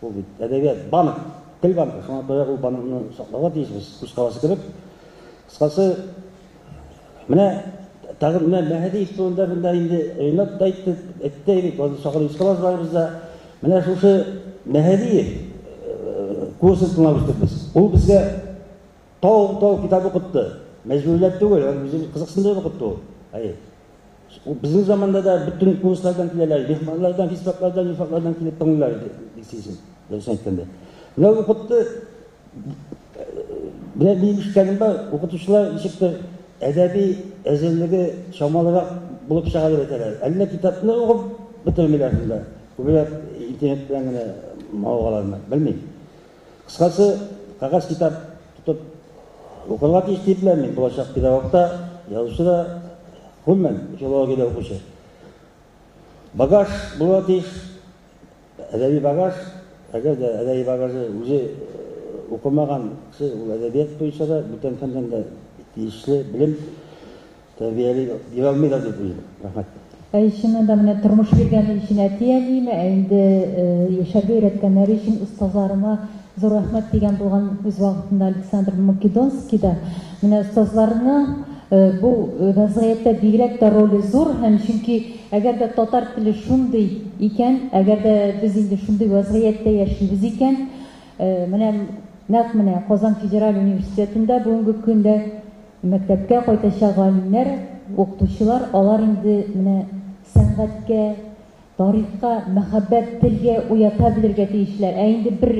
S14: Ул бит әдәбият, банк, тел банкы. Шуңа күрә ул банкны сакларга тиешбез, күз карасы кебек. Кыскасы, менә тагын менә Мәһдиев турында монда инде Ринат та әйтте, әйтте бит, аны сагынып искә алабыз барыбыз да. Менә шушы Мәһдиев курсын тыңлап үстек без. Ул безгә тау-тау китап укытты. Мәҗбүрләп түгел, ул үзе кызыксындырып укытты ул. Әйе. Безнең заманда да бөтен курслардан киләләр, мехманлардан, физфаклардан, юрфаклардан килеп тыңлыйлар иде, дисезен, дөресен әйткәндә. Менә укытты. Менә минем ишеткәнем бар, укытучылар ничектер әдәби әзерлеге чамалырак булып чыга дип әйтәләр. Әллә китапны укып бетермиләр шунда. Күбрәк интернет белән генә мавыгалармы, белмим. Кыскасы, кәгазь китап тотып укырга тиеш дип беләм мин, булачак педагог та, язучы да, гомумән, филологиядә укучы. Багаж булырга тиеш, әдәби багаж, әгәр дә әдәби багажы үзе укымаган кеше, ул әдәбият буенча да, бүтән фәннән дә тиешле белем тәрбияли бирә алмый да дип уйлыйм. Рәхмәт.
S1: Әй, чыннан да менә тормыш биргәне өчен әти-әниемә, ә инде яшәргә өйрәткәннәре өчен остазларыма зур рәхмәт дигән булган үз вакытында Александр Македонский да. Менә остазларның бу вәзгыятьтә бигрәк тә роле зур һәм чөнки әгәр дә татар теле шундый икән, әгәр дә без инде шундый вәзгыятьтә яшибез икән, менә нәкъ менә Казан федераль университетында бүгенге көндә Мәктәпкә кайтачак галимнәр, укытучылар, алар инде менә сәнгатькә, тарихка мәхәббәт, телгә уята белергә тиешләр. Ә инде бер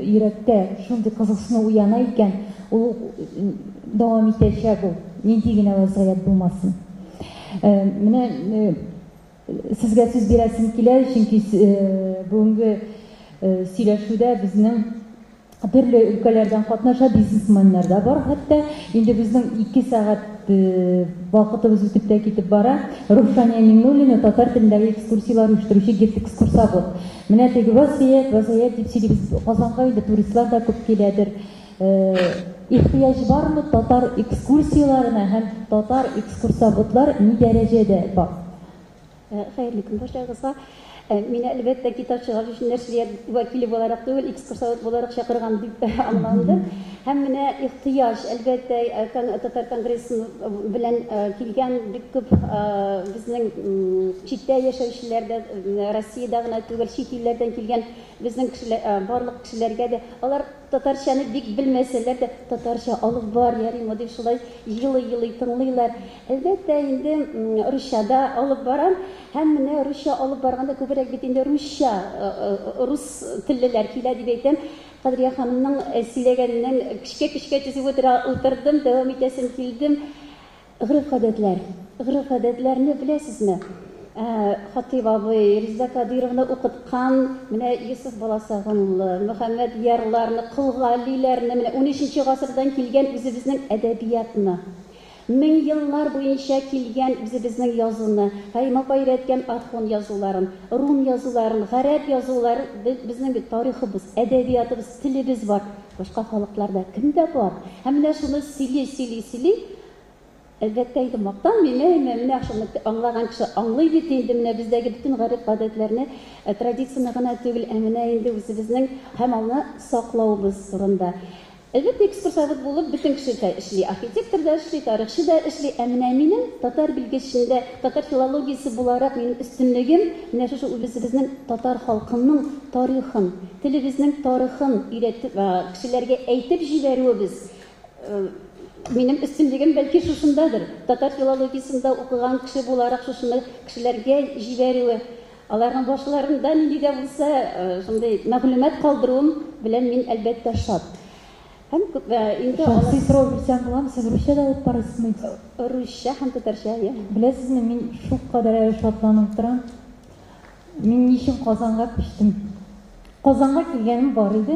S1: йөрәктә шундый кызыксыну уяна икән, ул дәвам итәчәк ул, нинди генә вәзгыять булмасын. Менә сезгә сүз бирәсем килә, чөнки бүгенге сөйләшүдә безнең төрле өлкәләрдән катнаша, бизнесменнар да бар хәтта. Инде безнең 2 сәгать вакытыбыз үтеп тә китеп бара. Рушания Миңнуллина татар телендәге экскурсияләр оештыручы гид-экскурсовод. Менә теге вазгыять, вазгыять дип сөйлибез. Казанга инде туристлар да күп киләдер. Ихтыяҗ бармы татар экскурсияләренә һәм татар экскурсоводлар ни дәрәҗәдә бар?
S15: Хәерле көн барчагызга. Мине, әлбәттә, китап чыгаручы нәшрият вәкиле буларак түгел, экскурсовод буларак чакырган дип аңландым. Һәм менә ихтыяҗ, әлбәттә, Татар конгрессы белән килгән бик күп безнең читтә яшәүчеләр дә, Россиядә генә түгел, чит илләрдән килгән безнең кешеләр, барлык кешеләргә дә, алар татарчаны бик белмәсәләр дә, татарча алып бар, ярыймы дип шулай елый-елый тыңлыйлар. Әлбәттә, инде русча да алып барам. Һәм менә русча алып барганда күбрәк бит инде русча, рус теллеләр килә дип әйтәм. Кадрия ханымның сөйләгәненнән көчкә-көчкә түзеп утыра утырдым, дәвам итәсем килдем. Гореф-гадәтләр. Гореф-гадәтләрне беләсезме? Хатыйп абый, Резеда Кадыйровна укыткан менә Йосыф Баласагунлы, Мөхәммәд Ярларны, Кол Галиләрне, менә унөченче гасырдан килгән үзебезнең әдәбиятны. Мең еллар буенча килгән үзебезнең язуны, Һәйм апа өйрәткән Орхон язуларын, рун язуларын, гарәп язуларын, безнең бит тарихыбыз, әдәбиятыбыз, телебез бар. Башка халыкларда кемдә бар? Һәм менә шуны сөйли, сөйли, сөйли, әлбәттә инде мактанмыйм, әмма менә шуны аңлаган кеше аңлый бит инде, менә бездәге бөтен гореф-гадәтләрне, традицияне генә түгел, ә менә инде үзебезнең һәм аны саклавыбыз турында. Әлбәттә, экскурсовод булып бөтен кеше дә эшли, архитектор да эшли, тарихчы да эшли, ә менә минем татар белгечендә, татар филологиясе буларак минем өстенлегем менә шушы үзебезнең татар халкының тарихын, телебезнең тарихын өйрәтеп, кешеләргә әйтеп җибәрүебез, минем өстенлегем бәлки шушындадыр. Татар филологиясендә укыган кеше буларак шушыны кешеләргә җибәрүе, аларның башларында нинди дә булса шундый мәгълүмат калдыруым белән мин, әлбәттә, шат. Һәм инде
S1: Шәхси сорау бирсәм буламы? Сез русча да алып барасызмы?
S15: Русча һәм татарча, иә.
S1: Беләсезме, мин шулкадәр әле шатланып торам. Мин ни өчен Казанга күчтем? Казанга килгәнем бар иде.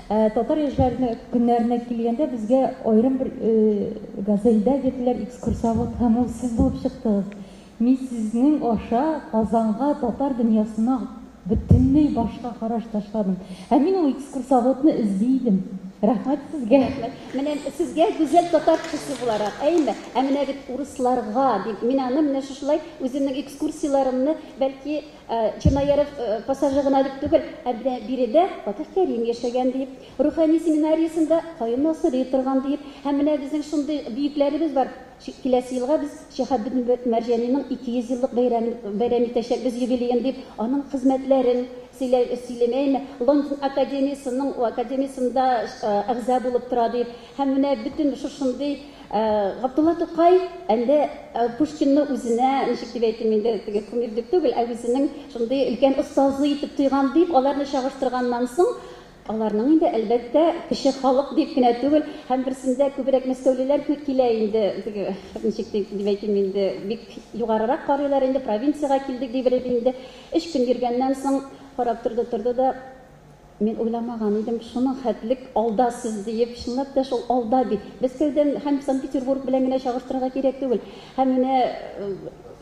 S1: Татар яшьләренә көннәренә килгәндә безгә аерым бер газельдә бирделәр экскурсовод һәм ул сез булып чыктыгыз. Мин сезнең аша Казанга, татар дөньясына бөтенләй башка караш ташладым. Ә мин ул экскурсоводны эзли идем. Рәхмәт сезгә.
S15: Рәхмәт. Менә сезгә гүзәл татар кешесе буларак, әйме? Ә менә бит урысларга дип, мин аны менә шушылай үземнең экскурсияләремне, бәлки, Чернояров пассажы гына дип түгел, ә менә биредә Фатих Кәрим яшәгән диеп, Рухани семинариясендә Каюм Насыйри торган диеп, һәм менә безнең шундый бөекләребез бар. Киләсе елга без Шиһабетдин Мәрҗанинең 200 еллык бәйрәмен бәйрәм итәчәкбез, юбилеен, дип, аның хезмәтләрен сөйлә сөйләмәйме? Лондон академиясенең академиясендә әгъза булып тора, дип. Һәм менә бөтен шушындый Габдулла Тукай әле Пушкинны үзенә, ничек дип әйтим инде, теге кумир дип түгел, ә үзенең шундый өлкән остазы итеп тойган, дип, аларны чагыштырганнан соң, Аларның инде, әлбәттә, кече халык дип кенә түгел, һәм берсендә күбрәк мәскәүлеләр килә инде, теге, ничек дип әйтим инде, бик югарырак карыйлар инде, провинциягә килдек дип белеп инде. Өч көн йөргәннән соң карап торды-торды да, мин уйламаган идем, шуның хәтлек алда сез диеп, чынлап та шул алда бит. Мәскәүдән һәм Санкт-Петербург белән генә чагыштырырга кирәк түгел. Һәм менә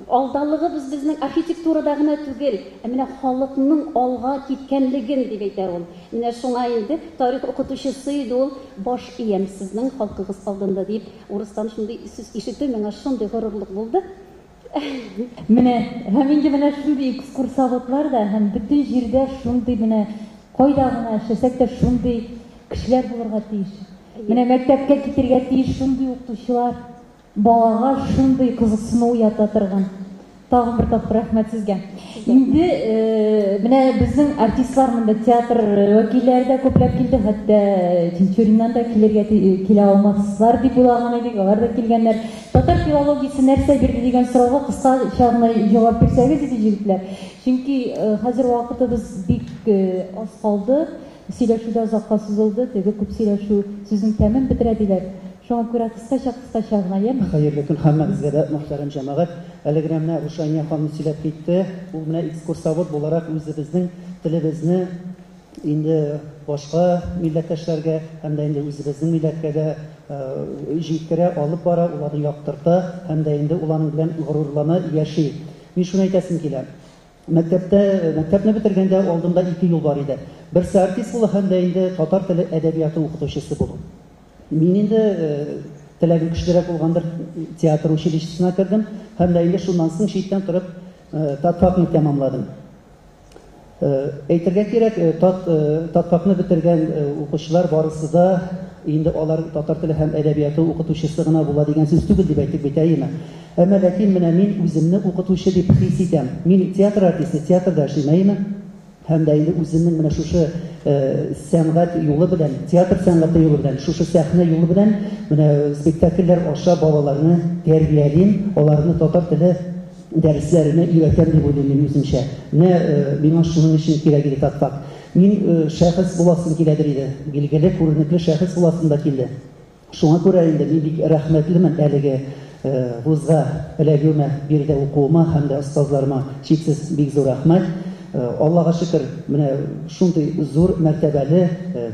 S15: Алдалыгыбыз безнең архитектурада гына түгел, ә менә халыкның алга киткәнлеген, дип әйтә ул. Менә шуңа инде тарих укытучысы иде ул, баш иям сезнең халкыгыз алдында, дип, урыстан шундый сүз ишетү миңа шундый горурлык булды.
S1: Менә, һәм инде менә шундый экскурсоводлар да һәм бөтен җирдә шундый менә кайда гына эшләсәк тә шундый кешеләр булырга тиеш. Менә мәктәпкә китергә тиеш шундый укытучылар. Балага шундый кызыксыну уята торган. Тагын бер тапкыр рәхмәт сезгә. Инде менә безнең артистлар монда театр вәкилләре дә күпләп килде, хәтта Тинчуриннан да килергә килә алмаслар дип уйлаган идек, алар да килгәннәр. Татар филологиясе нәрсә бирде дигән сорауга кыскача гына җавап бирсәгез иде, җегетләр. Чөнки хәзер вакытыбыз бик аз калды. Сөйләшү дә озакка сузылды, теге күп сөйләшү сүзнең тәмен бетерә диләр. Шуңа күрә кыскача-кыскача гына, яме?
S16: Хәерле көн һәммәгезгә дә, мөхтәрәм җәмәгать. Әле генә менә Рушания ханым сөйләп китте. Ул менә экскурсовод буларак үзебезнең телебезне инде башка милләттәшләргә һәм дә инде үзебезнең милләткә дә җиткерә, алып бара, ул аны яктырта һәм дә инде ул аның белән горурлана, яши. Мин шуны әйтәсем килә. Мәктәптә, мәктәпне бетергәндә алдымда ике юл бар иде. Берсе артист булу һәм дә инде татар теле әдәбияты укытучысы булу. Мин инде теләгем көчлерәк булгандыр, театр училищесына кердем һәм дә инде шуннан соң читтән торып татфакны тәмамладым. Әйтергә кирәк, татфакны бетергән укучылар барысы да инде алар татар теле һәм әдәбияты укытучысы гына була дигән сүз түгел дип әйттек бит, әйеме? Әмма ләкин менә мин үземне укытучы дип хис итәм. Мин театр артисты, театрда эшлим, әйеме? Һәм дә инде үземнең менә шушы сәнгать юлы белән, театр сәнгате юлы белән, шушы сәхнә юлы белән менә спектакльләр аша балаларны тәрбиялим, аларны татар теле дәресләренә өйрәтәм дип уйлыйм мин үземчә. Менә миңа шуның өчен кирәк иде татфак. Мин шәхес буласым киләдер иде. Билгеле, күренекле шәхес буласым да килде. Шуңа күрә инде мин бик рәхмәтлемен әлеге вузга эләгүемә, биредә укуыма һәм дә остазларыма чиксез бик зур рәхмәт. Аллага шөкер, менә шундый зур мәртәбәле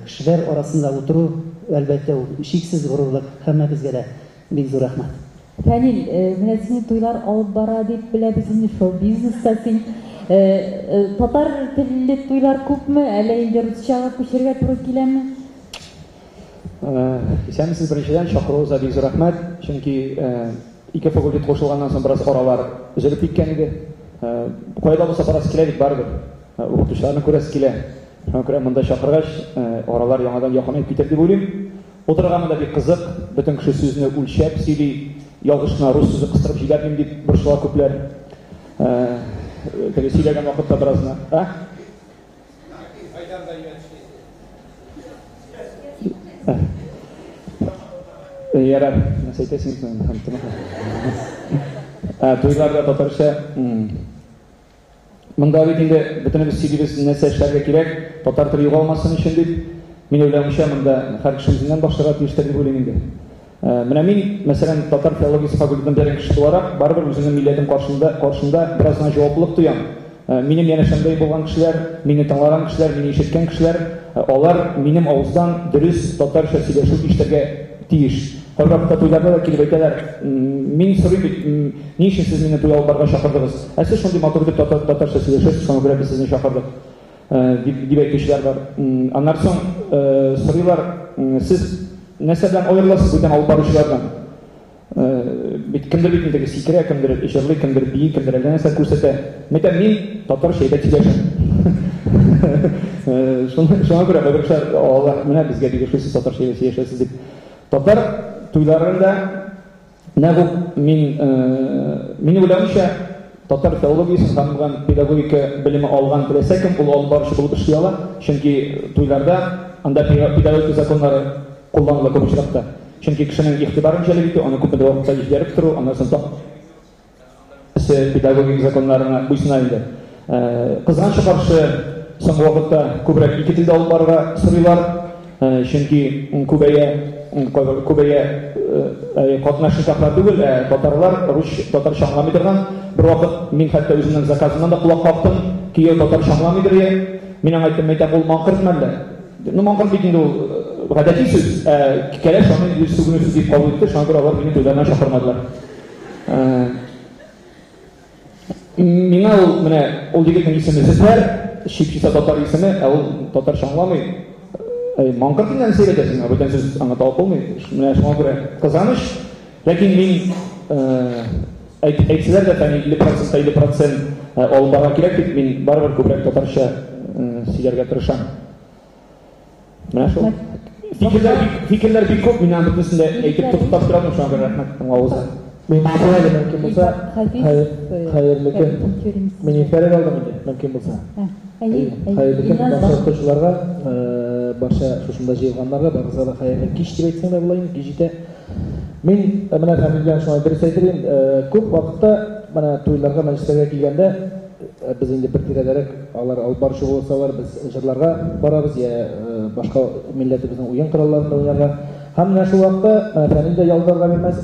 S16: кешеләр арасында утыру, әлбәттә, ул чиксез горурлык һәммәбезгә дә. Бик зур рәхмәт.
S1: Фәнил, менә сине туйлар алып бара дип беләбез инде, шоу-бизнеста син. Татар телле туйлар күпме, әллә инде русчага күчәргә туры киләме?
S17: Исәнмесез, беренчедән, чакыруыгызга бик зур рәхмәт, чөнки ике факультет кушылганнан соң бераз аралар өзелеп киткән иде. Кая да булса барасы килә бит барыбер. Укытучыларны күрәсе килә. Шуңа күрә монда чакыргач, аралар яңадан якынаеп китер дип уйлыйм. Утырырга монда бик кызык, бөтен кеше сүзне үлчәп сөйли, ялгыш кына рус сүзе кыстырып җибәрмим дип борчыла күпләр. Теге сөйләгән вакытта бераз гына, ә? Ярар, нәрсә әйтәсең соң? Туйларда татарча. Монда бит инде бөтенебез сөйлибез, нәрсә эшләргә кирәк, татар теле югалмасын өчен дип. Мин уйлавымча, монда һәр кеше үзеннән башларга тиештер дип уйлыйм инде. Менә мин, мәсәлән, татар филологиясе факультетын бетергән кеше буларак, барыбер үземнең милләтем каршында, каршында бераз гына җаваплылык тоям. Минем янәшәмдә булган кешеләр, мине тыңлаган кешеләр, мине ишеткән кешеләр, алар минем авыздан дөрес татарча сөйләшү ишетергә тиеш. Кайвакытта туйларда да килеп әйтәләр, мин сорыйм бит, ни өчен сез мине туй алып барырга чакырдыгыз? Ә сез шундый матур итеп татарча сөйләшәсез, шуңа күрә без сезне чакырдык, дип әйтүчеләр бар. Аннан соң сорыйлар, сез нәрсә белән аерыласыз бүтән алып баручылардан? Бит кемдер бит инде сикерә, кемдер җырлый, кемдер бии, кемдер әллә нәрсә күрсәтә. Мин әйтәм, мин татарча әйбәт сөйләшәм. Шуңа күрә кайбер кешеләр алалар, менә безгә бик ошый, сез татарча әйбәт сөйләшәсез дип. Татар туйларында нәкъ үк мин, минем уйлавымча, татар филологиясен һәм педагогика белеме алган теләсә кем ул алып баручы булып эшли ала, чөнки туйларда анда педагогика законнары кулланыла күп очракта. Чөнки кешенең игътибарын җәлеп итү, аны күпмедер вакытка җибәреп тору, аннан соң педагогик законнарына буйсына инде. Кызганычка каршы, соңгы вакытта күбрәк ике телдә алып барырга сорыйлар, чөнки күбәя, күбәя катнаш никахлар түгел, ә татарлар рус татарча аңламый торган. Бер вакыт мин хәтта үземнең заказымнан да колак кактым, кияү татарча аңламыйдыр я. Мин аңа әйттем, әйтәм, ул маңкырт мәллә? Ну, маңкырт бит инде ул гадәти сүз, ә кәләш аны инде сүгенү сүз дип кабул итте, шуңа күрә алар мине туйларына чакырмадылар. Миңа ул, менә, ул егетнең исеме Зөфәр, чип-чиста татар исеме, ә ул татарча аңламый. Маңкырт инде нәрсә әйтәсең, бүтән сүз аңа табып булмый. Менә шуңа күрә кызганыч. Ләкин мин әйтсәләр дә, фәнни 50% 50% алып барырга кирәк дип, мин барыбер күбрәк татарча сөйләргә тырышам. Менә шул. Фикерләр бик, фикерләр бик күп, мин аны бөтенесен дә әйтеп туктап тора алмыйм, шуңа күрә рәхмәт тыңлавыгызга.
S18: Мин әле мөмкин булса, хәерле көн. Мин иртәрәк алдым инде, мөмкин булса. Хәерле көн барча укучыларга, барча шушында җыелганнарга, барыгызга да хәерле кич дип әйтсәң дә була инде, кич җитә. Мин менә Фәнил белән шулай дөрес әйтер идем, күп вакытта менә туйларга, мәҗлесләргә килгәндә, без инде бер тирәдәрәк, алар алып баручы булсалар, без җырларга барабыз, я башка милләтебезнең уен коралларында уйнарга. Һәм менә шул вакытта менә Фәнил дә ялдарга бирмәс,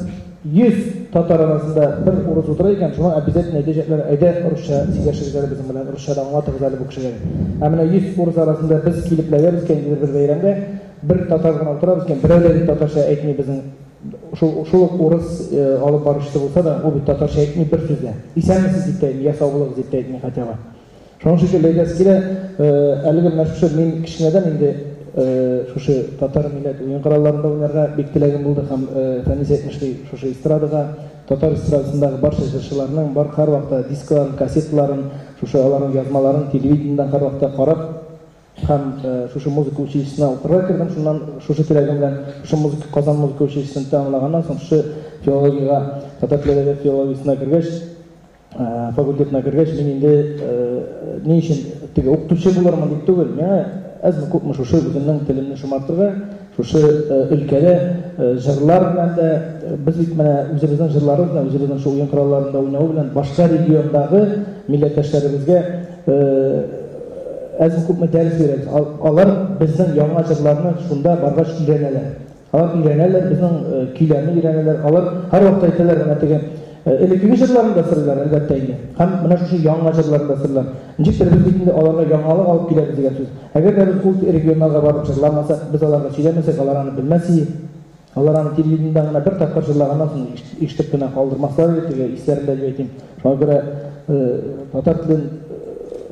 S18: 100 татар арасында бер урыс утыра икән, шуңа обязательно әйтәчәкләр, әйдә русча сөйләшегез әле безнең белән, русча да аңлатыгыз әле бу кешегә. Ә менә 100 урыс арасында без килеп эләгәбез икән, ниндидер бер бәйрәмгә, бер татар гына утырабыз икән, берәү дә бит татарча әйтми безнең шул шул ук урыс алып баручысы булса да, ул бит татарча әйтми бер сүз дә. Исәнмесез дип тә әйтми, я сау булыгыз дип тә әйтми хотя бы. Шуның шикелле әйтәсе килә, әлеге менә шушы мин кечкенәдән инде шушы татар милләт уен коралларында уйнарга бик теләгем булды һәм Фәнис әйтмешли, шушы эстрадага татар эстрадасындагы барча җырчыларның бар һәрвакытта дискларын, кассеталарын, шушы аларның язмаларын телевидениедән һәрвакытта карап һәм шушы музыка училищесына укырга кердем. Шуннан шушы теләгем белән шушы музыка Казан музыка училищесын тәмамлаганнан соң шушы филологиягә, татар теле әдәбият филологиясенә кергәч, факультетына кергәч, мин инде ни өчен теге укытучы булырмын дип түгел, миңа әзме күпме шушы үземнең телемне шомартырга, шушы өлкәдә җырлар белән дә, без бит менә үзебезнең җырларыбыз белән, үзебезнең шул уен коралларында уйнау белән башка региондагы милләттәшләребезгә әзме күпме дәрес бирәбез. Алар безнең яңа җырларны шунда баргач өйрәнәләр. Алар өйрәнәләр, безнең көйләрне өйрәнәләр. Алар һәрвакыт әйтәләр, менә теге элеккеге җырларны да сорыйлар, әлбәттә инде. Һәм менә шушы яңа җырларны да сорыйлар. Ничектер без бит инде аларга яңалык алып киләбез дигән сүз. Әгәр дә без ул регионнарга барып җырламасак, без аларга сөйләмәсәк, алар аны белмәс иде. Алар аны телевидениедә генә бер тапкыр җырлаганнан соң ишетеп кенә калдырмаслар иде, теге исләрендә дип әйтим. Шуңа күрә татар телен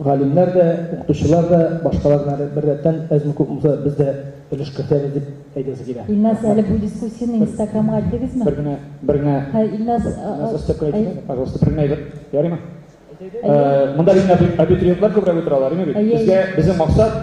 S18: галимнәр дә, укытучылар да, башкалар белән беррәттән әзме-күпме булса без дә өлеш кертәбез дип әйтәсе килә.
S1: Илназ, әле бу дискуссияне Инстаграмга элдегезме?
S17: Бер генә, бер генә.
S1: Һә, Илназ,
S17: Илназ, өстәп кенә әйтик, пожалуйста, бер генә әйбер. Ярыймы? Монда бит абитуриентлар күбрәк утыралар, әйме бит? Безгә безнең максат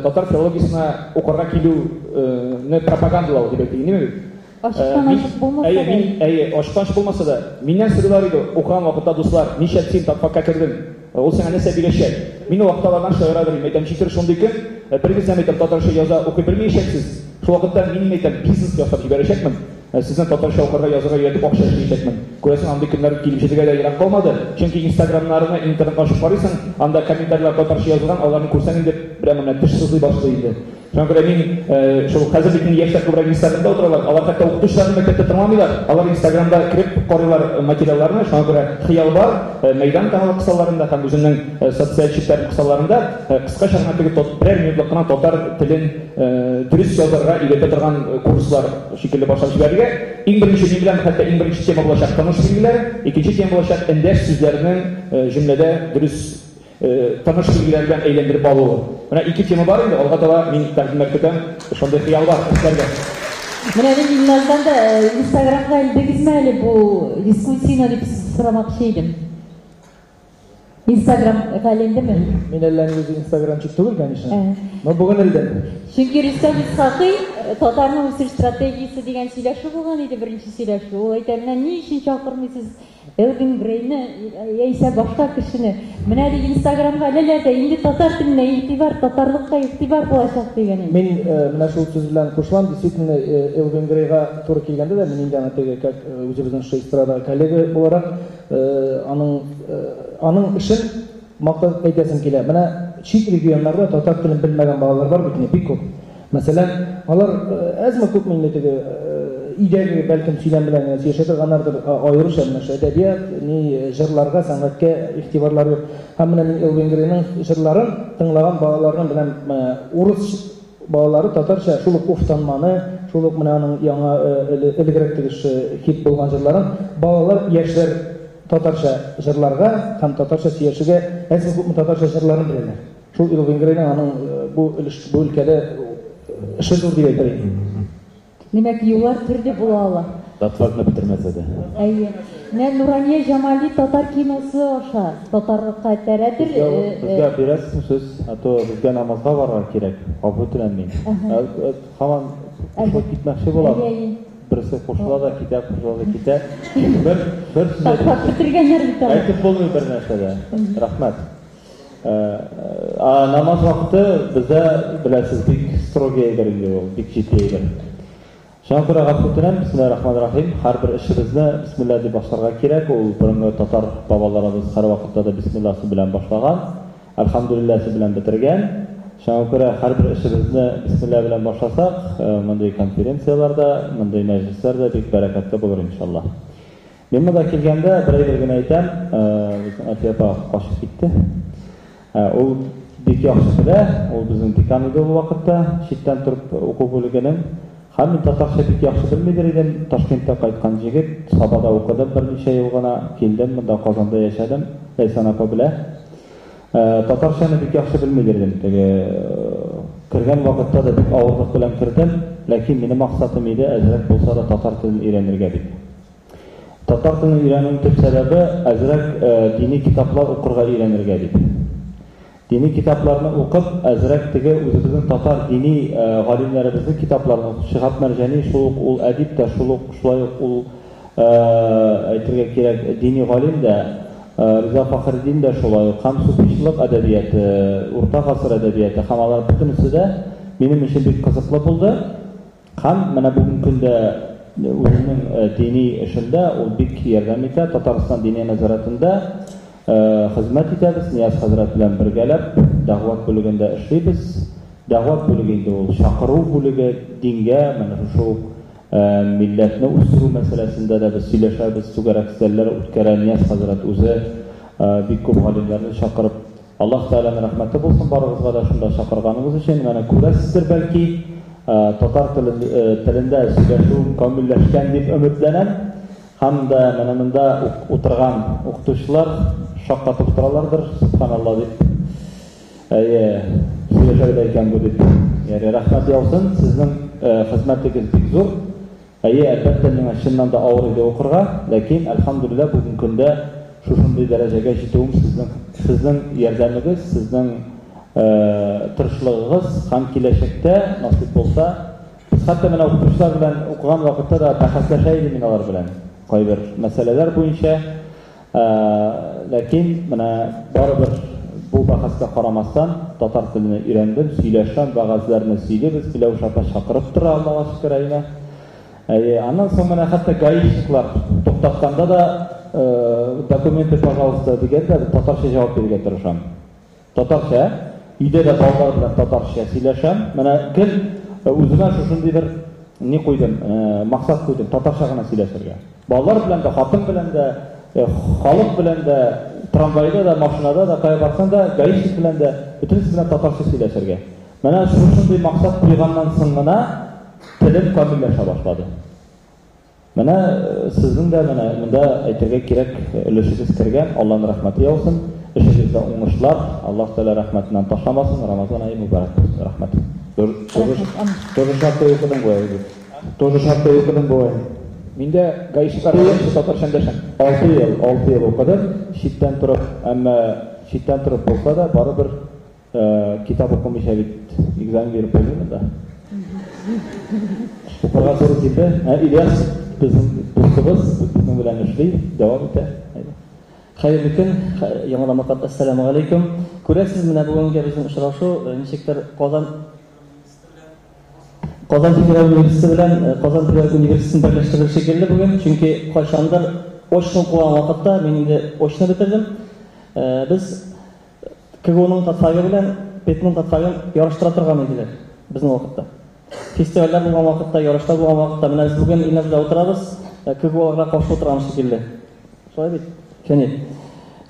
S17: татар филологиясенә укырга килүне пропагандалау дип әйтик, әйме бит?
S1: Ачыктан ачык булмаса
S17: да. Әйе, ачыктан ачык булмаса да, миннән сорыйлар иде укыган вакытта дуслар, нишләп син татфакка кердең? Ул сиңа нәрсә бирәчәк? Мин ул вакытта алардан шаяра йөрим, әйтәм, ничектер шундый көн, берегез дә, әйтәм, татарча яза, укый белмәячәксез. Шул вакытта мин, әйтәм, бизнес ясап җибәрәчәкмен. Сезне татарча укырга, язырга өйрәтеп акча эшләячәкмен. Күрәсең, андый көннәр килеп җитәргә дә ерак калмады. Чөнки инстаграмнарны, интернетны ачып карыйсың, анда комментарийлар татарча язылган, аларны күрсәң инде, прямо менә теш сызлый башлый инде. Шуңа күрә мин шул хәзер бит инде яшьләр күбрәк инстаграмда утыралар, алар хәтта укытучыларны мәктәптә тыңламыйлар, алар инстаграмда кереп карыйлар материалларны. Шуңа күрә хыял бар, Мәйдан каналы кысаларында һәм үземнең социаль челтәрем кысаларында кыскача гына теге берәр минутлык кына татар телен дөрес язарга өйрәтә торган курслар шикелле башлап җибәрергә. Иң беренче мин белән хәтта иң беренче тема булачак тыныш билгеләре, икенче тема булачак эндәш сүзләренең җөмләдә дөрес тыныш билгеләре белән әйләндереп алуы. Менә ике тема бар инде, алга таба мин тәкъдимнәр көтәм, шундый хыял бар эшләргә.
S1: Менә мин Илназдан да Инстаграмга элдегезме әле бу дискуссияне дип сорамакчы идем. Инстаграмга элендеме?
S18: Мин әллә ни үзе инстаграмчик түгел, конечно. Но бүген элдем.
S1: Чөнки Рөстәм Исхакый татарның үсеш стратегиясе дигән сөйләшү булган иде, беренче сөйләшү. Ул әйтә, менә ни өчен чакырмыйсыз Элвин Грейны яисә башка кешене. Менә ди Инстаграмга эләләр дә, инде татар теленә игътибар, татарлыкка игътибар булачак дигән инде.
S18: Мин менә шул сүз белән кушылам, действительно, Элвин Грейга туры килгәндә дә, мин инде аны теге как үзебезнең шушы эстрада коллега буларак, аның аның эшен мактап әйтәсем килә. Менә чит регионнарда татар телен белмәгән балалар бар бит инде, бик күп. Мәсәлән, алар әзме-күпме инде теге өйдәге бәлкем сөйләм белән генә сөйләшә торганнардыр, аеруча менә шул әдәбият, ни җырларга, сәнгатькә игътибарлары юк. Һәм менә мин Элвин Грейның җырларын тыңлаган балаларның белән урыс балалары татарча шул ук Уфтанманы, шул ук менә аның яңа элегрәк теге хит булган җырларын балалар, яшьләр татарча җырларга һәм татарча сөйләшергә әзме-күпме татарча җырларын беләләр. Шул Элвин Грейның аның бу өлеш, бу өлкәдә эше зур дип әйтер идем.
S1: Димәк, юллар төрле була ала.
S6: Татфакны бетермәсә дә.
S1: Әйе. Менә Нурания Җамали татар киносы аша татарлыкка этәрәдер.
S6: Безгә бирәсезме сүз? А то безгә намазга барырга кирәк. Гафу үтенәм мин. Һаман кушылып китмәкче булам. Берсе кушыла да китә, кушыла да китә. Бер бер сүз
S1: әйтеп бетергәннәр бит аны.
S6: Әйтеп булмый бер нәрсә дә. Рәхмәт. Ә намаз вакыты бездә, беләсез, бик строгий әйбер инде ул, бик җитди әйбер. Шуңа күрә гафу үтенәм, бисмиллаһир рахманир рахим, һәрбер эшебезне бисмилла дип башларга кирәк, ул борынгы татар бабаларыбыз һәрвакытта да бисмилласы белән башлаган, әлхәмдүлилләсе белән бетергән. Шуңа күрә һәрбер эшебезне бисмилла белән башласак, мондый конференцияләр дә, мондый мәҗлесләр дә бик бәрәкәтле булыр, иншаллаһ. Мин монда килгәндә бер әйбер генә әйтәм, безнең Әлфия апа качып китте. Ул бик яхшы белә, ул безнең декан иде ул вакытта, читтән торып уку бүлегенең. Һәм мин татарча бик яхшы белмидер идем, Ташкентта кайткан җегет, Сабада укыдым берничә ел гына, килдем, монда Казанда яшәдем, Ләйсән апа белә. Татарчаны бик яхшы белмидер идем, теге кергән вакытта да бик авырлык белән кердем, ләкин минем максатым иде әзрәк булса да татар телен өйрәнергә дип. Татар телен өйрәнүнең төп сәбәбе, әзрәк дини китаплар укырга өйрәнергә дип. Дини китапларны укып, әзрәк теге үзебезнең татар дини галимнәребезнең китапларын укып, Шиһаб Мәрҗани шул ук ул әдип тә, шул ук шулай ук ул әйтергә кирәк, дини галим дә, Риза Фәхретдин дә шулай ук, һәм суфичылык әдәбияты, урта гасыр әдәбияты һәм алар бөтенесе дә минем өчен бик кызыклы булды. Һәм менә бүгенге көндә үземнең дини эшемдә ул бик ярдәм итә. Татарстан Диния нәзарәтендә хезмәт итәбез, Нияз хәзрәт белән бергәләп дәгъват бүлегендә эшлибез. Дәгъват бүлеге инде ул чакыру бүлеге, дингә, менә шушы ук милләтне үстерү мәсьәләсендә дә без сөйләшәбез, түгәрәк өстәлләр үткәрә Нияз хәзрәт үзе, бик күп галимнәрне чакырып. Аллаһ Тәгаләнең рәхмәте булсын барыгызга да шунда чакырганыгыз өчен. Менә күрәсездер бәлки, татар телендә сөйләшү камилләшкән дип өметләнәм. Һәм дә менә монда утырган укытучылар шаккатып утыралардыр, сөбханалла дип. Әйе, сөйләшә белә икән бу дип. Ярый, рәхмәт яусын, сезнең хезмәтегез бик зур. Әйе, әлбәттә, миңа чыннан да авыр иде укырга, ләкин, әлхәмдүлилләһ, бүгенге көндә шушындый дәрәҗәгә җитүем сезнең, сезнең ярдәмегез, сезнең тырышлыгыгыз һәм киләчәктә, насыйп булса, без хәтта менә укытучылар белән укыган вакытта да бәхәсләшә идем мин алар белән кайбер мәсьәләләр буенча. Ләкин менә барыбер бу бәхәскә карамастан, татар телене өйрәндем, сөйләшәм, вәгазьләрне сөйлибез, Миләүшә апа чакырып тора, Аллага шөкер, әйме. Әйе, аннан соң менә хәтта гаишниклар туктатканда да, документы, пожалуйста, дигәндә, татарча җавап бирергә тырышам. Татарча, өйдә дә балалар белән татарча сөйләшәм. Менә гел үземә шушындый бер ни куйдым, максат куйдым, татарча гына сөйләшергә. Балалар белән дә, хатын белән дә, халык белән дә, трамвайда да, машинада да, кая барсаң да, гаишник белән дә, бөтенесе белән татарча сөйләшергә. Менә шушындый максат куйганнан соң гына телем камилләшә башлады. Менә сезнең дә менә монда әйтергә кирәк өлешегез кергән, Алланың рәхмәте яусын, эшегездә уңышлар, Аллаһ Тәгалә рәхмәтеннән ташламасын, Рамазан ае мөбарәк булсын, рәхмәт.
S17: Тоже шартлый укыдың бугай. Тоже шартлый укыдың бугай. Мин дә гаишниклар белән татарча эндәшәм.
S6: 6 ел, 6 ел укыдым, читтән торып, әмма читтән торып булса да, барыбер Китап укымыйча бит экзамен биреп булмый монда. Укырга туры килде. Ә Ильяс безнең дустыбыз, безнең белән эшли, дәвам итә.
S16: Хәерле көн, яңадан бер кат әссәламү галәйкүм. Күрәсез, менә бүгенге безнең очрашу ничектер Казан Казан федераль университеты белән Казан федераль университетын берләштерер шикелле бүген, чөнки кайчандыр очно укыган вакытта мин инде очно бетердем. Без КГУның татфагы белән ПЕТның татфагын ярыштыра торган иделәр безнең вакытта. Фестивальләр булган вакытта, ярышлар булган вакытта, менә без бүген Илназ белән утырабыз, КГУларга каршы утырган шикелле. Шулай бит? Фәнил.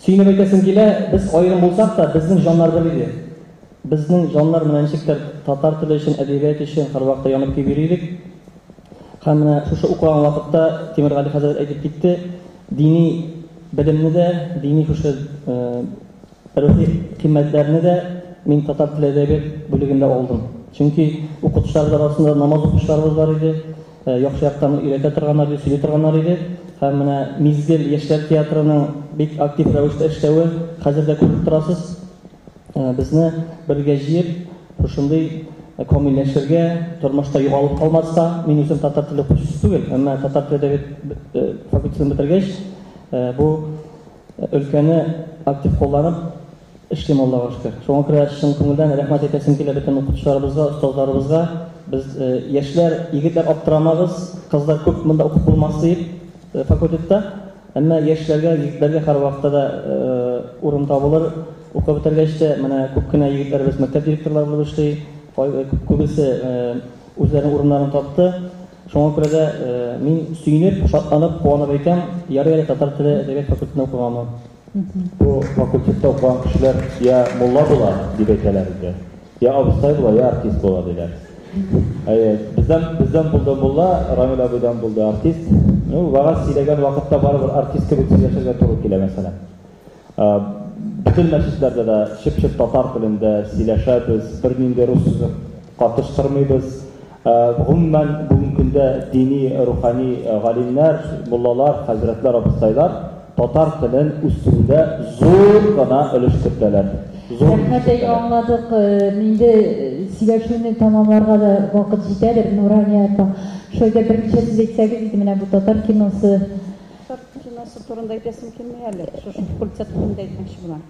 S16: Сөенеп әйтәсем килә, без аерым булсак та, безнең җаннар бер иде. Безнең җаннар менә ничектер татар теле өчен, әдәбият өчен һәрвакытта янып көеп йөри идек. Һәм менә шушы укыган вакытта Тимергали хәзрәт әйтеп китте, дини белемне дә, дини шушы рухи кыйммәтләрне дә мин татар теле әдәбият бүлегендә алдым. Чөнки укытучыларыбыз арасында намаз укучыларыбыз бар иде, яхшы яктан өйрәтә торганнар иде, сөйли торганнар иде. Һәм менә Мизгел яшьләр театрының бик актив рәвештә эшләве хәзер дә күреп торасыз. Безне бергә җыеп, шушындый камилләшергә, тормышта югалып калмаска, мин үзем татар теле укытучысы түгел, әмма татар теле әдәбият факультетын бетергәч, бу өлкәне актив кулланып эшлим, Аллага шөкер. Шуңа күрә чын күңелдән рәхмәт әйтәсем килә бөтен укытучыларыбызга, остазларыбызга. Без яшьләр, егетләр аптырамагыз, кызлар күп монда укып булмас диеп факультетта. Әмма яшьләргә, егетләргә һәрвакытта да урын табылыр. Укып бетергәч тә, менә күп кенә егетләребез мәктәп директорлары булып эшли, күбесе үзләренең урыннарын тапты. Шуңа күрә дә мин сөенеп, шатланып, куанып әйтәм, ярый әле татар теле әдәбият факультетында укыганмын.
S6: Бу факультетта укыган кешеләр я мулла була, дип әйтәләр инде, я абыстай була, я артист була, диләр. Әйе, бездән, бездән булды мулла, Рамил абыйдан булды артист. Ну, вәгазь сөйләгән вакытта барыбер артист кебек сөйләшергә туры килә, мәсәлән. Бөтен мәчетләрдә дә чып-чып татар телендә сөйләшәбез, бернинди рус сүзе катыштырмыйбыз. Гомумән, бүгенге көндә дини, рухани галимнәр, муллалар, хәзрәтләр, абыстайлар татар телен үстерүдә зур гына өлеш кертәләр. Зур өлеш
S1: Рәхмәт, әйе,
S6: кертәләр.
S1: аңладык. Инде сөйләшүне тәмамларга да вакыт җитәдер, Нурания апа. Шулай да берничә сүз әйтсәгез иде, менә бу татар киносы.
S19: Татар киносы турында әйтәсем килми әле. Шушы факультет турында әйтмәкче булам.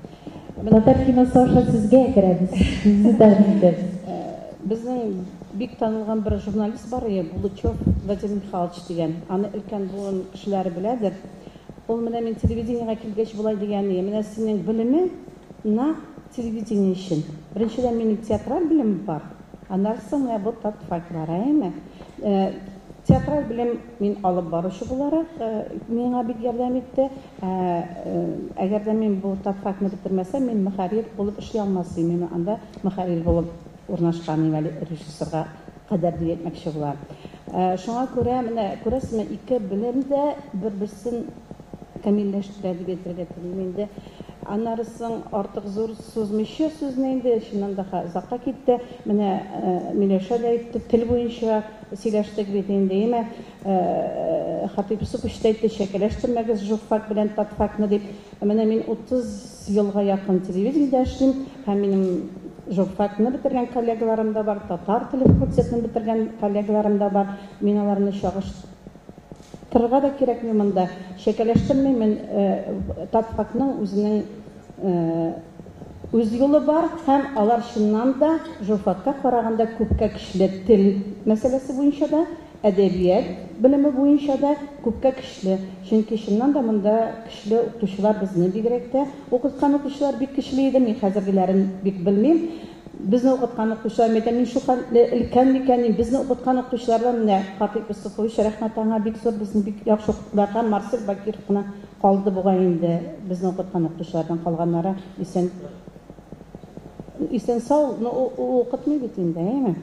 S1: Татар киносы аша сезгә керәбез, сезне тәкъдим итәбез.
S19: Безнең бик танылган бер журналист бар иде, Булычев Владимир Михайлович дигән. Аны өлкән буын кешеләре беләдер. Ул менә мин телевидениегә килгәч болай дигән иде, менә синең белемең на телевидение өчен. Беренчедән, минем театраль белемем бар, аннары соң менә бу татфак бар, әйеме? Театраль белем мин алып баручы буларак миңа бик ярдәм итте. Ә әгәр дә мин бу татфакны бетермәсәм, мин мөхәррир булып эшли алмас идем. Мин анда мөхәррир булып урнашкан идем әле режиссерга кадәр дип әйтмәкче була. Шуңа күрә менә күрәсезме, ике белем дә бер-берсен камилләштерә дип әйтергә телим инде. Аннары соң артык зур сузмыйча сүзне инде, чыннан да озакка китте. Менә Миләүшә дә әйтте, тел буенча сөйләштек бит инде, әйеме? Хатыйп Юсупович та әйтте, чәкәләштермәгез журфак белән татфакны дип. Менә мин 30 елга якын телевидениедә эшлим һәм минем журфакны бетергән коллегаларым да бар, татар теле факультетын бетергән коллегаларым да бар. Мин аларны чагыштырырга да кирәкми монда. Чәкәләштермим, мин татфакның үзенең үз юлы бар һәм алар чыннан да журфакка караганда күпкә көчле тел мәсьәләсе буенча да, әдәбият белеме буенча да күпкә көчле. Чөнки чыннан да монда көчле укытучылар безне бигрәк тә укыткан укытучылар бик көчле иде. Мин хәзергеләрен бик белмим. Безне укыткан укытучылар, мин әйтәм, мин шул хәтле өлкән микән? Безне укыткан укытучылардан менә Хатыйп Йосыфович, рәхмәт аңа бик зур, безне бик яхшы укыттылар. Һәм Марсель Бакиров кына калды бугай инде безне укыткан укытучылардан, калганнары исән исән сау, но ул укытмый бит инде, әйеме?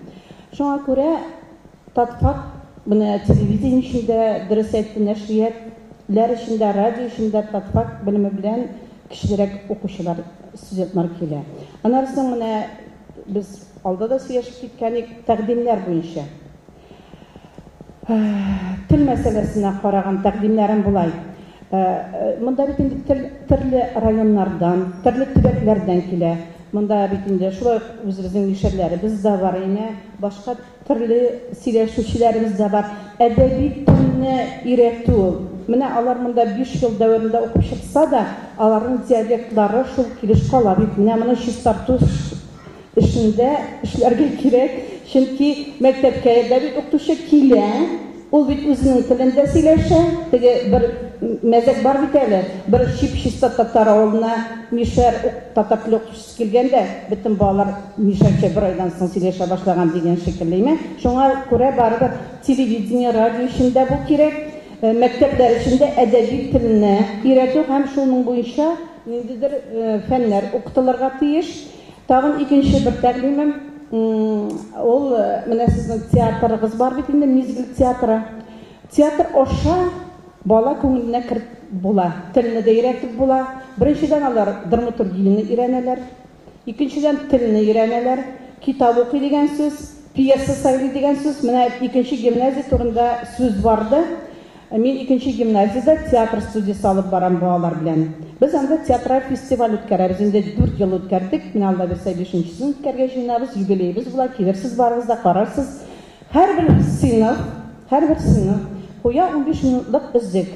S19: Шуңа күрә татфак менә телевидение өчен дә дөрес әйтте, нәшриятләр өчен дә, радио өчен дә татфак белеме белән көчлерәк укучылар, студентлар килә. Аннары соң менә без алда да сөйләшеп киткән идек, тәкъдимнәр буенча. Тел мәсьәләсенә караган тәкъдимнәрем болай. Монда бит инде тел төрле районнардан, төрле төбәкләрдән килә. Монда бит инде шулай ук үзебезнең мишәрләребез дә бар, әнә башка төрле сөйләшүчеләребез дә бар. Әдәби телне өйрәтү ул. Менә алар монда 5 ел дәверендә укып чыкса да, аларның диалектлары шул килеш кала бит. Менә моны чистарту эшендә эшләргә кирәк, чөнки мәктәпкә дә бит укытучы килә, ул бит үзенең телендә сөйләшә. Теге бер мәзәк бар бит әле, бер чип-чиста татар авылына мишәр татар теле укытучысы килгән дә, бөтен балалар мишәрчә бер айдан соң сөйләшә башлаган дигән шикелле, име? Шуңа күрә барыбер телевидение, радио өчен дә бу кирәк, мәктәпләр өчен дә әдәби телне өйрәтү һәм шуның буенча ниндидер фәннәр укытылырга тиеш. Тагын икенче бер тәкъдимем, ул менә сезнең театрыгыз бар бит инде, Мизгел театры. Театр аша бала күңеленә кереп була, телне дә өйрәтеп була. Беренчедән, алар драматургияне өйрәнәләр. Икенчедән, телне өйрәнәләр. Китап укый дигән сүз, пьеса сайлый дигән сүз. Менә икенче гимназия турында сүз барды. Мин икенче гимназиядә театр студиясе алып барам балалар белән. Без анда театраль фестиваль үткәрәбез. Инде 4 ел үткәрдек. Менә Алла бирсә, бишенчесен үткәрергә җыенабыз. Юбилеебыз була. Килерсез барыгыз да, карарсыз. Һәрбер сыйныф, һәрбер сыйныф куя 15 минутлык өзек.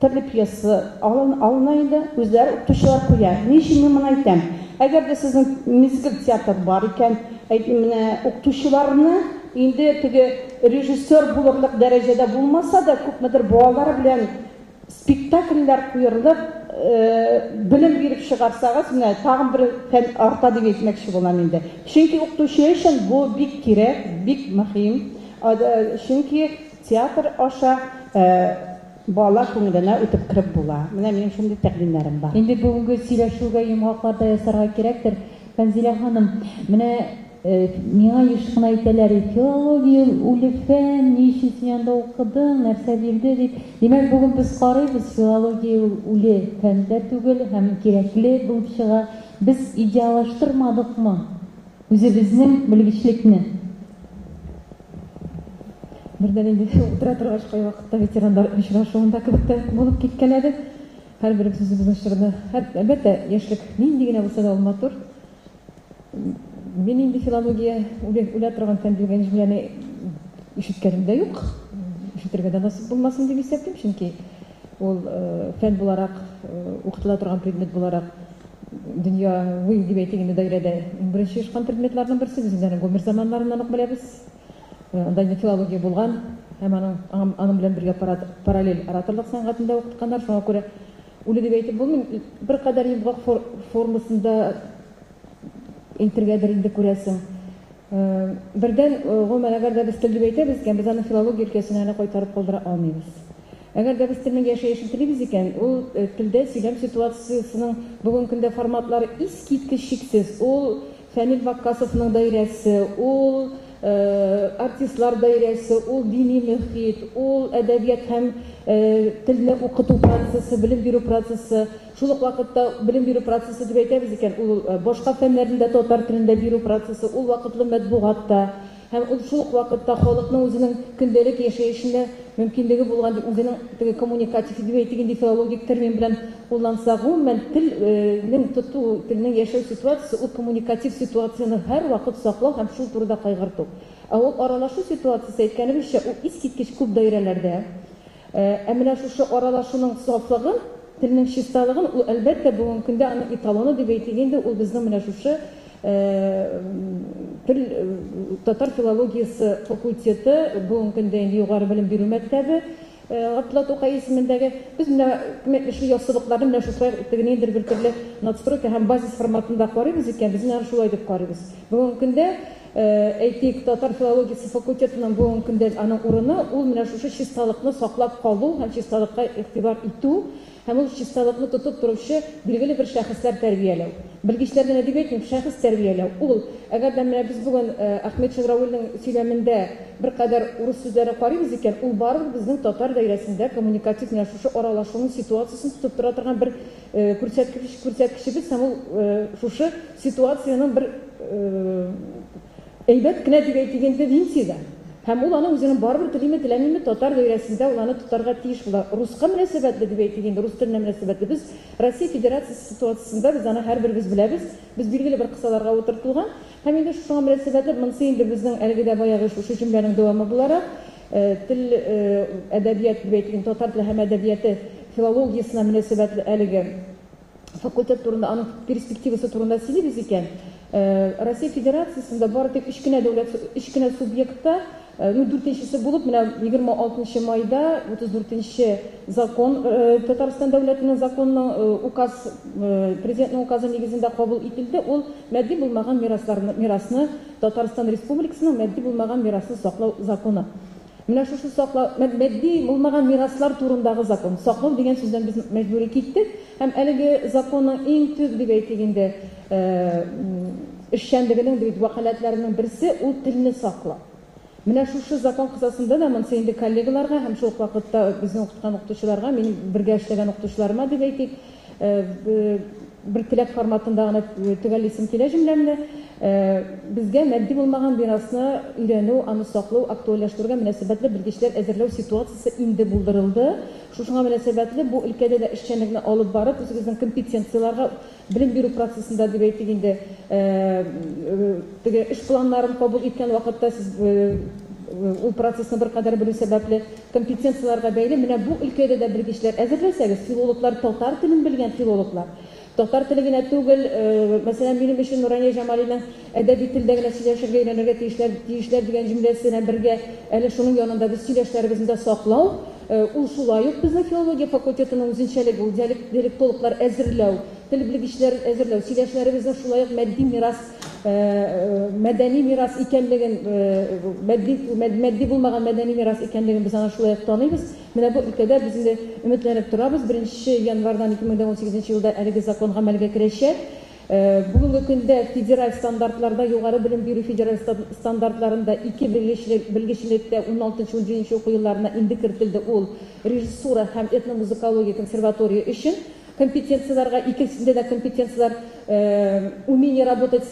S19: Төрле пьеса алына инде, үзләре укытучылар куя. Ни өчен мин моны әйтәм? Әгәр дә сезнең мизгел театр бар икән, әйтим, менә укытучыларны инде теге режиссер булырлык дәрәҗәдә булмаса да, күпмедер балалар белән спектакльләр куерлык белем биреп чыгарсагыз, менә тагын бер фән арта дип әйтмәкче булам инде. Чөнки укытучы өчен бу бик кирәк, бик мөһим. Чөнки театр аша бала күңеленә үтеп кереп була. Менә минем шундый тәкъдимнәрем бар.
S1: Инде бүгенге сөйләшүгә йомгаклар да ясарга кирәктер. Фәнзилә ханым, менә миңа еш кына әйтәләр, филология үле фән, ни өчен син анда укыдың, нәрсә бирде дип. Димәк, бүген без карыйбыз, филология ул үле фән дә түгел һәм кирәкле булып чыга. Без идеаллаштырмадыкмы үзебезнең белгечлекне?
S11: Бердән инде утыра торгач, кайвакытта ветераннар очрашуында кебек тә булып киткәләде. Һәрберебез үзебезнең чорны, әлбәттә, яшьлек нинди генә булса да ул матур. Мин инде филология үлә торган фән дигән җөмләне ишеткәнем дә юк. Ишетергә дә насыйп булмасын дип исәплим, чөнки ул фән буларак, укытыла торган предмет буларак дөньяви дип әйтик инде даирәдә иң беренче оешкан предметларның берсе. Без инде аны Гомер заманнарыннан ук беләбез. Анда инде филология булган һәм аның аның белән бергә параллель ораторлык сәнгатен дә укытканнар. Шуңа күрә үле дип әйтеп булмый. Беркадәр йомгак формасында әйтергәдер инде, күрәсең. Бердән, гомумән, әгәр дә без тел дип әйтәбез икән, без аны филология өлкәсенә генә кайтарып калдыра алмыйбыз. Әгәр дә без телнең яшәешен телибез икән, ул телдә сөйләм ситуациясенең бүгенге көндә форматлары искиткеч чиксез. Ул Фәнил Ваккасовның даирәсе, ул артистлар даирәсе, ул дини мөхит, ул әдәбият һәм телне укыту процессы, белем бирү процессы. Шул ук вакытта белем бирү процессы дип әйтәбез икән, ул башка фәннәрне дә татар телендә бирү процессы, ул вакытлы матбугат та һәм ул шул ук вакытта халыкның үзенең көндәлек яшәешендә мөмкинлеге булган үзенең теге коммуникатив дип әйтик инде филологик термин белән куллансак, гомумән, телнең тоту, телнең яшәү ситуациясе ул коммуникатив ситуацияне һәрвакыт саклау һәм шул турыда кайгырту. Ә ул аралашу ситуациясе, әйткәнебезчә, ул искиткеч күп даирәләрдә. Ә менә шушы аралашуның сафлыгын, телнең чисталыгын, ул, әлбәттә, бүгенге көндә аның эталоны дип әйтик инде, ул безнең менә шушы тел татар филологиясе факультеты, бүгенге көндә инде югары белем бирү мәктәбе, Габдулла Тукай исемендәге. Без менә кем әйтмешли яссылыкларны менә шушылай теге ниндидер бер төрле надстройка һәм базис форматында карыйбыз икән, без менә шулай дип карыйбыз. Бүгенге көндә, әйтик, татар филологиясе факультетының бүгенге көндә аның урыны, ул менә шушы чисталыкны саклап калу һәм чисталыкка игътибар итү, һәм ул чисталыкны тотып торучы билгеле бер шәхесләр тәрбияләү. Белгечләр генә дип әйтмим, шәхес тәрбияләү. Ул, әгәр дә менә без бүген Әхмәтшин Рауилнең сөйләмендә беркадәр урыс сүзләре карыйбыз икән, ул барыбер безнең татар даирәсендә коммуникатив менә шушы аралашуның ситуациясен тотып тора торган бер күрсәткеч, күрсәткечебез һәм ул шушы ситуациянең бер әйбәт кенә дип әйтик инде винтигы. Һәм ул аны үзенең барыбер телиме, теләмиме татар даирәсендә ул аны тотарга тиеш була. Руска мөнәсәбәтле дип әйтик инде, рус теленә мөнәсәбәтле. Без Россия Федерациясе ситуациясендә без аны һәрберебез беләбез. Без билгеле бер кысаларга утыртылган. Һәм инде шушыңа мөнәсәбәтле монысы инде безнең әлеге дә баягы шушы җөмләнең дәвамы буларак, тел, әдәбият дип әйтик инде, татар теле һәм әдәбияты филологиясенә мөнәсәбәтле әлеге факультет турында, аның перспективасы турында сөйлибез икән, Россия Федерациясендә бары тик өч кенә дәүләт, өч кенә субъектта, ну, дүртенчесе булып, менә 26 майда 34 закон, Татарстан дәүләтенең законының указ, президентның указы нигезендә кабул ителде, ул матди булмаган мирасларны, мирасны, Татарстан Республикасының матди булмаган мирасны саклау законы. Менә шушы саклау, матди булмаган мираслар турындагы закон. Саклау дигән сүздән без мәҗбүри киттек. Һәм әлеге законның иң төп дип әйтик инде, эшчәнлегенең дип вәкаләтләренең берсе ул телне саклау. Менә шушы закон кысасында да монысы инде коллегаларга һәм шул ук вакытта безне укыткан укытучыларга, минем бергә эшләгән укытучыларыма дип әйтик, бер теләк форматында гына төгәллисем килә җөмләмне. Безгә матди булмаган мирасны өйрәнү, аны саклау, актуальләштерүгә мөнәсәбәтле белгечләр әзерләү ситуациясе инде булдырылды. Шушыңа мөнәсәбәтле бу өлкәдә дә эшчәнлекне алып барып, үзегезнең компетенцияләргә белем бирү процессында дип әйтик инде, теге эш планнарын кабул иткән вакытта сез ул процессны беркадәр белү сәбәпле компетенцияләргә бәйле менә бу өлкәдә дә белгечләр әзерләсәгез, филологлар, татар телен белгән филологлар, татар теле генә түгел, мәсәлән, минем өчен Нурания Җамалиның әдәби телдә генә сөйләшергә өйрәнергә тиешләр, тиешләр дигән җөмләсенә бергә әле шуның янында без сөйләшләребезне дә саклау, ул шулай ук безнең филология факультетының үзенчәлеге, ул диалект, диалектологлар әзерләү, тел белгечләрен әзерләү, сөйләшләребезнең шулай ук матди мирас, мәдәни мирас икәнлеген, матди, матди булмаган мәдәни мирас икәнлеген без аны шулай ук таныйбыз. Менә бу өлкәдә без инде өметләнеп торабыз. 1 январьдан 2018 елда әлеге закон гамәлгә керәчәк. Бүгенге көндә федераль стандартларда, югары белем бирү федераль стандартларында ике белгечлектә 16-17 уку елларына инде кертелде, ул режиссура һәм этномузыкология консерватория өчен. компетенцияләргә, икесендә дә компетенцияләр умение работать,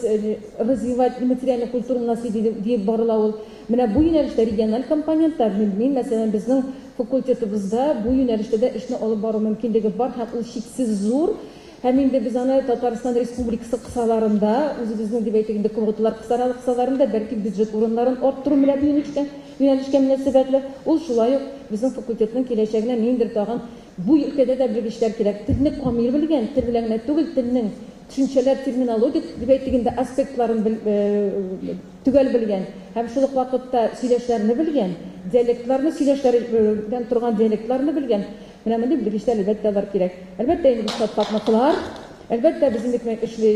S11: развивать материально-культурное наследие диеп барыла ул. Менә бу юнәлештә региональ компонентта, мин, мәсәлән, безнең факультетыбызда бу юнәлештә дә эшне алып бару мөмкинлеге бар һәм ул чиксез зур. Һәм инде без аны Татарстан Республикасы кысаларында, үзебезнең дип әйтик инде квоталар кысаларында, бәлки бюджет урыннарын арттыру менә бу юнәлешкә, юнәлешкә мөнәсәбәтле. Ул шулай ук безнең факультетның киләчәгенә ниндидер тагын бу өлкәдә дә белгечләр кирәк. Телне камил белгән, тел белән генә түгел, телнең төшенчәләр, терминологик дип әйтик инде аспектларын төгәл белгән һәм шул ук вакытта сөйләшләрне белгән, диалектларны, сөйләшләрдән торган диалектларны белгән. Менә мондый белгечләр, әлбәттә, алар кирәк. Әлбәттә, инде без татныкылар, әлбәттә, без инде кемәк эшли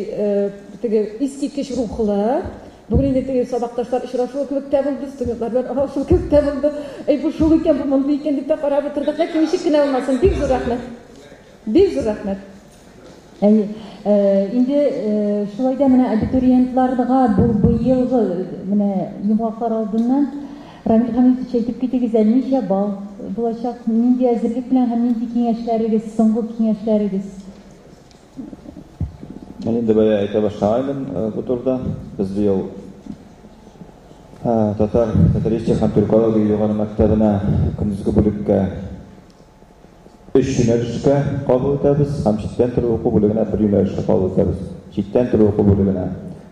S11: теге искиткеч рухлы. Бүген инде теге сабакташлар очрашуы кебек тә булды, студентлар белән аралашу кебек тә булды. Әй, бу шул икән, бу мондый икән дип тә карап утырдык. Ләкин ничек кенә булмасын, бик зур рәхмәт. Бик зур рәхмәт.
S1: Әйе. Инде шулай да менә абитуриентларга бу быелгы менә йомгаклар алдыннан Рамил Хәмитович әйтеп китегез әле, ничә балл булачак, нинди әзерлек белән һәм нинди киңәшләрегез, соңгы киңәшләрегез?
S6: Мин инде бая әйтә башлаган идем бу турыда. Без быел татар, татаристика һәм тюркология югары мәктәбенә көндезге бүлеккә өч юнәлешкә кабул итәбез һәм читтән торып уку бүлегенә бер юнәлешкә кабул итәбез. Читтән торып уку бүлегенә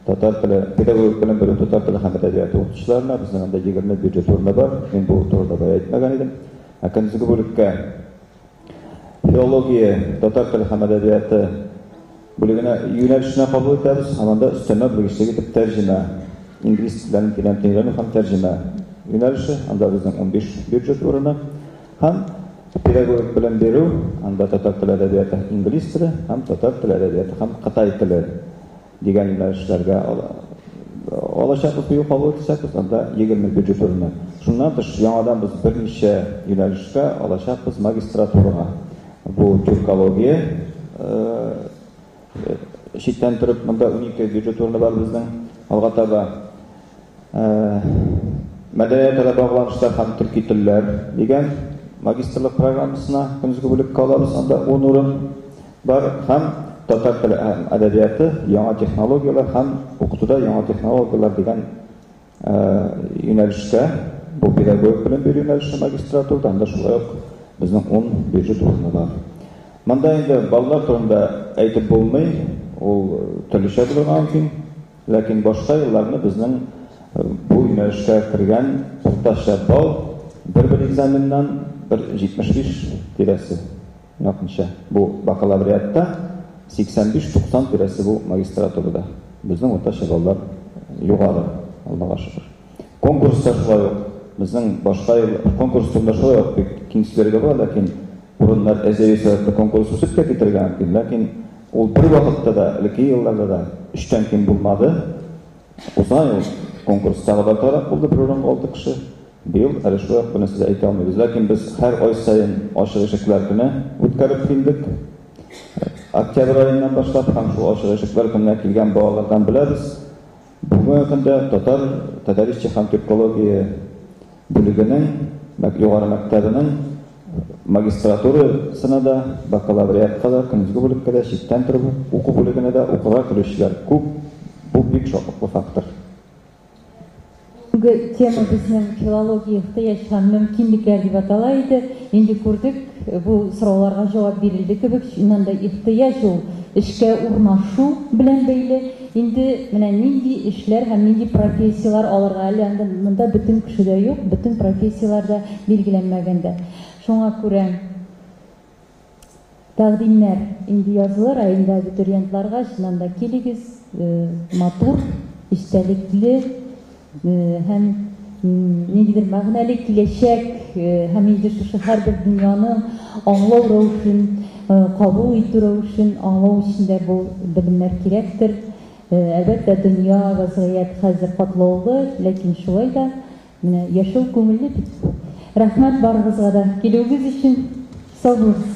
S6: татар теле, педагогик белем бирү татар теле һәм әдәбияты укытучыларына безнең анда 20 бюджет урыны бар. Мин бу турыда бая әйтмәгән идем. Ә көндезге бүлеккә филология, татар теле һәм әдәбияты бүлегенә юнәлешенә кабул итәбез һәм анда өстәмә белгечлек итеп тәрҗемә, инглиз телен тирәнтен өйрәнү һәм тәрҗемә юнәлеше, анда безнең 15 бюджет урыны һәм педагогик белем бирү, анда татар теле әдәбияты, инглиз теле һәм татар теле әдәбияты һәм кытай теле дигән юнәлешләргә алачакбыз, быел кабул итәчәкбез, анда 20 бюджет урыны. Шуннан тыш, яңадан без берничә юнәлешкә алачакбыз магистратурага. Бу тюркология, читтән торып, монда 12 бюджет урыны бар безнең. Алга таба мәдәниятара багланышлар һәм төрки телләр дигән магистрлык программасына көндезге бүлеккә алабыз, анда 10 урын бар һәм татар теле һәм әдәбияты, яңа технологияләр һәм укытуда яңа технологияләр дигән юнәлештә, бу педагогик белем бирү юнәлеше магистратурада, анда шулай ук безнең 10 бюджет урыны бар. Монда инде баллар турында әйтеп булмый, ул төрлечә булырга мөмкин. Ләкин башка елларны безнең бу юнәлешкә кергән уртача балл бер-бер экзаменнан бер 75 тирәсе якынча. Бу бакалавриатта 85-90 тирәсе бу магистратурада. Безнең уртача баллар югары, Аллага шөкер. Конкурста шулай ук безнең башка ел конкурс турында шулай ук бик киң сөйләргә була, ләкин урыннар әзәю сәбәпле конкурс үсеп тә китәргә мөмкин, ләкин ул бер вакытта да, элекке елларда да өчтән ким булмады. Узган ел конкурс тагы да артыграк булды, бер урынга алты кеше. Быел әле шулай ук бернәрсә дә әйтә алмыйбыз. Ләкин без һәр ай саен ачык ишекләр көне үткәреп килдек. Октябрь аеннан башлап һәм шул ачык ишекләр көненә килгән балалардан беләбез. Бүгенге көндә татар, татаристика һәм тюркология бүлегенең, югары мәктәбенең магистратурасына да, бакалавриатка да, көндезге бүлеккә дә, читтән торып уку бүлегенә дә укырга керүчеләр күп. Бу бик шатлыклы фактор.
S1: Бүгенге тема безнең филология ихтыяҗ һәм мөмкинлекләр дип атала иде. Инде күрдек, бу сорауларга җавап бирелде кебек. Чыннан да ихтыяҗ ул эшкә урнашу белән бәйле. Инде менә нинди эшләр һәм нинди профессияләр алырга әле анда монда бөтен кеше дә юк, бөтен профессияләр дә билгеләнмәгән дә. Шуңа күрә тәкъдимнәр инде язылыр, ә инде абитуриентларга чыннан да килегез, матур, эчтәлекле һәм ниндидер мәгънәле киләчәк һәм инде шушы һәрбер дөньяның аңлау рәвешен, кабул итү рәвешен аңлау өчен дә бу белемнәр кирәктер. Әлбәттә, дөнья вазгыять хәзер катлаулы, ләкин шулай да менә яшәү күңелле бит. Рәхмәт барыгызга да килүегез өчен. Сау булыгыз.